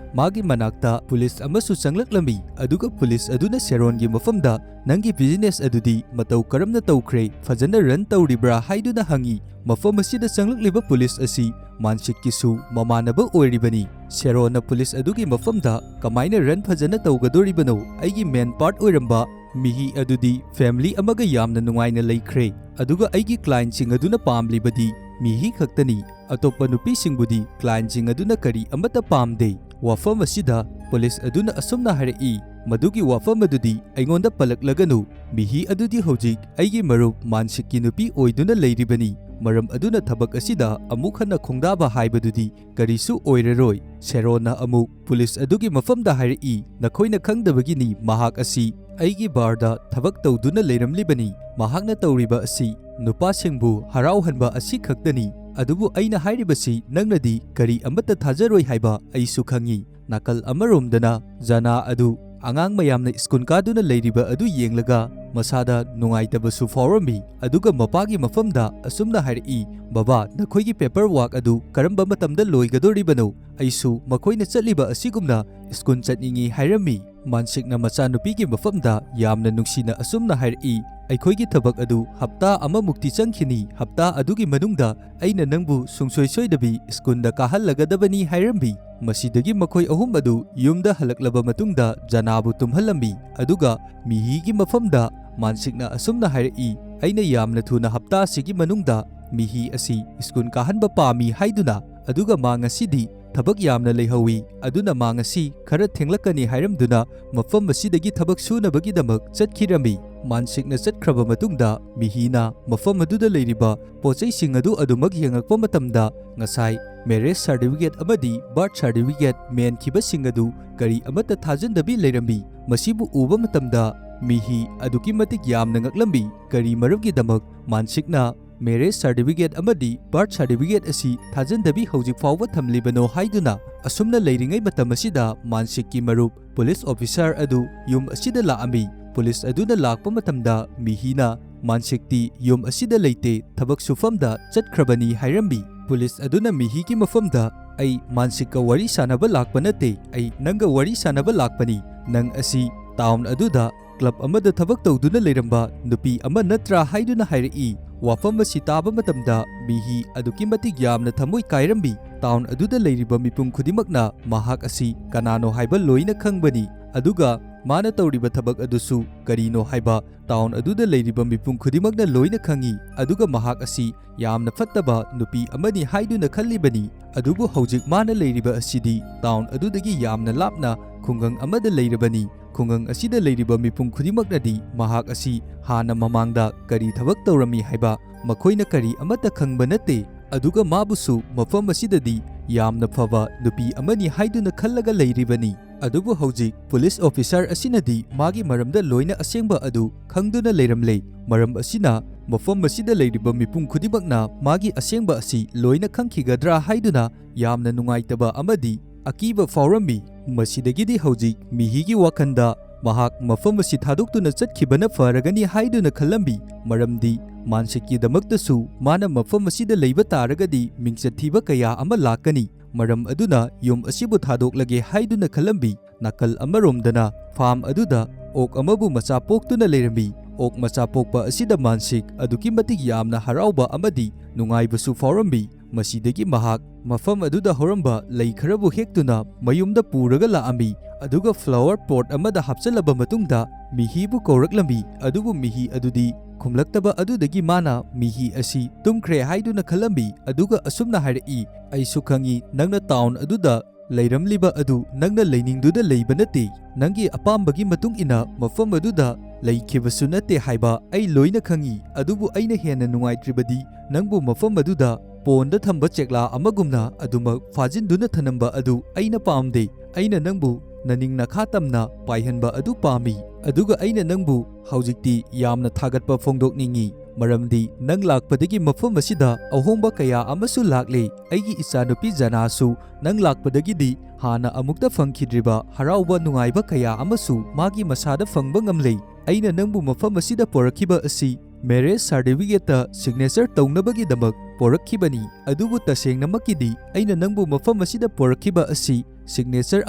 ꯃꯥꯒꯤ ꯃꯅꯥꯛꯇ police ꯑꯃꯁꯨ ꯆꯪꯂꯛꯂꯝꯃꯤ, ꯑꯗꯨꯒ police ꯑꯗꯨꯅ ꯁꯦꯔꯣꯟꯒꯤ ꯃꯐꯝꯗ, "ꯅꯪꯒꯤ business ꯑꯗꯨꯗꯤ ꯃꯇꯧ ꯀꯔꯝꯅ ꯇꯧꯈ꯭ꯔꯦ? ꯐꯖꯅ run ꯇꯧꯔꯤꯕ꯭ꯔꯥ?" ꯍꯥꯏꯗꯨꯅ ꯍꯪꯉꯤ꯫ ꯃꯐꯝ ꯑꯁꯤꯗ ꯆꯪꯂꯛꯂꯤꯕ police ꯑꯁꯤ ꯃꯥꯟꯁꯤꯛꯀꯤꯁꯨ ꯃꯃꯥꯟꯅꯕ ꯑꯣꯏꯔꯤꯕꯅꯤ꯫ ꯁꯦꯔꯣꯟꯅ police ꯑꯗꯨꯒꯤ ꯃꯐꯝꯗ, "ꯀꯃꯥꯏꯅ run ꯐꯖꯅ ꯇꯧꯒꯗꯣꯔꯤꯕꯅꯣ? ꯑꯩꯒꯤ main part ꯑꯣꯏꯔꯝꯕ ꯃꯤꯍꯤ ꯑꯗꯨꯗꯤ family ꯑꯃꯒ ꯌꯥꯝꯅ ꯅꯨꯡꯉꯥꯏꯅ ꯂꯩꯈ꯭ꯔꯦ, ꯑꯗꯨꯒ ꯑꯩꯒꯤ clientꯁꯤꯡ ꯑꯗꯨꯅ ꯄꯥꯝꯂꯤꯕꯗꯤ ꯃꯤꯍꯤ ꯈꯛꯇꯅꯤ꯫ ꯑꯇꯣꯞꯄ ꯅꯨꯄꯤꯁꯤꯡꯕꯨꯗꯤ clientꯁꯤꯡ ꯑꯗꯨꯅ ꯀꯔꯤ ꯑꯃꯠꯇ ꯄꯥꯝꯗꯦ꯫" ꯋꯥꯐꯝ ꯑꯁꯤꯗ police ꯑꯗꯨꯅ ꯑꯁꯨꯝꯅ ꯍꯥꯏꯔꯛꯏ, "ꯃꯗꯨꯒꯤ ꯋꯥꯐꯝ ꯑꯗꯨꯗꯤ ꯑꯩꯉꯣꯟꯗ ꯄꯜꯂꯛꯂꯒꯅꯨ꯫ ꯃꯤꯍꯤ ꯑꯗꯨꯗꯤ ꯍꯧꯖꯤꯛ ꯑꯩꯒꯤ ꯃꯔꯨꯞ ꯃꯥꯟꯁꯤꯛꯀꯤ ꯅꯨꯄꯤ ꯑꯣꯏꯗꯨꯅ ꯂꯩꯔꯤꯕꯅꯤ꯫ ꯃꯔꯝ ꯑꯗꯨꯅ ꯊꯕꯛ ꯑꯁꯤꯗ ꯑꯃꯨꯛ ꯍꯟꯅ ꯈꯣꯡꯗꯥꯕ ꯍꯥꯏꯕꯗꯨꯗꯤ ꯀꯔꯤꯁꯨ ꯑꯣꯏꯔꯔꯣꯏ꯫" ꯁꯦꯔꯣꯟꯅ ꯑꯃꯨꯛ police ꯑꯗꯨꯒꯤ ꯃꯐꯝꯗ ꯍꯥꯏꯔꯛꯏ, "ꯅꯈꯣꯏꯅ ꯈꯪꯗꯕꯒꯤꯅꯤ, ꯃꯍꯥꯛ ꯑꯁꯤ ꯑꯩꯒꯤ barꯗ ꯊꯕꯛ ꯇꯧꯗꯨꯅ ꯂꯩꯔꯝꯂꯤꯕꯅꯤ꯫ ꯃꯍꯥꯛꯅ ꯇꯧꯔꯤꯕ ꯑꯁꯤ ꯅꯨꯄꯥꯁꯤꯡꯕꯨ ꯍꯔꯥꯎꯍꯟꯕ ꯑꯁꯤ ꯈꯛꯇꯅꯤ꯫ ꯑꯗꯨꯕꯨ ꯑꯩꯅ ꯍꯥꯏꯔꯤꯕꯁꯤ ꯅꯪꯅꯗꯤ ꯀꯔꯤ ꯑꯃꯠꯇ ꯊꯥꯖꯔꯣꯏ ꯍꯥꯏꯕ ꯑꯩꯁꯨ ꯈꯪꯏ꯫ ꯅꯥꯀꯜ ꯑꯃꯔꯣꯝꯗꯅ ꯖꯅꯥ ꯑꯗꯨ ꯑꯉꯥꯡ ꯃꯌꯥꯝꯅ ꯁ꯭ꯀꯨꯜ ꯀꯥꯗꯨꯅ ꯂꯩꯔꯤꯕ ꯑꯗꯨ ꯌꯦꯡꯂꯒ ꯃꯁꯥꯗ ꯅꯨꯡꯉꯥꯏꯇꯕꯁꯨ ꯐꯥꯎꯔꯝꯃꯤ꯫ ꯑꯗꯨꯒ ꯃꯄꯥꯒꯤ ꯃꯐꯝꯗ ꯑꯁꯨꯝꯅ ꯍꯥꯏꯔꯛꯏ, "ꯕꯕꯥ, ꯅꯈꯣꯏꯒꯤ paper work ꯑꯗꯨ ꯀꯔꯝꯕ ꯃꯇꯝꯗ ꯂꯣꯏꯒꯗꯧꯔꯤꯕꯅꯣ? ꯑꯩꯁꯨ ꯃꯈꯣꯏꯅ ꯆꯠꯂꯤꯕ ꯑꯁꯤꯒꯨꯝꯅ ꯁ꯭ꯀꯨꯜ ꯆꯠꯅꯤꯡꯏ" ꯍꯥꯏꯔꯝꯃꯤ꯫ ꯃꯥꯟꯁꯤꯛꯅ ꯃꯆꯥꯅꯨꯄꯤꯒꯤ ꯃꯐꯝꯗ ꯌꯥꯝꯅ ꯅꯨꯡꯁꯤꯅ ꯑꯁꯨꯝꯅ ꯍꯥꯏꯔꯛꯏ, "ꯑꯩꯈꯣꯏꯒꯤ ꯊꯕꯛ ꯑꯗꯨ ꯍꯞꯇꯥ ꯑꯃꯃꯨꯛꯇꯤ ꯆꯪꯈꯤꯅꯤ꯫ ꯍꯞꯇꯥ ꯑꯗꯨꯒꯤ ꯃꯅꯨꯡꯗ ꯑꯩꯅ ꯅꯪꯕꯨ ꯁꯨꯡꯁꯣꯏ ꯁꯣꯏꯗꯕꯤ ꯁ꯭ꯀꯨꯜꯗ ꯀꯥꯍꯜꯂꯒꯗꯕꯅꯤ" ꯍꯥꯏꯔꯝꯃꯤ꯫ ꯃꯁꯤꯗꯒꯤ ꯃꯈꯣꯏ ꯑꯍꯨꯝ ꯑꯗꯨ ꯌꯨꯝꯗ ꯍꯜꯂꯛꯂꯕ ꯃꯇꯨꯡꯗ ꯖꯅꯥꯕꯨ ꯇꯨꯝꯍꯜꯂꯝꯃꯤ꯫ ꯑꯗꯨꯒ ꯃꯤꯍꯤꯒꯤ ꯃꯐꯝꯗ ꯃꯥꯟꯁꯤꯛꯅ ꯑꯁꯨꯝꯅ ꯍꯥꯏꯔꯛꯏ, "ꯑꯩꯅ ꯌꯥꯝꯅ ꯊꯨꯅ ꯍꯞꯇꯥ ꯑꯁꯤꯒꯤ ꯃꯅꯨꯡꯗ ꯃꯤꯍꯤ ꯑꯁꯤ ꯁ꯭ꯀꯨꯜ ꯀꯥꯍꯟꯕ ꯄꯥꯝꯃꯤ" ꯍꯥꯏꯗꯨꯅ꯫ ꯑꯗꯨꯒ ꯃꯥ ꯉꯁꯤꯗꯤ ꯊꯕꯛ ꯌꯥꯝꯅ ꯂꯩꯍꯧꯏ, ꯑꯗꯨꯅ ꯃꯥ ꯉꯁꯤ ꯈꯔ ꯊꯦꯡꯂꯛꯀꯅꯤ ꯍꯥꯏꯔꯝꯗꯨꯅ ꯃꯐꯝ ꯑꯁꯤꯗꯒꯤ ꯊꯕꯛ ꯁꯨꯅꯕꯒꯤꯗꯃꯛ ꯆꯠꯈꯤꯔꯝꯃꯤ꯫ ꯃꯥꯟꯁꯤꯛꯅ ꯆꯠꯈ꯭ꯔꯕ ꯃꯇꯨꯡꯗ ꯃꯤꯍꯤꯅ ꯃꯐꯝ ꯑꯗꯨꯗ ꯂꯩꯔꯤꯕ ꯄꯣꯠꯆꯩꯁꯤꯡ ꯑꯗꯨ ꯑꯗꯨꯃꯛ ꯌꯦꯡꯂꯛꯄ ꯃꯇꯝꯗ ꯉꯁꯥꯏ marriage certificate ꯑꯃꯗꯤ birth certificate ꯃꯦꯟꯈꯤꯕꯁꯤꯡ ꯑꯗꯨ ꯀꯔꯤ ꯑꯃꯠꯇ ꯊꯥꯖꯟꯗꯕꯤ ꯂꯩꯔꯝꯃꯤ꯫ ꯃꯁꯤꯕꯨ ꯎꯕ ꯃꯇꯝꯗ ꯃꯤꯍꯤ ꯑꯗꯨꯛꯀꯤ ꯃꯇꯤꯛ ꯌꯥꯝꯅ ꯉꯛꯂꯝꯃꯤ꯫ ꯀꯔꯤ ꯃꯔꯝꯒꯤꯗꯃꯛ ꯃꯥꯟꯁꯤꯛꯅ marriage certificate ꯑꯃꯗꯤ birth certificate ꯑꯁꯤ ꯊꯥꯖꯟꯗꯕꯤ ꯍꯧꯖꯤꯛ ꯐꯥꯎꯕ ꯊꯝꯂꯤꯕꯅꯣ ꯍꯥꯏꯗꯨꯅ꯫ ꯑꯁꯨꯝꯅ ꯂꯩꯔꯤꯉꯩ ꯃꯇꯝ ꯑꯁꯤꯗ ꯃꯥꯟꯁꯤꯛꯀꯤ ꯃꯔꯨꯞ police officer ꯑꯗꯨ ꯌꯨꯝ ꯑꯁꯤꯗ ꯂꯥꯛꯑꯝꯃꯤ꯫ Police ꯑꯗꯨꯅ ꯂꯥꯛꯄ ꯃꯇꯝꯗ ꯃꯤꯍꯤꯅ ꯃꯥꯟꯁꯤꯛꯇꯤ ꯌꯨꯝ ꯑꯁꯤꯗ ꯂꯩꯇꯦ, ꯊꯕꯛ ꯁꯨꯐꯝꯗ ꯆꯠꯈ꯭ꯔꯕꯅꯤ ꯍꯥꯏꯔꯝꯃꯤ꯫ Police ꯑꯗꯨꯅ ꯃꯤꯍꯤꯒꯤ ꯃꯐꯝꯗ, "ꯑꯩ ꯃꯥꯟꯁꯤꯛꯀ ꯋꯥꯔꯤ ꯁꯥꯟꯅꯕ ꯂꯥꯛꯄ ꯅꯠꯇꯦ, ꯑꯩ ꯅꯪꯒ ꯋꯥꯔꯤ ꯁꯥꯟꯅꯕ ꯂꯥꯛꯄꯅꯤ꯫ ꯅꯪ ꯑꯁꯤ town ꯑꯗꯨꯗ club ꯑꯃꯗ ꯊꯕꯛ ꯇꯧꯗꯨꯅ ꯂꯩꯔꯝꯕ ꯅꯨꯄꯤ ꯑꯃ ꯅꯠꯇ꯭ꯔꯥ?" ꯍꯥꯏꯗꯨꯅ ꯍꯥꯏꯔꯛꯏ꯫ ꯋꯥꯐꯝ ꯑꯁꯤ ꯇꯥꯕ ꯃꯇꯝꯗ ꯃꯤꯍꯤ ꯑꯗꯨꯛꯀꯤ ꯃꯇꯤꯛ ꯌꯥꯝꯅ ꯊꯃꯣꯏ ꯀꯥꯏꯔꯝꯃꯤ꯫ Town ꯑꯗꯨꯗ ꯂꯩꯔꯤꯕ ꯃꯤꯄꯨꯝ ꯈꯨꯗꯤꯡꯃꯛꯅ ꯃꯍꯥꯛ ꯑꯁꯤ ꯀꯅꯥꯅꯣ ꯍꯥꯏꯕ ꯂꯣꯏꯅ ꯈꯪꯕꯅꯤ꯫ ꯑꯗꯨꯒ ꯃꯥꯅ ꯇꯧꯔꯤꯕ ꯊꯕꯛ ꯑꯗꯨꯁꯨ ꯀꯔꯤꯅꯣ ꯍꯥꯏꯕ town ꯑꯗꯨꯗ ꯂꯩꯔꯤꯕ ꯃꯤꯄꯨꯝ ꯈꯨꯗꯤꯡꯃꯛꯅ ꯂꯣꯏꯅ ꯈꯪꯏ꯫ ꯑꯗꯨꯒ ꯃꯍꯥꯛ ꯑꯁꯤ ꯌꯥꯝꯅ ꯐꯠꯇꯕ ꯅꯨꯄꯤ ꯑꯃꯅꯤ ꯍꯥꯏꯗꯨꯅ ꯈꯜꯂꯤꯕꯅꯤ꯫ ꯑꯗꯨꯕꯨ ꯍꯧꯖꯤꯛ ꯃꯥꯅ ꯂꯩꯔꯤꯕ ꯑꯁꯤꯗꯤ town ꯑꯗꯨꯗꯒꯤ ꯌꯥꯝꯅ ꯂꯥꯞꯅ ꯈꯨꯡꯒꯪ ꯑꯃꯗ ꯂꯩꯔꯕꯅꯤ꯫ ꯈꯨꯡꯒꯪ ꯑꯁꯤꯗ ꯂꯩꯔꯤꯕ ꯃꯤꯄꯨꯝ ꯈꯨꯗꯤꯡꯃꯛꯅꯗꯤ ꯃꯍꯥꯛ ꯑꯁꯤ ꯍꯥꯟꯅ ꯃꯃꯥꯡꯗ ꯀꯔꯤ ꯊꯕꯛ ꯇꯧꯔꯝꯃꯤ ꯍꯥꯏꯕ ꯃꯈꯣꯏꯅ ꯀꯔꯤ ꯑꯃꯠꯇ ꯈꯪꯕ ꯅꯠꯇꯦ꯫ ꯑꯗꯨꯒ ꯃꯥꯕꯨꯁꯨ ꯃꯐꯝ ꯑꯁꯤꯗꯗꯤ ꯌꯥꯝꯅ ꯐꯕ ꯅꯨꯄꯤ ꯑꯃꯅꯤ ꯍꯥꯏꯗꯨꯅ ꯈꯜꯂꯒ ꯂꯩꯔꯤꯕꯅꯤ꯫ ꯑꯗꯨꯕꯨ ꯍꯧꯖꯤꯛ police officer ꯑꯁꯤꯅꯗꯤ ꯃꯥꯒꯤ ꯃꯔꯝꯗ ꯂꯣꯏꯅ ꯑꯁꯦꯡꯕ ꯑꯗꯨ ꯈꯪꯗꯨꯅ ꯂꯩꯔꯝꯂꯦ꯫ ꯃꯔꯝ ꯑꯁꯤꯅ ꯃꯐꯝ ꯑꯁꯤꯗ ꯂꯩꯔꯤꯕ ꯃꯤꯄꯨꯝ ꯈꯨꯗꯤꯡꯃꯛꯅ ꯃꯥꯒꯤ ꯑꯁꯦꯡꯕ ꯑꯁꯤ ꯂꯣꯏꯅ ꯈꯪꯈꯤꯒꯗ꯭ꯔꯥ ꯍꯥꯏꯗꯨꯅ ꯌꯥꯝꯅ ꯅꯨꯡꯉꯥꯏꯇꯕ ꯑꯃꯗꯤ ꯑꯀꯤꯕ ꯐꯥꯎꯔꯝꯃꯤ꯫ ꯃꯁꯤꯗꯒꯤꯗꯤ ꯍꯧꯖꯤꯛ ꯃꯤꯍꯤꯒꯤ ꯋꯥꯈꯜꯗ ꯃꯍꯥꯛ ꯃꯐꯝ ꯑꯁꯤ ꯊꯥꯗꯣꯛꯇꯨꯅ ꯆꯠꯈꯤꯕꯅ ꯐꯔꯒꯅꯤ ꯍꯥꯏꯗꯨꯅ ꯈꯜꯂꯝꯃꯤ, ꯃꯔꯝꯗꯤ ꯃꯥꯟꯁꯤꯛꯀꯤꯗꯃꯛꯇꯁꯨ ꯃꯥꯅ ꯃꯐꯝ ꯑꯁꯤꯗ ꯂꯩꯕ ꯇꯥꯔꯒꯗꯤ ꯃꯤꯡꯆꯠ ꯊꯤꯕ ꯀꯌꯥ ꯑꯃ ꯂꯥꯛꯀꯅꯤ꯫ ꯃꯔꯝ ꯑꯗꯨꯅ ꯌꯨꯝ ꯑꯁꯤꯕꯨ ꯊꯥꯗꯣꯛꯂꯒꯦ ꯍꯥꯏꯗꯨꯅ ꯈꯜꯂꯝꯃꯤ꯫ ꯅꯥꯀꯜ ꯑꯃꯔꯣꯝꯗꯅ ꯐꯥꯝ ꯑꯗꯨꯗ ꯑꯣꯛ ꯑꯃꯕꯨ ꯃꯆꯥ ꯄꯣꯛꯇꯨꯅ ꯂꯩꯔꯝꯃꯤ꯫ ꯑꯣꯛ ꯃꯆꯥ ꯄꯣꯛꯄ ꯑꯁꯤꯗ ꯃꯥꯟꯁꯤꯛ ꯑꯗꯨꯛꯀꯤ ꯃꯇꯤꯛ ꯌꯥꯝꯅ ꯍꯔꯥꯎꯕ ꯑꯃꯗꯤ ꯅꯨꯡꯉꯥꯏꯕꯁꯨ ꯐꯥꯎꯔꯝꯃꯤ꯫ ꯃꯁꯤꯗꯒꯤ ꯃꯍꯥꯛ ꯃꯐꯝ ꯑꯗꯨꯗ ꯍꯧꯔꯝꯕ ꯂꯩ ꯈꯔꯕꯨ ꯍꯦꯛꯇꯨꯅ ꯃꯌꯨꯝꯗ ꯄꯨꯔꯒ ꯂꯥꯛꯑꯝꯃꯤ, ꯑꯗꯨꯒ flower pot ꯑꯃꯗ ꯍꯥꯞꯆꯤꯜꯂꯕ ꯃꯇꯨꯡꯗ ꯃꯤꯍꯤꯕꯨ ꯀꯧꯔꯛꯂꯝꯃꯤ꯫ ꯑꯗꯨꯕꯨ ꯃꯤꯍꯤ ꯑꯗꯨꯗꯤ ꯈꯨꯝꯂꯛꯇꯕ ꯑꯗꯨꯗꯒꯤ ꯃꯥꯅ ꯃꯤꯍꯤ ꯑꯁꯤ ꯇꯨꯝꯈ꯭ꯔꯦ ꯍꯥꯏꯗꯨꯅ ꯈꯜꯂꯝꯃꯤ, ꯑꯗꯨꯒ ꯑꯁꯨꯝꯅ ꯍꯥꯏꯔꯛꯏ, "ꯑꯩꯁꯨ ꯈꯪꯏ, ꯅꯪꯅ town ꯑꯗꯨꯗ ꯂꯩꯔꯝꯂꯤꯕ ꯑꯗꯨ ꯅꯪꯅ ꯂꯩꯅꯤꯡꯗꯨꯅ ꯂꯩꯕ ꯅꯠꯇꯦ꯫ ꯅꯪꯒꯤ ꯑꯄꯥꯝꯕꯒꯤ ꯃꯇꯨꯡ ꯏꯟꯅ ꯃꯐꯝ ꯑꯗꯨꯗ ꯂꯩꯈꯤꯕꯁꯨ ꯅꯠꯇꯦ ꯍꯥꯏꯕ ꯑꯩ ꯂꯣꯏꯅ ꯈꯪꯏ꯫ ꯑꯗꯨꯕꯨ ꯑꯩꯅ ꯍꯦꯟꯅ ꯅꯨꯡꯉꯥꯏꯇ꯭ꯔꯤꯕꯗꯤ ꯅꯪꯕꯨ ꯃꯐꯝ ꯑꯗꯨꯗ ꯄꯣꯟꯗ ꯊꯝꯕ ꯆꯦꯛꯂꯥ ꯑꯃꯒꯨꯝꯅ ꯑꯗꯨꯃꯛ ꯐꯥꯖꯤꯟꯗꯨꯅ ꯊꯅꯝꯕ ꯑꯗꯨ ꯑꯩꯅ ꯄꯥꯝꯗꯦ꯫ ꯑꯩꯅ ꯅꯪꯕꯨ ꯅꯅꯤꯡ ꯅꯈꯥ ꯇꯝꯅ ꯄꯥꯏꯍꯟꯕ ꯑꯗꯨ ꯄꯥꯝꯃꯤ꯫ ꯑꯗꯨꯒ ꯑꯩꯅ ꯅꯪꯕꯨ ꯍꯧꯖꯤꯛꯇꯤ ꯌꯥꯝꯅ ꯊꯥꯒꯠꯄ ꯐꯣꯡꯗꯣꯛꯅꯤꯡꯏ, ꯃꯔꯝꯗꯤ ꯅꯪ ꯂꯥꯛꯄꯗꯒꯤ ꯃꯐꯝ ꯑꯁꯤꯗ ꯑꯍꯣꯡꯕ ꯀꯌꯥ ꯑꯃꯁꯨ ꯂꯥꯛꯂꯦ꯫ ꯑꯩꯒꯤ ꯏꯆꯥꯅꯨꯄꯤ ꯖꯅꯥꯁꯨ ꯅꯪ ꯂꯥꯛꯄꯗꯒꯤꯗꯤ ꯍꯥꯟꯅ ꯑꯃꯨꯛꯇ ꯐꯪꯈꯤꯗ꯭ꯔꯤꯕ ꯍꯔꯥꯎꯕ ꯅꯨꯡꯉꯥꯏꯕ ꯀꯌꯥ ꯑꯃꯁꯨ ꯃꯥꯒꯤ ꯃꯁꯥꯗ ꯐꯪꯕ ꯉꯝꯂꯦ꯫ ꯑꯩꯅ ꯅꯪꯕꯨ ꯃꯐꯝ ꯑꯁꯤꯗ ꯄꯨꯔꯛꯈꯤꯕ ꯑꯁꯤ marriage certificate ꯇ signature ꯇꯧꯅꯕꯒꯤꯗꯃꯛ ꯄꯨꯔꯛꯈꯤꯕꯅꯤ, ꯑꯗꯨꯕꯨ ꯇꯁꯦꯡꯅꯃꯛꯀꯤꯗꯤ ꯑꯩꯅ ꯅꯪꯕꯨ ꯃꯐꯝ ꯑꯁꯤꯗ ꯄꯨꯔꯛꯈꯤꯕ ꯑꯁꯤ signature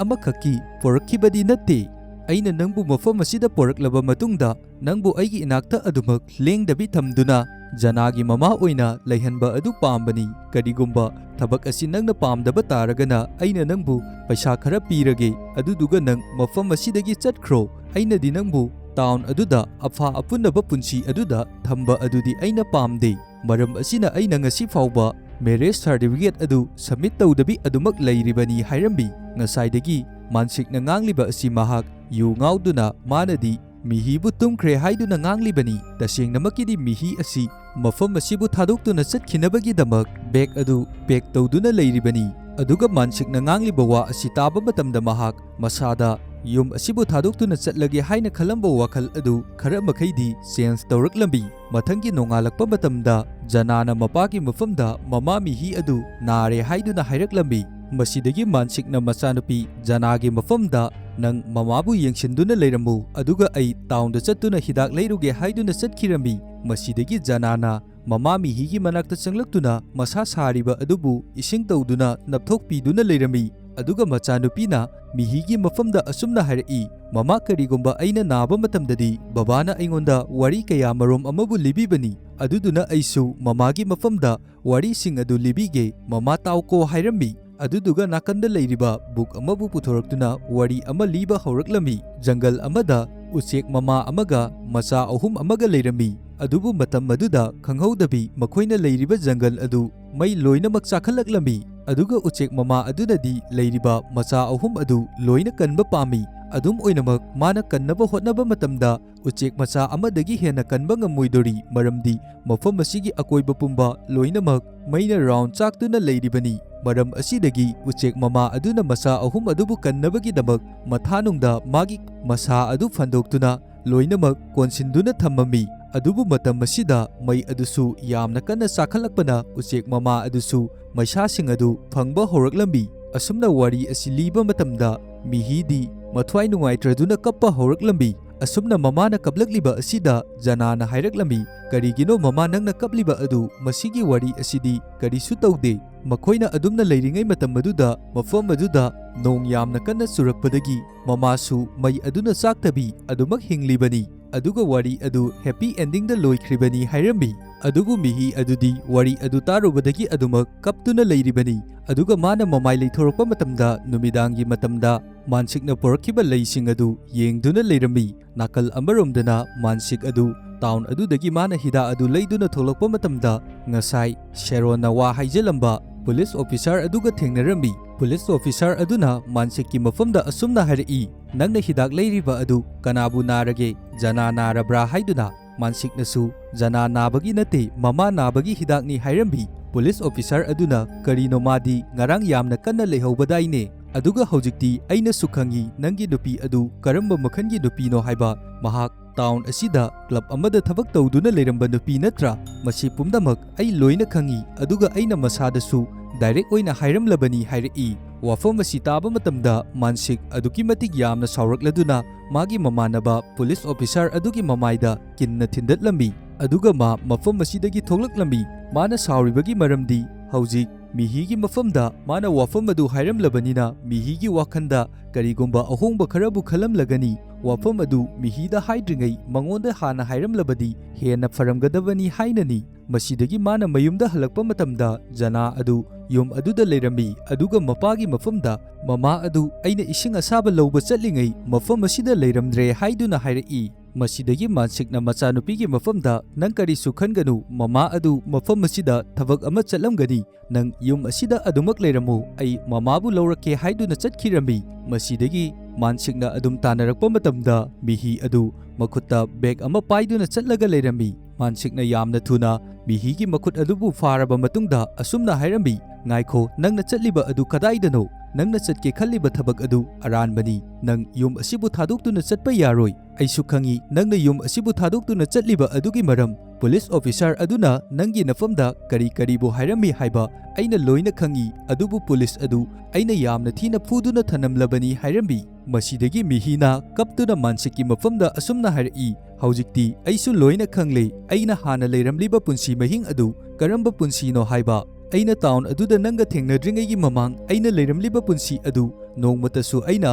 ꯑꯃꯈꯛꯀꯤ ꯄꯨꯔꯛꯈꯤꯕꯗꯤ ꯅꯠꯇꯦ꯫ ꯑꯩꯅ ꯅꯪꯕꯨ ꯃꯐꯝ ꯑꯁꯤꯗ ꯄꯨꯔꯛꯂꯕ ꯃꯇꯨꯡꯗ ꯅꯪꯕꯨ ꯑꯩꯒꯤ ꯏꯅꯥꯛꯇ ꯑꯗꯨꯃꯛ ꯂꯦꯡꯗꯕꯤ ꯊꯝꯗꯨꯅ ꯖꯅꯥꯒꯤ ꯃꯃꯥ ꯑꯣꯏꯅ ꯂꯩꯍꯟꯕ ꯑꯗꯨ ꯄꯥꯝꯕꯅꯤ꯫ ꯀꯔꯤꯒꯨꯝꯕ ꯊꯕꯛ ꯑꯁꯤ ꯅꯪꯅ ꯄꯥꯝꯗꯕ ꯇꯥꯔꯒꯅ ꯑꯩꯅ ꯅꯪꯕꯨ ꯄꯩꯁꯥ ꯈꯔ ꯄꯤꯔꯒꯦ, ꯑꯗꯨꯗꯨꯒ ꯅꯪ ꯃꯐꯝ ꯑꯁꯤꯗꯒꯤ ꯆꯠꯈ꯭ꯔꯣ꯫ ꯑꯩꯅꯗꯤ ꯅꯪꯕꯨ town ꯑꯗꯨꯗ ꯑꯐꯥ ꯑꯄꯨꯟꯅꯕ ꯄꯨꯟꯁꯤ ꯑꯗꯨꯗ ꯊꯝꯕ ꯑꯗꯨꯗꯤ ꯑꯩꯅ ꯄꯥꯝꯗꯦ꯫ ꯃꯔꯝ ꯑꯁꯤꯅ ꯑꯩꯅ ꯉꯁꯤ ꯐꯥꯎꯕ marriage certificate ꯑꯗꯨ submit ꯇꯧꯗꯕꯤ ꯑꯗꯨꯃꯛ ꯂꯩꯔꯤꯕꯅꯤ" ꯍꯥꯏꯔꯝꯃꯤ꯫ ꯉꯁꯥꯏꯗꯒꯤ ꯃꯥꯟꯁꯤꯛꯅ ꯉꯥꯡꯂꯤꯕ ꯑꯁꯤ ꯃꯍꯥꯛ ꯌꯨ ꯉꯥꯎꯗꯨꯅ ꯃꯥꯅꯗꯤ ꯃꯤꯍꯤꯕꯨ ꯇꯨꯝꯈ꯭ꯔꯦ ꯍꯥꯏꯗꯨꯅ ꯉꯥꯡꯂꯤꯕꯅꯤ꯫ ꯇꯁꯦꯡꯅꯃꯛꯀꯤꯗꯤ ꯃꯤꯍꯤ ꯑꯁꯤ ꯃꯐꯝ ꯑꯁꯤꯕꯨ ꯊꯥꯗꯣꯛꯇꯨꯅ ꯆꯠꯈꯤꯅꯕꯒꯤꯗꯃꯛ bag ꯑꯗꯨ pack ꯇꯧꯗꯨꯅ ꯂꯩꯔꯤꯕꯅꯤ꯫ ꯑꯗꯨꯒ ꯃꯥꯟꯁꯤꯛꯅ ꯉꯥꯡꯂꯤꯕ ꯋꯥ ꯑꯁꯤ ꯇꯥꯕ ꯃꯇꯝꯗ ꯃꯍꯥꯛ ꯃꯁꯥꯗ ꯌꯨꯝ ꯑꯁꯤꯕꯨ ꯊꯥꯗꯣꯛꯇꯨꯅ ꯆꯠꯂꯒꯦ ꯍꯥꯏꯅ ꯈꯜꯂꯝꯕ ꯋꯥꯈꯜ ꯑꯗꯨ ꯈꯔ ꯃꯈꯩꯗꯤ ꯆꯦꯟꯖ ꯇꯧꯔꯛꯂꯝꯃꯤ꯫ ꯃꯊꯪꯒꯤ ꯅꯣꯡꯉꯥꯜꯂꯛꯄ ꯃꯇꯝꯗ ꯖꯅꯥꯅ ꯃꯄꯥꯒꯤ ꯃꯐꯝꯗ ꯃꯃꯥ ꯃꯤꯍꯤ ꯑꯗꯨ ꯅꯥꯔꯦ ꯍꯥꯏꯗꯨꯅ ꯍꯥꯏꯔꯛꯂꯝꯃꯤ꯫ ꯃꯁꯤꯗꯒꯤ ꯃꯥꯟꯁꯤꯛꯅ ꯃꯆꯥꯅꯨꯄꯤ ꯖꯅꯥꯒꯤ ꯃꯐꯝꯗ, "ꯅꯪ ꯃꯃꯥꯕꯨ ꯌꯦꯡꯁꯤꯟꯗꯨꯅ ꯂꯩꯔꯝꯃꯨ, ꯑꯗꯨꯒ ꯑꯩ ꯇꯥꯎꯟꯗ ꯆꯠꯇꯨꯅ ꯍꯤꯗꯥꯛ ꯂꯩꯔꯨꯒꯦ" ꯍꯥꯏꯗꯨꯅ ꯆꯠꯈꯤꯔꯝꯃꯤ꯫ ꯃꯁꯤꯗꯒꯤ ꯖꯅꯥꯅ ꯃꯃꯥ ꯃꯤꯍꯤꯒꯤ ꯃꯅꯥꯛꯇ ꯆꯪꯂꯛꯇꯨꯅ ꯃꯁꯥ ꯁꯥꯔꯤꯕ ꯑꯗꯨꯕꯨ ꯏꯁꯤꯡ ꯇꯧꯗꯨꯅ ꯅꯞꯊꯣꯛꯄꯤꯗꯨꯅ ꯂꯩꯔꯝꯃꯤ꯫ ꯑꯗꯨꯒ ꯃꯆꯥꯅꯨꯄꯤꯅ ꯃꯤꯍꯤꯒꯤ ꯃꯐꯝꯗ ꯑꯁꯨꯝꯅ ꯍꯥꯏꯔꯛꯏ, "ꯃꯃꯥ, ꯀꯔꯤꯒꯨꯝꯕ ꯑꯩꯅ ꯅꯥꯕ ꯃꯇꯝꯗꯗꯤ ꯕꯕꯥꯅ ꯑꯩꯉꯣꯟꯗ ꯋꯥꯔꯤ ꯀꯌꯥ ꯃꯔꯨꯝ ꯑꯃꯕꯨ ꯂꯤꯕꯤꯕꯅꯤ, ꯑꯗꯨꯗꯨꯅ ꯑꯩꯁꯨ ꯃꯃꯥꯒꯤ ꯃꯐꯝꯗ ꯋꯥꯔꯤꯁꯤꯡ ꯑꯗꯨ ꯂꯤꯕꯤꯒꯦ, ꯃꯃꯥ, ꯇꯥꯎꯀꯣ" ꯍꯥꯏꯔꯝꯃꯤ꯫ ꯑꯗꯨꯗꯨꯒ ꯅꯥꯀꯟꯗ ꯂꯩꯔꯤꯕ ꯕꯨꯛ ꯑꯃꯕꯨ ꯄꯨꯊꯣꯔꯛꯇꯨꯅ ꯋꯥꯔꯤ ꯑꯃ ꯂꯤꯕ ꯍꯧꯔꯛꯂꯝꯃꯤ꯫ ꯖꯪꯒꯜ ꯑꯃꯗ ꯎꯆꯦꯛ ꯃꯃꯥ ꯑꯃꯒ ꯃꯆꯥ ꯑꯍꯨꯝ ꯑꯃꯒ ꯂꯩꯔꯝꯃꯤ꯫ ꯑꯗꯨꯕꯨ ꯃꯇꯝ ꯑꯗꯨꯗ ꯈꯪꯍꯧꯗꯕꯤ ꯃꯈꯣꯏꯅ ꯂꯩꯔꯤꯕ ꯖꯪꯒꯜ ꯑꯗꯨ ꯃꯩ ꯂꯣꯏꯅꯃꯛ ꯆꯥꯈꯠꯂꯛꯂꯝꯃꯤ꯫ ꯑꯗꯨꯒ ꯎꯆꯦꯛ ꯃꯃꯥ ꯑꯗꯨꯅꯗꯤ ꯂꯩꯔꯤꯕ ꯃꯆꯥ ꯑꯍꯨꯝ ꯑꯗꯨ ꯂꯣꯏꯅ ꯀꯟꯕ ꯄꯥꯝꯃꯤ꯫ ꯑꯗꯨꯝ ꯑꯣꯏꯅꯃꯛ, ꯃꯥꯅ ꯀꯟꯅꯕ ꯍꯣꯠꯅꯕ ꯃꯇꯝꯗ ꯎꯆꯦꯛ ꯃꯆꯥ ꯑꯃꯗꯒꯤ ꯍꯦꯟꯅ ꯀꯟꯕ ꯉꯝꯃꯣꯏꯗꯣꯔꯤ, ꯃꯔꯝꯗꯤ ꯃꯐꯝ ꯑꯁꯤꯒꯤ ꯑꯀꯣꯏꯕ ꯄꯨꯝꯕ ꯂꯣꯏꯅꯃꯛ ꯃꯩꯅ ꯔꯥꯎꯟ ꯆꯥꯛꯇꯨꯅ ꯂꯩꯔꯤꯕꯅꯤ꯫ ꯃꯔꯝ ꯑꯁꯤꯗꯒꯤ ꯎꯆꯦꯛ ꯃꯃꯥ ꯑꯗꯨꯅ ꯃꯆꯥ ꯑꯍꯨꯝ ꯑꯗꯨꯕꯨ ꯀꯟꯅꯕꯒꯤꯗꯃꯛ ꯃꯊꯥꯅꯨꯡꯗ ꯃꯥꯒꯤ ꯃꯁꯥ ꯑꯗꯨ ꯐꯟꯗꯣꯛꯇꯨꯅ ꯂꯣꯏꯅꯃꯛ ꯀꯣꯟꯁꯤꯟꯗꯨꯅ ꯊꯝꯃꯝꯃꯤ꯫ ꯑꯗꯨꯕꯨ ꯃꯇꯝ ꯑꯁꯤꯗ ꯃꯩ ꯑꯗꯨꯁꯨ ꯌꯥꯝꯅ ꯀꯟꯅ ꯆꯥꯈꯠꯂꯛꯄꯅ ꯎꯆꯦꯛ ꯃꯃꯥ ꯑꯗꯨꯁꯨ ꯃꯩꯁꯥꯁꯤꯡ ꯑꯗꯨ ꯐꯪꯕ ꯍꯧꯔꯛꯂꯝꯃꯤ꯫ ꯑꯁꯨꯝꯅ ꯋꯥꯔꯤ ꯑꯁꯤ ꯂꯤꯕ ꯃꯇꯝꯗ ꯃꯤꯍꯤꯗꯤ ꯃꯊ꯭ꯋꯥꯏ ꯅꯨꯡꯉꯥꯏꯇ꯭ꯔꯗꯨꯅ ꯀꯞꯄ ꯍꯧꯔꯛꯂꯝꯃꯤ꯫ ꯑꯁꯨꯝꯅ ꯃꯃꯥꯅ ꯀꯞꯂꯛꯂꯤꯕ ꯑꯁꯤꯗ ꯖꯅꯥꯅ ꯍꯥꯏꯔꯛꯂꯝꯃꯤ, "ꯀꯔꯤꯒꯤꯅꯣ ꯃꯃꯥ ꯅꯪꯅ ꯀꯞꯂꯤꯕ ꯑꯗꯨ? ꯃꯁꯤꯒꯤ ꯋꯥꯔꯤ ꯑꯁꯤꯗꯤ ꯀꯔꯤꯁꯨ ꯇꯧꯗꯦ꯫ ꯃꯈꯣꯏꯅ ꯑꯗꯨꯝꯅ ꯂꯩꯔꯤꯉꯩ ꯃꯇꯝ ꯑꯗꯨꯗ ꯃꯐꯝ ꯑꯗꯨꯗ ꯅꯣꯡ ꯌꯥꯝꯅ ꯀꯟꯅ ꯆꯨꯔꯛꯄꯗꯒꯤ ꯃꯃꯥꯁꯨ ꯃꯩ ꯑꯗꯨꯅ ꯆꯥꯛꯇꯕꯤ ꯑꯗꯨꯃꯛ ꯍꯤꯡꯂꯤꯕꯅꯤ꯫ ꯑꯗꯨꯒ ꯋꯥꯔꯤ ꯑꯗꯨ ꯍꯦꯄꯤ ꯑꯦꯟꯗꯤꯡꯗ ꯂꯣꯏꯈ꯭ꯔꯤꯕꯅꯤ" ꯍꯥꯏꯔꯝꯃꯤ꯫ ꯑꯗꯨꯕꯨ ꯃꯤꯍꯤ ꯑꯗꯨꯗꯤ ꯋꯥꯔꯤ ꯑꯗꯨ ꯇꯥꯔꯨꯕꯗꯒꯤ ꯑꯗꯨꯃꯛ ꯀꯞꯇꯨꯅ ꯂꯩꯔꯤꯕꯅꯤ꯫ ꯑꯗꯨꯒ ꯃꯥꯅ ꯃꯃꯥꯏ ꯂꯩꯊꯣꯔꯛꯄ ꯃꯇꯝꯗ ꯅꯨꯃꯤꯗꯥꯡꯒꯤ ꯃꯇꯝꯗ ꯃꯥꯟꯁꯤꯛꯅ ꯄꯨꯔꯛꯈꯤꯕ ꯂꯩꯁꯤꯡ ꯑꯗꯨ ꯌꯦꯡꯗꯨꯅ ꯂꯩꯔꯝꯃꯤ꯫ ꯅꯥꯀꯜ ꯑꯃꯔꯣꯝꯗꯅ ꯃꯥꯟꯁꯤꯛ ꯑꯗꯨ ꯇꯥꯎꯟ ꯑꯗꯨꯗꯒꯤ ꯃꯥꯅ ꯍꯤꯗꯥꯛ ꯑꯗꯨ ꯂꯩꯗꯨꯅ ꯊꯣꯛꯂꯛꯄ ꯃꯇꯝꯗ ꯉꯁꯥꯏ ꯁꯦꯔꯣꯟꯅ ꯋꯥ ꯍꯥꯏꯖꯤꯜꯂꯝꯕ ꯄꯨꯂꯤꯁ ꯑꯣꯐꯤꯁꯥꯔ ꯑꯗꯨꯒ ꯊꯦꯡꯅꯔꯝꯃꯤ꯫ ꯄꯨꯂꯤꯁ ꯑꯣꯐꯤꯁꯥꯔ ꯑꯗꯨꯅ ꯃꯥꯟꯁꯤꯛꯀꯤ ꯃꯐꯝꯗ ꯑꯁꯨꯝꯅ ꯍꯥꯏꯔꯛꯏ, "ꯅꯪꯅ ꯍꯤꯗꯥꯛ ꯂꯩꯔꯤꯕ ꯑꯗꯨ ꯀꯅꯥꯕꯨ ꯅꯥꯔꯒꯦ? ꯖꯅꯥ ꯅꯥꯔꯕ꯭ꯔꯥ?" ꯍꯥꯏꯗꯨꯅ꯫ ꯃꯥꯟꯁꯤꯛꯅꯁꯨ ꯖꯅꯥ ꯅꯥꯕꯒꯤ ꯅꯠꯇꯦ, ꯃꯃꯥ ꯅꯥꯕꯒꯤ ꯍꯤꯗꯥꯛꯅꯤ ꯍꯥꯏꯔꯝꯃꯤ꯫ ꯄꯨꯂꯤꯁ ꯑꯣꯐꯤꯁꯥꯔ ꯑꯗꯨꯅ, "ꯀꯔꯤꯅꯣ, ꯃꯥꯗꯤ ꯉꯔꯥꯡ ꯌꯥꯝꯅ ꯀꯟꯅ ꯂꯩꯍꯧꯕꯗꯥꯏꯅꯦ? ꯑꯗꯨꯒ ꯍꯧꯖꯤꯛꯇꯤ ꯑꯩꯅꯁꯨ ꯈꯪꯏ ꯅꯪꯒꯤ ꯅꯨꯄꯤ ꯑꯗꯨ ꯀꯔꯝꯕ ꯃꯈꯜꯒꯤ ꯅꯨꯄꯤꯅꯣ ꯍꯥꯏꯕ꯫ ꯃꯍꯥꯛ ꯇꯥꯎꯟ ꯑꯁꯤꯗ ꯀ꯭ꯂꯕ ꯑꯃꯗ ꯊꯕꯛ ꯇꯧꯗꯨꯅ ꯂꯩꯔꯝꯕ ꯅꯨꯄꯤ ꯅꯠꯇ꯭ꯔꯥ? ꯃꯁꯤ ꯄꯨꯝꯅꯃꯛ ꯑꯩ ꯂꯣꯏꯅ ꯈꯪꯏ, ꯑꯗꯨꯒ ꯑꯩꯅ ꯃꯁꯥꯗꯁꯨ ꯗꯥꯏꯔꯦꯛ ꯑꯣꯏꯅ ꯍꯥꯏꯔꯝꯂꯕꯅꯤ" ꯍꯥꯏꯔꯛꯏ꯫ ꯋꯥꯐꯝ ꯑꯁꯤ ꯇꯥꯕ ꯃꯇꯝꯗ ꯃꯥꯟꯁꯤꯛ ꯑꯗꯨꯛꯀꯤ ꯃꯇꯤꯛ ꯌꯥꯝꯅ ꯁꯥꯎꯔꯛꯂꯗꯨꯅ ꯃꯥꯒꯤ ꯃꯃꯥꯟꯅꯕ ꯄꯨꯂꯤꯁ ꯑꯣꯐꯤꯁꯥꯔ ꯑꯗꯨꯒꯤ ꯃꯃꯥꯏꯗ ꯀꯤꯟꯅ ꯊꯤꯟꯗꯠꯂꯝꯃꯤ꯫ ꯑꯗꯨꯒ ꯃꯥ ꯃꯐꯝ ꯑꯁꯤꯗꯒꯤ ꯊꯣꯛꯂꯛꯂꯝꯃꯤ꯫ ꯃꯥꯅ ꯁꯥꯎꯔꯤꯕꯒꯤ ꯃꯔꯝꯗꯤ ꯍꯧꯖꯤꯛ ꯃꯤꯍꯤꯒꯤ ꯃꯐꯝꯗ ꯃꯥꯅ ꯋꯥꯐꯝ ꯑꯗꯨ ꯍꯥꯏꯔꯝꯂꯕꯅꯤꯅ ꯃꯤꯍꯤꯒꯤ ꯋꯥꯈꯜꯗ ꯀꯔꯤꯒꯨꯝꯕ ꯑꯍꯣꯡꯕ ꯈꯔꯕꯨ ꯈꯜꯂꯝꯂꯒꯅꯤ꯫ ꯋꯥꯐꯝ ꯑꯗꯨ ꯃꯤꯍꯤꯗ ꯍꯥꯏꯗ꯭ꯔꯤꯉꯩ ꯃꯉꯣꯟꯗ ꯍꯥꯟꯅ ꯍꯥꯏꯔꯝꯂꯕꯗꯤ ꯍꯦꯟꯅ ꯐꯔꯝꯒꯗꯕꯅꯤ ꯍꯥꯏꯅꯅꯤ꯫ ꯃꯁꯤꯗꯒꯤ ꯃꯥꯅ ꯃꯌꯨꯝꯗ ꯍꯜꯂꯛꯄ ꯃꯇꯝꯗ ꯖꯅꯥ ꯑꯗꯨ ꯌꯨꯝ ꯑꯗꯨꯗ ꯂꯩꯔꯝꯃꯤ, ꯑꯗꯨꯒ ꯃꯄꯥꯒꯤ ꯃꯐꯝꯗ ꯃꯃꯥ ꯑꯗꯨ ꯑꯩꯅ ꯏꯁꯤꯡ ꯑꯁꯥꯕ ꯂꯧꯕ ꯆꯠꯂꯤꯉꯩ ꯃꯐꯝ ꯑꯁꯤꯗ ꯂꯩꯔꯝꯗ꯭ꯔꯦ ꯍꯥꯏꯗꯨꯅ ꯍꯥꯏꯔꯛꯏ꯫ ꯃꯁꯤꯗꯒꯤ ꯃꯥꯟꯁꯤꯛꯅ ꯃꯆꯥꯅꯨꯄꯤꯒꯤ ꯃꯐꯝꯗ, "ꯅꯪ ꯀꯔꯤꯁꯨ ꯈꯟꯒꯅꯨ, ꯃꯃꯥ ꯑꯗꯨ ꯃꯐꯝ ꯑꯁꯤꯗ ꯊꯕꯛ ꯑꯃ ꯆꯠꯂꯝꯒꯅꯤ꯫ ꯅꯪ ꯌꯨꯝ ꯑꯁꯤꯗ ꯑꯗꯨꯃꯛ ꯂꯩꯔꯝꯃꯨ, ꯑꯩ ꯃꯃꯥꯕꯨ ꯂꯧꯔꯛꯀꯦ" ꯍꯥꯏꯗꯨꯅ ꯆꯠꯈꯤꯔꯝꯃꯤ꯫ ꯃꯁꯤꯗꯒꯤ ꯃꯥꯟꯁꯤꯛꯅ ꯑꯗꯨꯝ ꯇꯥꯟꯅꯔꯛꯄ ꯃꯇꯝꯗ ꯃꯤꯍꯤ ꯑꯗꯨ ꯃꯈꯨꯠꯇ ꯕꯦꯒ ꯑꯃ ꯄꯥꯏꯗꯨꯅ ꯆꯠꯂꯒ ꯂꯩꯔꯝꯃꯤ꯫ ꯃꯥꯟꯁꯤꯛꯅ ꯌꯥꯝꯅ ꯊꯨꯅ ꯃꯤꯍꯤꯒꯤ ꯃꯈꯨꯠ ꯑꯗꯨꯕꯨ ꯐꯥꯔꯕ ꯃꯇꯨꯡꯗ ꯑꯁꯨꯝꯅ ꯍꯥꯏꯔꯝꯃꯤ, "ꯉꯥꯏꯈꯣ, ꯅꯪꯅ ꯆꯠꯂꯤꯕ ꯑꯗꯨ ꯀꯗꯥꯏꯗꯅꯣ? ꯅꯪꯅ ꯆꯠꯀꯦ ꯈꯜꯂꯤꯕ ꯊꯕꯛ ꯑꯗꯨ ꯑꯔꯥꯟꯕꯅꯤ꯫ ꯅꯪ ꯌꯨꯝ ꯑꯁꯤꯕꯨ ꯊꯥꯗꯣꯛꯇꯨꯅ ꯆꯠꯄ ꯌꯥꯔꯣꯏ꯫ ꯑꯩꯁꯨ ꯈꯪꯏ ꯅꯪꯅ ꯌꯨꯝ ꯑꯁꯤꯕꯨ ꯊꯥꯗꯣꯛꯇꯨꯅ ꯆꯠꯂꯤꯕ ꯑꯗꯨꯒꯤ ꯃꯔꯝ꯫ ꯄꯨꯂꯤꯁ ꯑꯣꯐꯤꯁꯥꯔ ꯑꯗꯨꯅ ꯅꯪꯒꯤ ꯅꯐꯝꯗ ꯀꯔꯤ ꯀꯔꯤꯕꯨ ꯍꯥꯏꯔꯝꯃꯤ ꯍꯥꯏꯕ ꯑꯩꯅ ꯂꯣꯏꯅ ꯈꯪꯏ, ꯑꯗꯨꯕꯨ ꯄꯨꯂꯤꯁ ꯑꯗꯨ ꯑꯩꯅ ꯌꯥꯝꯅ ꯊꯤꯅ ꯐꯨꯗꯨꯅ ꯊꯅꯝꯂꯕꯅꯤ" ꯍꯥꯏꯔꯝꯃꯤ꯫ ꯃꯁꯤꯗꯒꯤ ꯃꯤꯍꯤꯅ ꯀꯞꯇꯨꯅ ꯃꯥꯟꯁꯤꯛꯀꯤ ꯃꯐꯝꯗ ꯑꯁꯨꯝꯅ ꯍꯥꯏꯔꯛꯏ, "ꯍꯧꯖꯤꯛꯇꯤ ꯑꯩꯁꯨ ꯂꯣꯏꯅ ꯈꯪꯂꯦ, ꯑꯩꯅ ꯍꯥꯟꯅ ꯂꯩꯔꯝꯂꯤꯕ ꯄꯨꯟꯁꯤ ꯃꯍꯤꯡ ꯑꯗꯨ ꯀꯔꯝꯕ ꯄꯨꯟꯁꯤꯅꯣ ꯍꯥꯏꯕ꯫ ꯑꯩꯅ ꯇꯥꯎꯟ ꯑꯗꯨꯗ ꯅꯪꯒ ꯊꯦꯡꯅꯗ꯭ꯔꯤꯉꯩꯒꯤ ꯃꯃꯥꯡ ꯑꯩꯅ ꯂꯩꯔꯝꯂꯤꯕ ꯄꯨꯟꯁꯤ ꯑꯗꯨ ꯅꯣꯡꯃꯇꯁꯨ ꯑꯩꯅ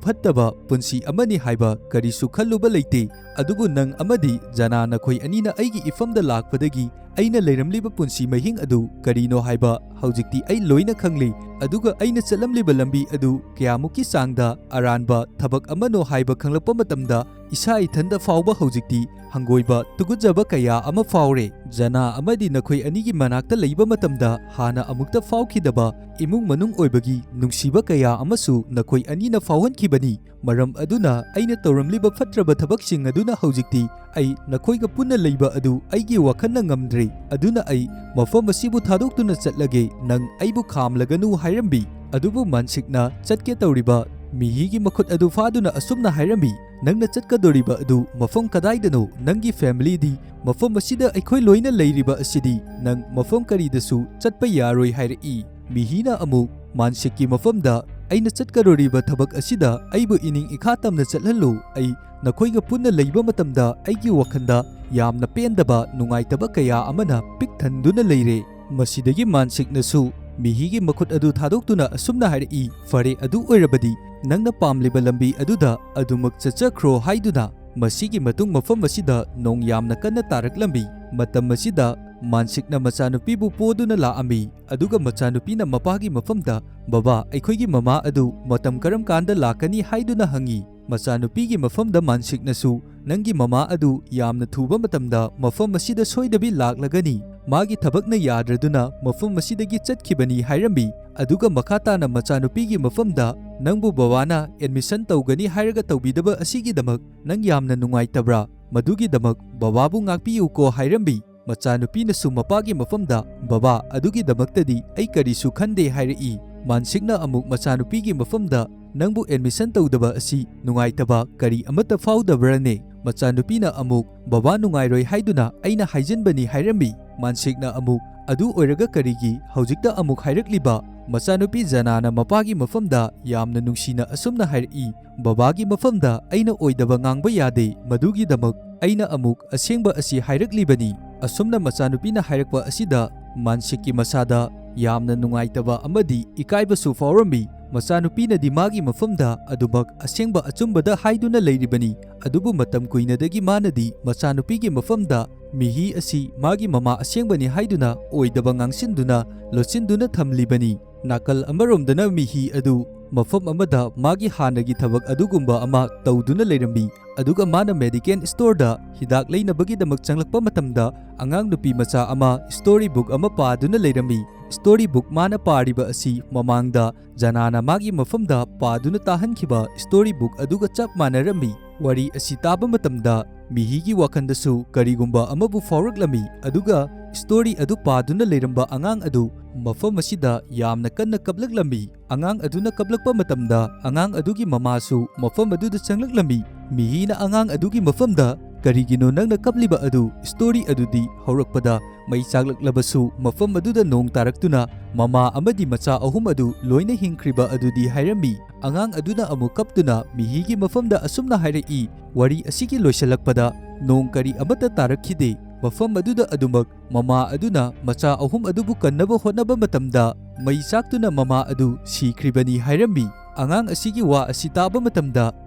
ꯐꯠꯇꯕ ꯄꯨꯟꯁꯤ ꯑꯃꯅꯤ ꯍꯥꯏꯕ ꯀꯔꯤꯁꯨ ꯈꯜꯂꯨꯕ ꯂꯩꯇꯦ꯫ ꯑꯗꯨꯕꯨ ꯅꯪ ꯑꯃꯗꯤ ꯖꯅꯥ, ꯅꯈꯣꯏ ꯑꯅꯤꯅ ꯑꯩꯒꯤ ꯏꯐꯝꯗ ꯂꯥꯛꯄꯗꯒꯤ ꯑꯩꯅ ꯂꯩꯔꯝꯂꯤꯕ ꯄꯨꯟꯁꯤ ꯃꯍꯤꯡ ꯑꯗꯨ ꯀꯔꯤꯅꯣ ꯍꯥꯏꯕ ꯍꯧꯖꯤꯛꯇꯤ ꯑꯩ ꯂꯣꯏꯅ ꯈꯪꯂꯦ꯫ ꯑꯗꯨꯒ ꯑꯩꯅ ꯆꯠꯂꯝꯂꯤꯕ ꯂꯝꯕꯤ ꯑꯗꯨ ꯀꯌꯥꯃꯨꯛꯀꯤ ꯆꯥꯡꯗ ꯑꯔꯥꯟꯕ ꯊꯕꯛ ꯑꯃꯅꯣ ꯍꯥꯏꯕ ꯈꯪꯂꯛꯄ ꯃꯇꯝꯗ ꯏꯁꯥ ꯏꯊꯟꯗ ꯐꯥꯎꯕ ꯍꯧꯖꯤꯛꯇꯤ ꯍꯪꯒꯣꯏꯕ, ꯇꯨꯀꯠꯆꯕ ꯀꯌꯥ ꯑꯃ ꯐꯥꯎꯔꯦ꯫ ꯖꯅꯥ ꯑꯃꯗꯤ ꯅꯈꯣꯏ ꯑꯅꯤꯒꯤ ꯃꯅꯥꯛꯇ ꯂꯩꯕ ꯃꯇꯝꯗ ꯍꯥꯟꯅ ꯑꯃꯨꯛꯇ ꯐꯥꯎꯈꯤꯗꯕ ꯏꯃꯨꯡ ꯃꯅꯨꯡ ꯑꯣꯏꯕꯒꯤ ꯅꯨꯡꯁꯤꯕ ꯀꯌꯥ ꯑꯃꯁꯨ ꯅꯈꯣꯏ ꯑꯅꯤꯅ ꯐꯥꯎꯍꯟꯈꯤꯕꯅꯤ꯫ ꯃꯔꯝ ꯑꯗꯨꯅ ꯑꯩꯅ ꯇꯧꯔꯝꯂꯤꯕ ꯐꯠꯇ꯭ꯔꯕ ꯊꯕꯛꯁꯤꯡ ꯑꯗꯨꯅ ꯍꯧꯖꯤꯛꯇꯤ ꯑꯩ ꯅꯈꯣꯏꯒ ꯄꯨꯟꯅ ꯂꯩꯕ ꯑꯗꯨ ꯑꯩꯒꯤ ꯋꯥꯈꯜꯅ ꯉꯝꯗ꯭ꯔꯦ꯫ ꯑꯗꯨꯅ ꯑꯩ ꯃꯐꯝ ꯑꯁꯤꯕꯨ ꯊꯥꯗꯣꯛꯇꯨꯅ ꯆꯠꯂꯒꯦ, ꯅꯪ ꯑꯩꯕꯨ ꯈꯥꯝꯂꯒꯅꯨ" ꯍꯥꯏꯔꯝꯃꯤ꯫ ꯑꯗꯨꯕꯨ ꯃꯥꯟꯁꯤꯛꯅ ꯆꯠꯀꯦ ꯇꯧꯔꯤꯕ ꯃꯤꯍꯤꯒꯤ ꯃꯈꯨꯠ ꯑꯗꯨ ꯐꯥꯗꯨꯅ ꯑꯁꯨꯝꯅ ꯍꯥꯏꯔꯝꯃꯤ, "ꯅꯪꯅ ꯆꯠꯀꯗꯧꯔꯤꯕ ꯑꯗꯨ ꯃꯐꯝ ꯀꯗꯥꯏꯗꯅꯣ? ꯅꯪꯒꯤ ꯐꯦꯃꯤꯂꯤꯗꯤ ꯃꯐꯝ ꯑꯁꯤꯗ ꯑꯩꯈꯣꯏ ꯂꯣꯏꯅ ꯂꯩꯔꯤꯕ ꯑꯁꯤꯗꯤ, ꯅꯪ ꯃꯐꯝ ꯀꯔꯤꯗꯁꯨ ꯆꯠꯄ ꯌꯥꯔꯣꯏ" ꯍꯥꯏꯔꯛꯏ꯫ ꯃꯤꯍꯤꯅ ꯑꯃꯨꯛ ꯃꯥꯟꯁꯤꯛꯀꯤ ꯃꯐꯝꯗ, "ꯑꯩꯅ ꯆꯠꯀꯗꯧꯔꯤꯕ ꯊꯕꯛ ꯑꯁꯤꯗ ꯑꯩꯕꯨ ꯏꯅꯤꯡ ꯏꯈꯥ ꯇꯝꯅ ꯆꯠꯍꯜꯂꯨ꯫ ꯑꯩ ꯅꯈꯣꯏꯒ ꯄꯨꯟꯅ ꯂꯩꯕ ꯃꯇꯝꯗ ꯑꯩꯒꯤ ꯋꯥꯈꯜꯗ ꯌꯥꯝꯅ ꯄꯦꯟꯗꯕ, ꯅꯨꯡꯉꯥꯏꯇꯕ ꯀꯌꯥ ꯑꯃꯅ ꯄꯤꯛ ꯊꯟꯗꯨꯅ ꯂꯩꯔꯦ"꯫ ꯃꯁꯤꯗꯒꯤ ꯃꯥꯟꯁꯤꯛꯅꯁꯨ ꯃꯤꯍꯤꯒꯤ ꯃꯈꯨꯠ ꯑꯗꯨ ꯊꯥꯗꯣꯛꯇꯨꯅ ꯑꯁꯨꯝꯅ ꯍꯥꯏꯔꯛꯏ, "ꯐꯔꯦ, ꯑꯗꯨ ꯑꯣꯏꯔꯕꯗꯤ ꯅꯪꯅ ꯄꯥꯝꯂꯤꯕ ꯂꯝꯕꯤ ꯑꯗꯨꯗ ꯑꯗꯨꯃꯛ ꯆꯠꯆꯈ꯭ꯔꯣ" ꯍꯥꯏꯗꯨꯅ꯫ ꯃꯁꯤꯒꯤ ꯃꯇꯨꯡ ꯃꯐꯝ ꯑꯁꯤꯗ ꯅꯣꯡ ꯌꯥꯝꯅ ꯀꯟꯅ ꯇꯥꯔꯛꯂꯝꯃꯤ꯫ ꯃꯇꯝ ꯑꯁꯤꯗ ꯃꯥꯟꯁꯤꯛꯅ ꯃꯆꯥꯅꯨꯄꯤꯕꯨ ꯄꯣꯗꯨꯅ ꯂꯥꯛꯑꯝꯃꯤ, ꯑꯗꯨꯒ ꯃꯆꯥꯅꯨꯄꯤꯅ ꯃꯄꯥꯒꯤ ꯃꯐꯝꯗ, "ꯕꯕꯥ, ꯑꯩꯈꯣꯏꯒꯤ ꯃꯃꯥ ꯑꯗꯨ ꯃꯇꯝ ꯀꯔꯝ ꯀꯥꯟꯗ ꯂꯥꯛꯀꯅꯤ?" ꯍꯥꯏꯗꯨꯅ ꯍꯪꯉꯤ꯫ ꯃꯆꯥꯅꯨꯄꯤꯒꯤ ꯃꯐꯝꯗ ꯃꯥꯟꯁꯤꯛꯅꯁꯨ, "ꯅꯪꯒꯤ ꯃꯃꯥ ꯑꯗꯨ ꯌꯥꯝꯅ ꯊꯨꯕ ꯃꯇꯝꯗ ꯃꯐꯝ ꯑꯁꯤꯗ ꯁꯣꯏꯗꯕꯤ ꯂꯥꯛꯂꯒꯅꯤ꯫ ꯃꯥꯒꯤ ꯊꯕꯛꯅ ꯌꯥꯗ꯭ꯔꯗꯨꯅ ꯃꯐꯝ ꯑꯁꯤꯗꯒꯤ ꯆꯠꯈꯤꯕꯅꯤ" ꯍꯥꯏꯔꯝꯃꯤ꯫ ꯑꯗꯨꯒ ꯃꯈꯥ ꯇꯥꯅ ꯃꯆꯥꯅꯨꯄꯤꯒꯤ ꯃꯐꯝꯗ, "ꯅꯪꯕꯨ ꯕꯕꯥꯅ ꯑꯦꯗꯃꯤꯁꯟ ꯇꯧꯒꯅꯤ ꯍꯥꯏꯔꯒ ꯇꯧꯕꯤꯗꯕ ꯑꯁꯤꯒꯤꯗꯃꯛ ꯅꯪ ꯌꯥꯝꯅ ꯅꯨꯡꯉꯥꯏꯇꯕ꯭ꯔꯥ? ꯃꯗꯨꯒꯤꯗꯃꯛ ꯕꯕꯥꯕꯨ ꯉꯥꯛꯄꯤꯌꯨꯀꯣ" ꯍꯥꯏꯔꯝꯃꯤ꯫ ꯃꯆꯥꯅꯨꯄꯤꯅꯁꯨ ꯃꯄꯥꯒꯤ ꯃꯐꯝꯗ, "ꯕꯕꯥ, ꯑꯗꯨꯒꯤꯗꯃꯛꯇꯗꯤ ꯑꯩ ꯀꯔꯤꯁꯨ ꯈꯟꯗꯦ" ꯍꯥꯏꯔꯛꯏ꯫ ꯃꯥꯟꯁꯤꯛꯅ ꯑꯃꯨꯛ ꯃꯆꯥꯅꯨꯄꯤꯒꯤ ꯃꯐꯝꯗ, "ꯅꯪꯕꯨ ꯑꯦꯗꯃꯤꯁꯟ ꯇꯧꯗꯕ ꯑꯁꯤ ꯅꯨꯡꯉꯥꯏꯇꯕ ꯀꯔꯤ ꯑꯃꯠꯇ ꯐꯥꯎꯗꯕ꯭ꯔꯅꯦ?" ꯃꯆꯥꯅꯨꯄꯤꯅ ꯑꯃꯨꯛ, "ꯕꯕꯥ ꯅꯨꯡꯉꯥꯏꯔꯣꯏ ꯍꯥꯏꯗꯨꯅ ꯑꯩꯅ ꯍꯥꯏꯖꯤꯟꯕꯅꯤ" ꯍꯥꯏꯔꯝꯃꯤ꯫ ꯃꯥꯟꯁꯤꯛꯅ ꯑꯃꯨꯛ, "ꯑꯗꯨ ꯑꯣꯏꯔꯒ ꯀꯔꯤꯒꯤ ꯍꯧꯖꯤꯛꯇ ꯑꯃꯨꯛ ꯍꯥꯏꯔꯛꯂꯤꯕ?" ꯃꯆꯥꯅꯨꯄꯤ ꯖꯅꯥꯅ ꯃꯄꯥꯒꯤ ꯃꯐꯝꯗ ꯌꯥꯝꯅ ꯅꯨꯡꯁꯤꯅ ꯑꯁꯨꯝꯅ ꯍꯥꯏꯔꯛꯏ, "ꯕꯕꯥꯒꯤ ꯃꯐꯝꯗ ꯑꯩꯅ ꯑꯣꯏꯗꯕ ꯉꯥꯡꯕ ꯌꯥꯗꯦ꯫ ꯃꯗꯨꯒꯤꯗꯃꯛ ꯑꯩꯅ ꯑꯃꯨꯛ ꯑꯁꯦꯡꯕ ꯑꯁꯤ ꯍꯥꯏꯔꯛꯂꯤꯕꯅꯤ"꯫ ꯑꯁꯨꯝꯅ ꯃꯆꯥꯅꯨꯄꯤꯅ ꯍꯥꯏꯔꯛꯄ ꯑꯁꯤꯗ ꯃꯥꯟꯁꯤꯛꯀꯤ ꯃꯁꯥꯗ ꯌꯥꯝꯅ ꯅꯨꯡꯉꯥꯏꯇꯕ ꯑꯃꯗꯤ ꯏꯀꯥꯏꯕꯁꯨ ꯐꯥꯎꯔꯝꯃꯤ꯫ ꯃꯆꯥꯅꯨꯄꯤꯅꯗꯤ ꯃꯥꯒꯤ ꯃꯐꯝꯗ ꯑꯗꯨꯃꯛ ꯑꯁꯦꯡꯕ ꯑꯆꯨꯝꯕꯗ ꯍꯥꯏꯗꯨꯅ ꯂꯩꯔꯤꯕꯅꯤ꯫ ꯑꯗꯨꯕꯨ ꯃꯇꯝ ꯀꯨꯏꯅꯗꯒꯤ ꯃꯥꯅꯗꯤ ꯃꯆꯥꯅꯨꯄꯤꯒꯤ ꯃꯐꯝꯗ ꯃꯤꯍꯤ ꯑꯁꯤ ꯃꯥꯒꯤ ꯃꯃꯥ ꯑꯁꯦꯡꯕꯅꯤ ꯍꯥꯏꯗꯨꯅ ꯑꯣꯏꯗꯕ ꯉꯥꯡꯁꯤꯟꯗꯨꯅ ꯂꯣꯠꯁꯤꯟꯗꯨꯅ ꯊꯝꯂꯤꯕꯅꯤ꯫ ꯅꯥꯀꯜ ꯑꯃꯔꯣꯝꯗꯅ ꯃꯤꯍꯤ ꯑꯗꯨ ꯃꯐꯝ ꯑꯃꯗ ꯃꯥꯒꯤ ꯍꯥꯟꯅꯒꯤ ꯊꯕꯛ ꯑꯗꯨꯒꯨꯝꯕ ꯑꯃ ꯇꯧꯗꯨꯅ ꯂꯩꯔꯝꯃꯤ꯫ ꯑꯗꯨꯒ ꯃꯥꯅ medical storeꯗ ꯍꯤꯗꯥꯛ ꯂꯩꯅꯕꯒꯤꯗꯃꯛ ꯆꯪꯂꯛꯄ ꯃꯇꯝꯗ, ꯑꯉꯥꯡ ꯅꯨꯄꯤ ꯃꯆꯥ ꯑꯃ story book ꯑꯃ ꯄꯥꯗꯨꯅ ꯂꯩꯔꯝꯃꯤ꯫ Story book ꯃꯥꯅ ꯄꯥꯔꯤꯕ ꯑꯁꯤ ꯃꯃꯥꯡꯗ ꯖꯅꯥꯅ ꯃꯥꯒꯤ ꯃꯐꯝꯗ ꯄꯥꯗꯨꯅ ꯇꯥꯍꯟꯈꯤꯕ story book ꯑꯗꯨꯒ ꯆꯞ ꯃꯥꯟꯅꯔꯝꯃꯤ꯫ ꯋꯥꯔꯤ ꯑꯁꯤ ꯇꯥꯕ ꯃꯇꯝꯗ ꯃꯤꯍꯤꯒꯤ ꯋꯥꯈꯜꯗꯁꯨ ꯀꯔꯤꯒꯨꯝꯕ ꯑꯃꯕꯨ ꯐꯥꯎꯔꯛꯂꯝꯃꯤ, ꯑꯗꯨꯒ story ꯑꯗꯨ ꯄꯥꯗꯨꯅ ꯂꯩꯔꯝꯕ ꯑꯉꯥꯡ ꯑꯗꯨ ꯃꯐꯝ ꯑꯁꯤꯗ ꯌꯥꯝꯅ ꯀꯟꯅ ꯀꯞꯂꯛꯂꯝꯃꯤ꯫ ꯑꯉꯥꯡ ꯑꯗꯨꯅ ꯀꯞꯂꯛꯄ ꯃꯇꯝꯗ ꯑꯉꯥꯡ ꯑꯗꯨꯒꯤ ꯃꯃꯥꯁꯨ ꯃꯐꯝ ꯑꯗꯨꯗ ꯆꯪꯂꯛꯂꯝꯃꯤ꯫ ꯃꯤꯍꯤꯅ ꯑꯉꯥꯡ ꯑꯗꯨꯒꯤ ꯃꯐꯝꯗ, "ꯀꯔꯤꯒꯤꯅꯣ ꯅꯪꯅ ꯀꯞꯂꯤꯕ ꯑꯗꯨ? Story ꯑꯗꯨꯗꯤ ꯍꯧꯔꯛꯄꯗ ꯃꯩ ꯆꯥꯛꯂꯛꯂꯕꯁꯨ ꯃꯐꯝ ꯑꯗꯨꯗ ꯅꯣꯡ ꯇꯥꯔꯛꯇꯨꯅ ꯃꯃꯥ ꯑꯃꯗꯤ ꯃꯆꯥ ꯑꯍꯨꯝ ꯑꯗꯨ ꯂꯣꯏꯅ ꯍꯤꯡꯈ꯭ꯔꯤꯕ ꯑꯗꯨꯗꯤ?" ꯍꯥꯏꯔꯝꯃꯤ꯫ ꯑꯉꯥꯡ ꯑꯗꯨꯅ ꯑꯃꯨꯛ ꯀꯞꯇꯨꯅ ꯃꯤꯍꯤꯒꯤ ꯃꯐꯝꯗ ꯑꯁꯨꯝꯅ ꯍꯥꯏꯔꯛꯏ, "ꯋꯥꯔꯤ ꯑꯁꯤꯒꯤ ꯂꯣꯏꯁꯤꯜꯂꯛꯄꯗ ꯅꯣꯡ ꯀꯔꯤ ꯑꯃꯠꯇ ꯇꯥꯔꯛꯈꯤꯗꯦ꯫ ꯃꯐꯝ ꯑꯗꯨꯗ ꯑꯗꯨꯃꯛ ꯃꯃꯥ ꯑꯗꯨꯅ ꯃꯆꯥ ꯑꯍꯨꯝ ꯑꯗꯨꯕꯨ ꯀꯟꯅꯕ ꯍꯣꯠꯅꯕ ꯃꯇꯝꯗ ꯃꯩ ꯆꯥꯛꯇꯨꯅ ꯃꯃꯥ ꯑꯗꯨ ꯁꯤꯈ꯭ꯔꯤꯕꯅꯤ" ꯍꯥꯏꯔꯝꯃꯤ꯫ ꯑꯉꯥꯡ ꯑꯁꯤꯒꯤ ꯋꯥ ꯑꯁꯤ ꯇꯥꯕ ꯃꯇꯝꯗ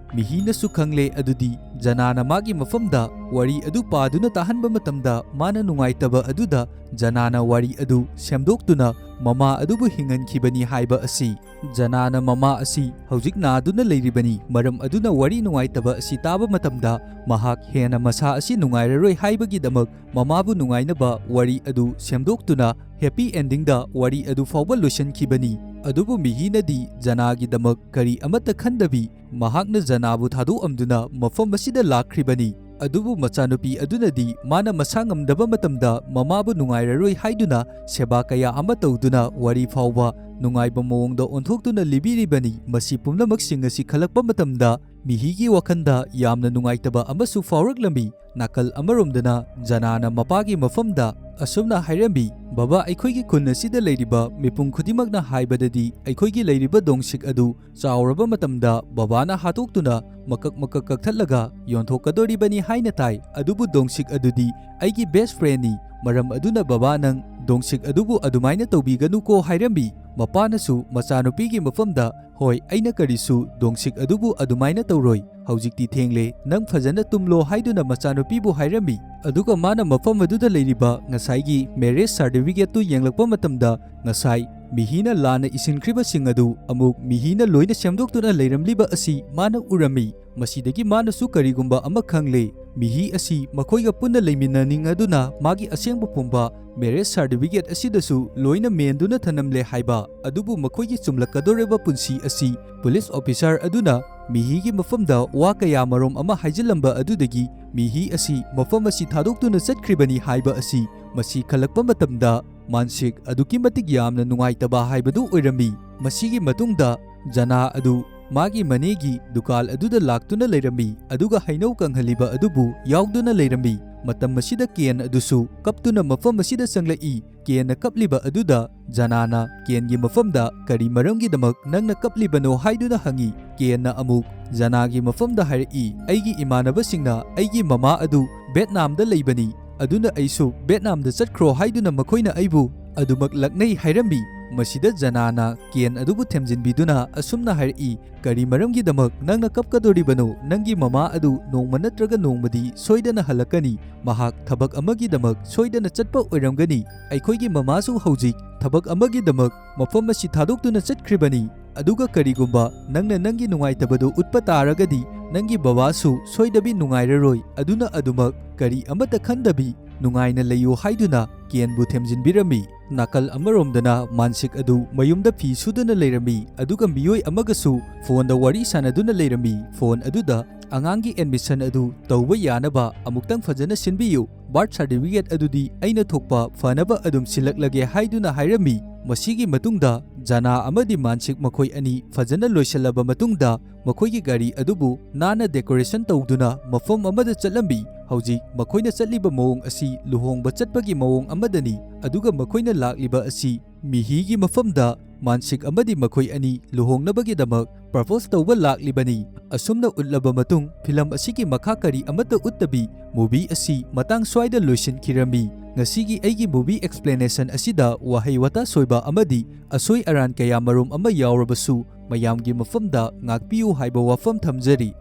ꯃꯤꯍꯤꯅꯁꯨ ꯈꯪꯂꯦ, ꯑꯗꯨꯗꯤ ꯖꯅꯥꯅ ꯃꯥꯒꯤ ꯃꯐꯝꯗ ꯋꯥꯔꯤ ꯑꯗꯨ ꯄꯥꯗꯨꯅ ꯇꯥꯍꯟꯕ ꯃꯇꯝꯗ ꯃꯥꯅ ꯅꯨꯡꯉꯥꯏꯇꯕ ꯑꯗꯨꯗ ꯖꯅꯥꯅ ꯋꯥꯔꯤ ꯑꯗꯨ ꯁꯦꯝꯗꯣꯛꯇꯨꯅ ꯃꯃꯥ ꯑꯗꯨꯕꯨ ꯍꯤꯡꯍꯟꯈꯤꯕꯅꯤ ꯍꯥꯏꯕ ꯑꯁꯤ꯫ ꯖꯅꯥꯅ ꯃꯃꯥ ꯑꯁꯤ ꯍꯧꯖꯤꯛ ꯅꯥꯗꯨꯅ ꯂꯩꯔꯤꯕꯅꯤ, ꯃꯔꯝ ꯑꯗꯨꯅ ꯋꯥꯔꯤ ꯅꯨꯡꯉꯥꯏꯇꯕ ꯑꯁꯤ ꯇꯥꯕ ꯃꯇꯝꯗ ꯃꯍꯥꯛ ꯍꯦꯟꯅ ꯃꯁꯥ ꯑꯁꯤ ꯅꯨꯡꯉꯥꯏꯔꯔꯣꯏ ꯍꯥꯏꯕꯒꯤꯗꯃꯛ ꯃꯃꯥꯕꯨ ꯅꯨꯡꯉꯥꯏꯅꯕ ꯋꯥꯔꯤ ꯑꯗꯨ ꯁꯦꯝꯗꯣꯛꯇꯨꯅ happy endingꯗ ꯋꯥꯔꯤ ꯑꯗꯨ ꯐꯥꯎꯕ ꯂꯣꯏꯁꯤꯟꯈꯤꯕꯅꯤ꯫ ꯑꯗꯨꯕꯨ ꯃꯤꯍꯤꯅꯗꯤ ꯖꯅꯥꯒꯤꯗꯃꯛ ꯀꯔꯤ ꯑꯃꯠꯇ ꯈꯟꯗꯕꯤ ꯃꯍꯥꯛꯅ ꯖꯅꯥꯕꯨ ꯊꯥꯗꯣꯛꯑꯝꯗꯨꯅ ꯃꯐꯝ ꯑꯁꯤꯗ ꯂꯥꯛꯈ꯭ꯔꯤꯕꯅꯤ꯫ ꯑꯗꯨꯕꯨ ꯃꯆꯥꯅꯨꯄꯤ ꯑꯗꯨꯅꯗꯤ ꯃꯥꯅ ꯃꯁꯥ ꯉꯝꯗꯕ ꯃꯇꯝꯗ ꯃꯃꯥꯕꯨ ꯅꯨꯡꯉꯥꯏꯔꯔꯣꯏ ꯍꯥꯏꯗꯨꯅ ꯁꯦꯕꯥ ꯀꯌꯥ ꯑꯃ ꯇꯧꯗꯨꯅ ꯋꯥꯔꯤ ꯐꯥꯎꯕ ꯅꯨꯡꯉꯥꯏꯕ ꯃꯑꯣꯡꯗ ꯑꯣꯟꯊꯣꯛꯇꯨꯅ ꯂꯤꯕꯤꯔꯤꯕꯅꯤ꯫ ꯃꯁꯤ ꯄꯨꯝꯅꯃꯛꯁꯤꯡ ꯑꯁꯤ ꯈꯜꯂꯛꯄ ꯃꯇꯝꯗ ꯃꯤꯍꯤꯒꯤ ꯋꯥꯈꯜꯗ ꯌꯥꯝꯅ ꯅꯨꯡꯉꯥꯏꯇꯕ ꯑꯃꯁꯨ ꯐꯥꯎꯔꯛꯂꯝꯃꯤ꯫ ꯅꯥꯀꯜ ꯑꯃꯔꯣꯝꯗꯅ ꯖꯅꯥꯅ ꯃꯄꯥꯒꯤ ꯃꯐꯝꯗ ꯑꯁꯨꯝꯅ ꯍꯥꯏꯔꯝꯃꯤ, "ꯕꯕꯥ, ꯑꯩꯈꯣꯏꯒꯤ ꯈꯨꯟ ꯑꯁꯤꯗ ꯂꯩꯔꯤꯕ ꯃꯤꯄꯨꯝ ꯈꯨꯗꯤꯡꯃꯛꯅ ꯍꯥꯏꯕꯗꯗꯤ ꯑꯩꯈꯣꯏꯒꯤ ꯂꯩꯔꯤꯕ ꯗꯣꯡꯁꯤꯛ ꯑꯗꯨ ꯆꯥꯎꯔꯕ ꯃꯇꯝꯗ ꯕꯕꯥꯅ ꯍꯥꯠꯇꯣꯛꯇꯨꯅ ꯃꯀꯛ ꯃꯀꯛ ꯀꯛꯊꯠꯂꯒ ꯌꯣꯟꯊꯣꯛꯀꯗꯣꯔꯤꯕꯅꯤ ꯍꯥꯏꯅ ꯇꯥꯏ꯫ ꯑꯗꯨꯕꯨ ꯗꯣꯡꯁꯤꯛ ꯑꯗꯨꯗꯤ ꯑꯩꯒꯤ best friendꯅꯤ꯫ ꯃꯔꯝ ꯑꯗꯨꯅ ꯕꯕꯥ, ꯅꯪ ꯗꯣꯡꯁꯤꯛ ꯑꯗꯨꯕꯨ ꯑꯗꯨꯃꯥꯏꯅ ꯇꯧꯕꯤꯒꯅꯨꯀꯣ" ꯍꯥꯏꯔꯝꯃꯤ꯫ ꯃꯄꯥꯅꯁꯨ ꯃꯆꯥꯅꯨꯄꯤꯒꯤ ꯃꯐꯝꯗ, "ꯍꯣꯏ, ꯑꯩꯅ ꯀꯔꯤꯁꯨ ꯗꯣꯡꯁꯤꯛ ꯑꯗꯨꯕꯨ ꯑꯗꯨꯃꯥꯏꯅ ꯇꯧꯔꯣꯏ꯫ ꯍꯧꯖꯤꯛꯇꯤ ꯊꯦꯡꯂꯦ, ꯅꯪ ꯐꯖꯅ ꯇꯨꯝꯂꯣ" ꯍꯥꯏꯗꯨꯅ ꯃꯆꯥꯅꯨꯄꯤꯕꯨ ꯍꯥꯏꯔꯝꯃꯤ꯫ ꯑꯗꯨꯒ ꯃꯥꯅ ꯃꯐꯝ ꯑꯗꯨꯗ ꯂꯩꯔꯤꯕ ꯉꯁꯥꯏꯒꯤ marriage certificateꯇꯨ ꯌꯦꯡꯂꯛꯄ ꯃꯇꯝꯗ, ꯉꯁꯥꯏ ꯃꯤꯍꯤꯅ ꯂꯥꯟꯅ ꯏꯁꯤꯟꯈ꯭ꯔꯤꯕꯁꯤꯡ ꯑꯗꯨ ꯑꯃꯨꯛ ꯃꯤꯍꯤꯅ ꯂꯣꯏꯅ ꯁꯦꯝꯗꯣꯛꯇꯨꯅ ꯂꯩꯔꯝꯂꯤꯕ ꯑꯁꯤ ꯃꯥꯅ ꯎꯔꯝꯃꯤ꯫ ꯃꯁꯤꯗꯒꯤ ꯃꯥꯅꯁꯨ ꯀꯔꯤꯒꯨꯝꯕ ꯑꯃ ꯈꯪꯂꯦ꯫ ꯃꯤꯍꯤ ꯑꯁꯤ ꯃꯈꯣꯏꯒ ꯄꯨꯟꯅ ꯂꯩꯃꯤꯟꯅꯅꯤꯡ ꯑꯗꯨꯅ ꯃꯥꯒꯤ ꯑꯁꯦꯡꯕ ꯄꯨꯝꯕ marriage certificate ꯑꯁꯤꯗꯁꯨ ꯂꯣꯏꯅ ꯃꯦꯟꯗꯨꯅ ꯊꯅꯝꯂꯦ ꯍꯥꯏꯕ꯫ ꯑꯗꯨꯕꯨ ꯃꯈꯣꯏꯒꯤ ꯆꯨꯝꯂꯛꯀꯗꯧꯔꯤꯕ ꯄꯨꯟꯁꯤ ꯑꯁꯤ police officer ꯑꯗꯨꯅ ꯃꯤꯍꯤꯒꯤ ꯃꯐꯝꯗ ꯋꯥ ꯀꯌꯥ ꯃꯔꯨꯝ ꯑꯃ ꯍꯥꯏꯖꯤꯜꯂꯝꯕ ꯑꯗꯨꯗꯒꯤ ꯃꯤꯍꯤ ꯑꯁꯤ ꯃꯐꯝ ꯑꯁꯤ ꯊꯥꯗꯣꯛꯇꯨꯅ ꯆꯠꯈ꯭ꯔꯤꯕꯅꯤ ꯍꯥꯏꯕ ꯑꯁꯤ ꯃꯁꯤ ꯈꯜꯂꯛꯄ ꯃꯇꯝꯗ ꯃꯥꯟꯁꯤꯛ ꯑꯗꯨꯛꯀꯤ ꯃꯇꯤꯛ ꯌꯥꯝꯅ ꯅꯨꯡꯉꯥꯏꯇꯕ ꯍꯥꯏꯕꯗꯨ ꯑꯣꯏꯔꯝꯃꯤ꯫ ꯃꯁꯤꯒꯤ ꯃꯇꯨꯡꯗ ꯖꯅꯥ ꯑꯗꯨ ꯃꯥꯒꯤ ꯃꯅꯦꯒꯤ ꯗꯨꯀꯥꯟ ꯑꯗꯨꯗ ꯂꯥꯛꯇꯨꯅ ꯂꯩꯔꯝꯃꯤ, ꯑꯗꯨꯒ ꯍꯩꯅꯧ ꯀꯪꯍꯜꯂꯤꯕ ꯑꯗꯨꯕꯨ ꯌꯥꯎꯗꯨꯅ ꯂꯩꯔꯝꯃꯤ꯫ ꯃꯇꯝ ꯑꯁꯤꯗ ꯀꯦꯟ ꯑꯗꯨꯁꯨ ꯀꯞꯇꯨꯅ ꯃꯐꯝ ꯑꯁꯤꯗ ꯆꯪꯂꯛꯏ꯫ ꯀꯦꯟꯅ ꯀꯞꯂꯤꯕ ꯑꯗꯨꯗ ꯖꯅꯥꯅ ꯀꯦꯟꯒꯤ ꯃꯐꯝꯗ "ꯀꯔꯤ ꯃꯔꯝꯒꯤꯗꯃꯛ ꯅꯪꯅ ꯀꯞꯂꯤꯕꯅꯣ?" ꯍꯥꯏꯗꯨꯅ ꯍꯪꯉꯤ꯫ ꯀꯦꯟꯅ ꯑꯃꯨꯛ ꯖꯅꯥꯒꯤ ꯃꯐꯝꯗ ꯍꯥꯏꯔꯛꯏ, "ꯑꯩꯒꯤ ꯏꯃꯥꯟꯅꯕꯁꯤꯡꯅ ꯑꯩꯒꯤ ꯃꯃꯥ ꯑꯗꯨ ꯚꯦꯠꯅꯥꯝꯗ ꯂꯩꯕꯅꯤ, ꯑꯗꯨꯅ ꯑꯩꯁꯨ ꯚꯦꯠꯅꯥꯝꯗ ꯆꯠꯈ꯭ꯔꯣ ꯍꯥꯏꯗꯨꯅ ꯃꯈꯣꯏꯅ ꯑꯩꯕꯨ ꯑꯗꯨꯃꯛ ꯂꯛꯅꯩ" ꯍꯥꯏꯔꯝꯃꯤ꯫ ꯃꯁꯤꯗ ꯖꯅꯥꯅ ꯀꯦꯟ ꯑꯗꯨꯕꯨ ꯊꯦꯝꯖꯤꯟꯕꯤꯗꯨꯅ ꯑꯁꯨꯝꯅ ꯍꯥꯏꯔꯛꯏ, "ꯀꯔꯤ ꯃꯔꯝꯒꯤꯗꯃꯛ ꯅꯪꯅ ꯀꯞꯀꯗꯧꯔꯤꯕꯅꯣ? ꯅꯪꯒꯤ ꯃꯃꯥ ꯑꯗꯨ ꯅꯣꯡꯃ ꯅꯠꯇ꯭ꯔꯒ ꯅꯣꯡꯃꯗꯤ ꯁꯣꯏꯗꯅ ꯍꯜꯂꯛꯀꯅꯤ꯫ ꯃꯍꯥꯛ ꯊꯕꯛ ꯑꯃꯒꯤꯗꯃꯛ ꯁꯣꯏꯗꯅ ꯆꯠꯄ ꯑꯣꯏꯔꯝꯒꯅꯤ꯫ ꯑꯩꯈꯣꯏꯒꯤ ꯃꯃꯥꯁꯨ ꯍꯧꯖꯤꯛ ꯊꯕꯛ ꯑꯃꯒꯤꯗꯃꯛ ꯃꯐꯝ ꯑꯁꯤ ꯊꯥꯗꯣꯛꯇꯨꯅ ꯆꯠꯈ꯭ꯔꯤꯕꯅꯤ꯫ ꯑꯗꯨꯒ ꯀꯔꯤꯒꯨꯝꯕ ꯅꯪꯅ ꯅꯪꯒꯤ ꯅꯨꯡꯉꯥꯏꯇꯕꯗꯨ ꯎꯠꯄ ꯇꯥꯔꯒꯗꯤ ꯅꯪꯒꯤ ꯕꯕꯥꯁꯨ ꯁꯣꯏꯗꯕꯤ ꯅꯨꯡꯉꯥꯏꯔꯔꯣꯏ꯫ ꯑꯗꯨꯅ ꯑꯗꯨꯃꯛ ꯀꯔꯤ ꯑꯃꯠꯇ ꯈꯟꯗꯕꯤ ꯅꯨꯡꯉꯥꯏꯅ ꯂꯩꯌꯨ" ꯍꯥꯏꯗꯨꯅ ꯀꯦꯟꯕꯨ ꯊꯦꯝꯖꯤꯟꯕꯤꯔꯝꯃꯤ꯫ ꯅꯥꯀꯜ ꯑꯃꯔꯣꯝꯗꯅ ꯃꯥꯟꯁꯤꯛ ꯑꯗꯨ ꯃꯌꯨꯝꯗ ꯐꯤ ꯁꯨꯗꯨꯅ ꯂꯩꯔꯝꯃꯤ, ꯑꯗꯨꯒ ꯃꯤꯑꯣꯏ ꯑꯃꯒꯁꯨ ꯐꯣꯟꯗ ꯋꯥꯔꯤ ꯁꯥꯟꯅꯗꯨꯅ ꯂꯩꯔꯝꯃꯤ꯫ ꯐꯣꯟ ꯑꯗꯨꯗ "ꯑꯉꯥꯡꯒꯤ admission ꯑꯗꯨ ꯇꯧꯕ ꯌꯥꯅꯕ ꯑꯃꯨꯛꯇꯪ ꯐꯖꯅ ꯁꯤꯟꯕꯤꯌꯨ꯫ Birth certificate ꯑꯗꯨꯗꯤ ꯑꯩꯅ ꯊꯣꯛꯄ ꯐꯅꯕ ꯑꯗꯨꯝ ꯁꯤꯜꯂꯛꯂꯒꯦ" ꯍꯥꯏꯗꯨꯅ ꯍꯥꯏꯔꯝꯃꯤ꯫ ꯃꯁꯤꯒꯤ ꯃꯇꯨꯡꯗ ꯖꯅꯥ ꯑꯃꯗꯤ ꯃꯥꯟꯁꯤꯛ ꯃꯈꯣꯏ ꯑꯅꯤ ꯐꯖꯅ ꯂꯣꯏꯁꯤꯜꯂꯕ ꯃꯇꯨꯡꯗ ꯃꯈꯣꯏꯒꯤ ꯒꯥꯔꯤ ꯑꯗꯨꯕꯨ ꯅꯥꯟꯅ decoration ꯇꯧꯗꯨꯅ ꯃꯐꯝ ꯑꯃꯗ ꯆꯠꯂꯝꯃꯤ꯫ ꯍꯧꯖꯤꯛ ꯃꯈꯣꯏꯅ ꯆꯠꯂꯤꯕ ꯃꯑꯣꯡ ꯑꯁꯤ ꯂꯨꯍꯣꯡꯕ ꯆꯠꯄꯒꯤ ꯃꯑꯣꯡ ꯑꯃꯗꯅꯤ, ꯑꯗꯨꯒ ꯃꯈꯣꯏꯅ ꯂꯥꯛꯂꯤꯕ ꯑꯁꯤ ꯃꯤꯍꯤꯒꯤ ꯃꯐꯝꯗ ꯃꯥꯟꯁꯤꯛ ꯑꯃꯗꯤ ꯃꯈꯣꯏ ꯑꯅꯤ ꯂꯨꯍꯣꯡꯅꯕꯒꯤꯗꯃꯛ propose ꯇꯧꯕ ꯂꯥꯛꯂꯤꯕꯅꯤ꯫ ꯑꯁꯨꯝꯅ ꯎꯠꯂꯕ ꯃꯇꯨꯡ ꯐꯤꯂꯝ ꯑꯁꯤꯒꯤ ꯃꯈꯥ ꯀꯔꯤ ꯑꯃꯠꯇ ꯎꯠꯇꯕꯤ movie ꯑꯁꯤ ꯃꯇꯥꯡ ꯁ꯭ꯋꯥꯏꯗ ꯂꯣꯏꯁꯤꯟꯈꯤꯔꯝꯃꯤ꯫ ꯉꯁꯤꯒꯤ ꯑꯩꯒꯤ movie explanation ꯑꯁꯤꯗ ꯋꯥꯍꯩ ꯋꯥꯇꯥ ꯁꯣꯏꯕ ꯑꯃꯗꯤ ꯑꯁꯣꯏ ꯑꯔꯥꯟ ꯀꯌꯥ ꯃꯔꯨꯝ ꯑꯃ ꯌꯥꯎꯔꯕꯁꯨ ꯃꯌꯥꯝꯒꯤ ꯃꯐꯝꯗ ꯉꯥꯛꯄꯤꯌꯨ ꯍꯥꯏꯕ ꯋꯥꯐꯝ ꯊꯝꯖꯔꯤ꯫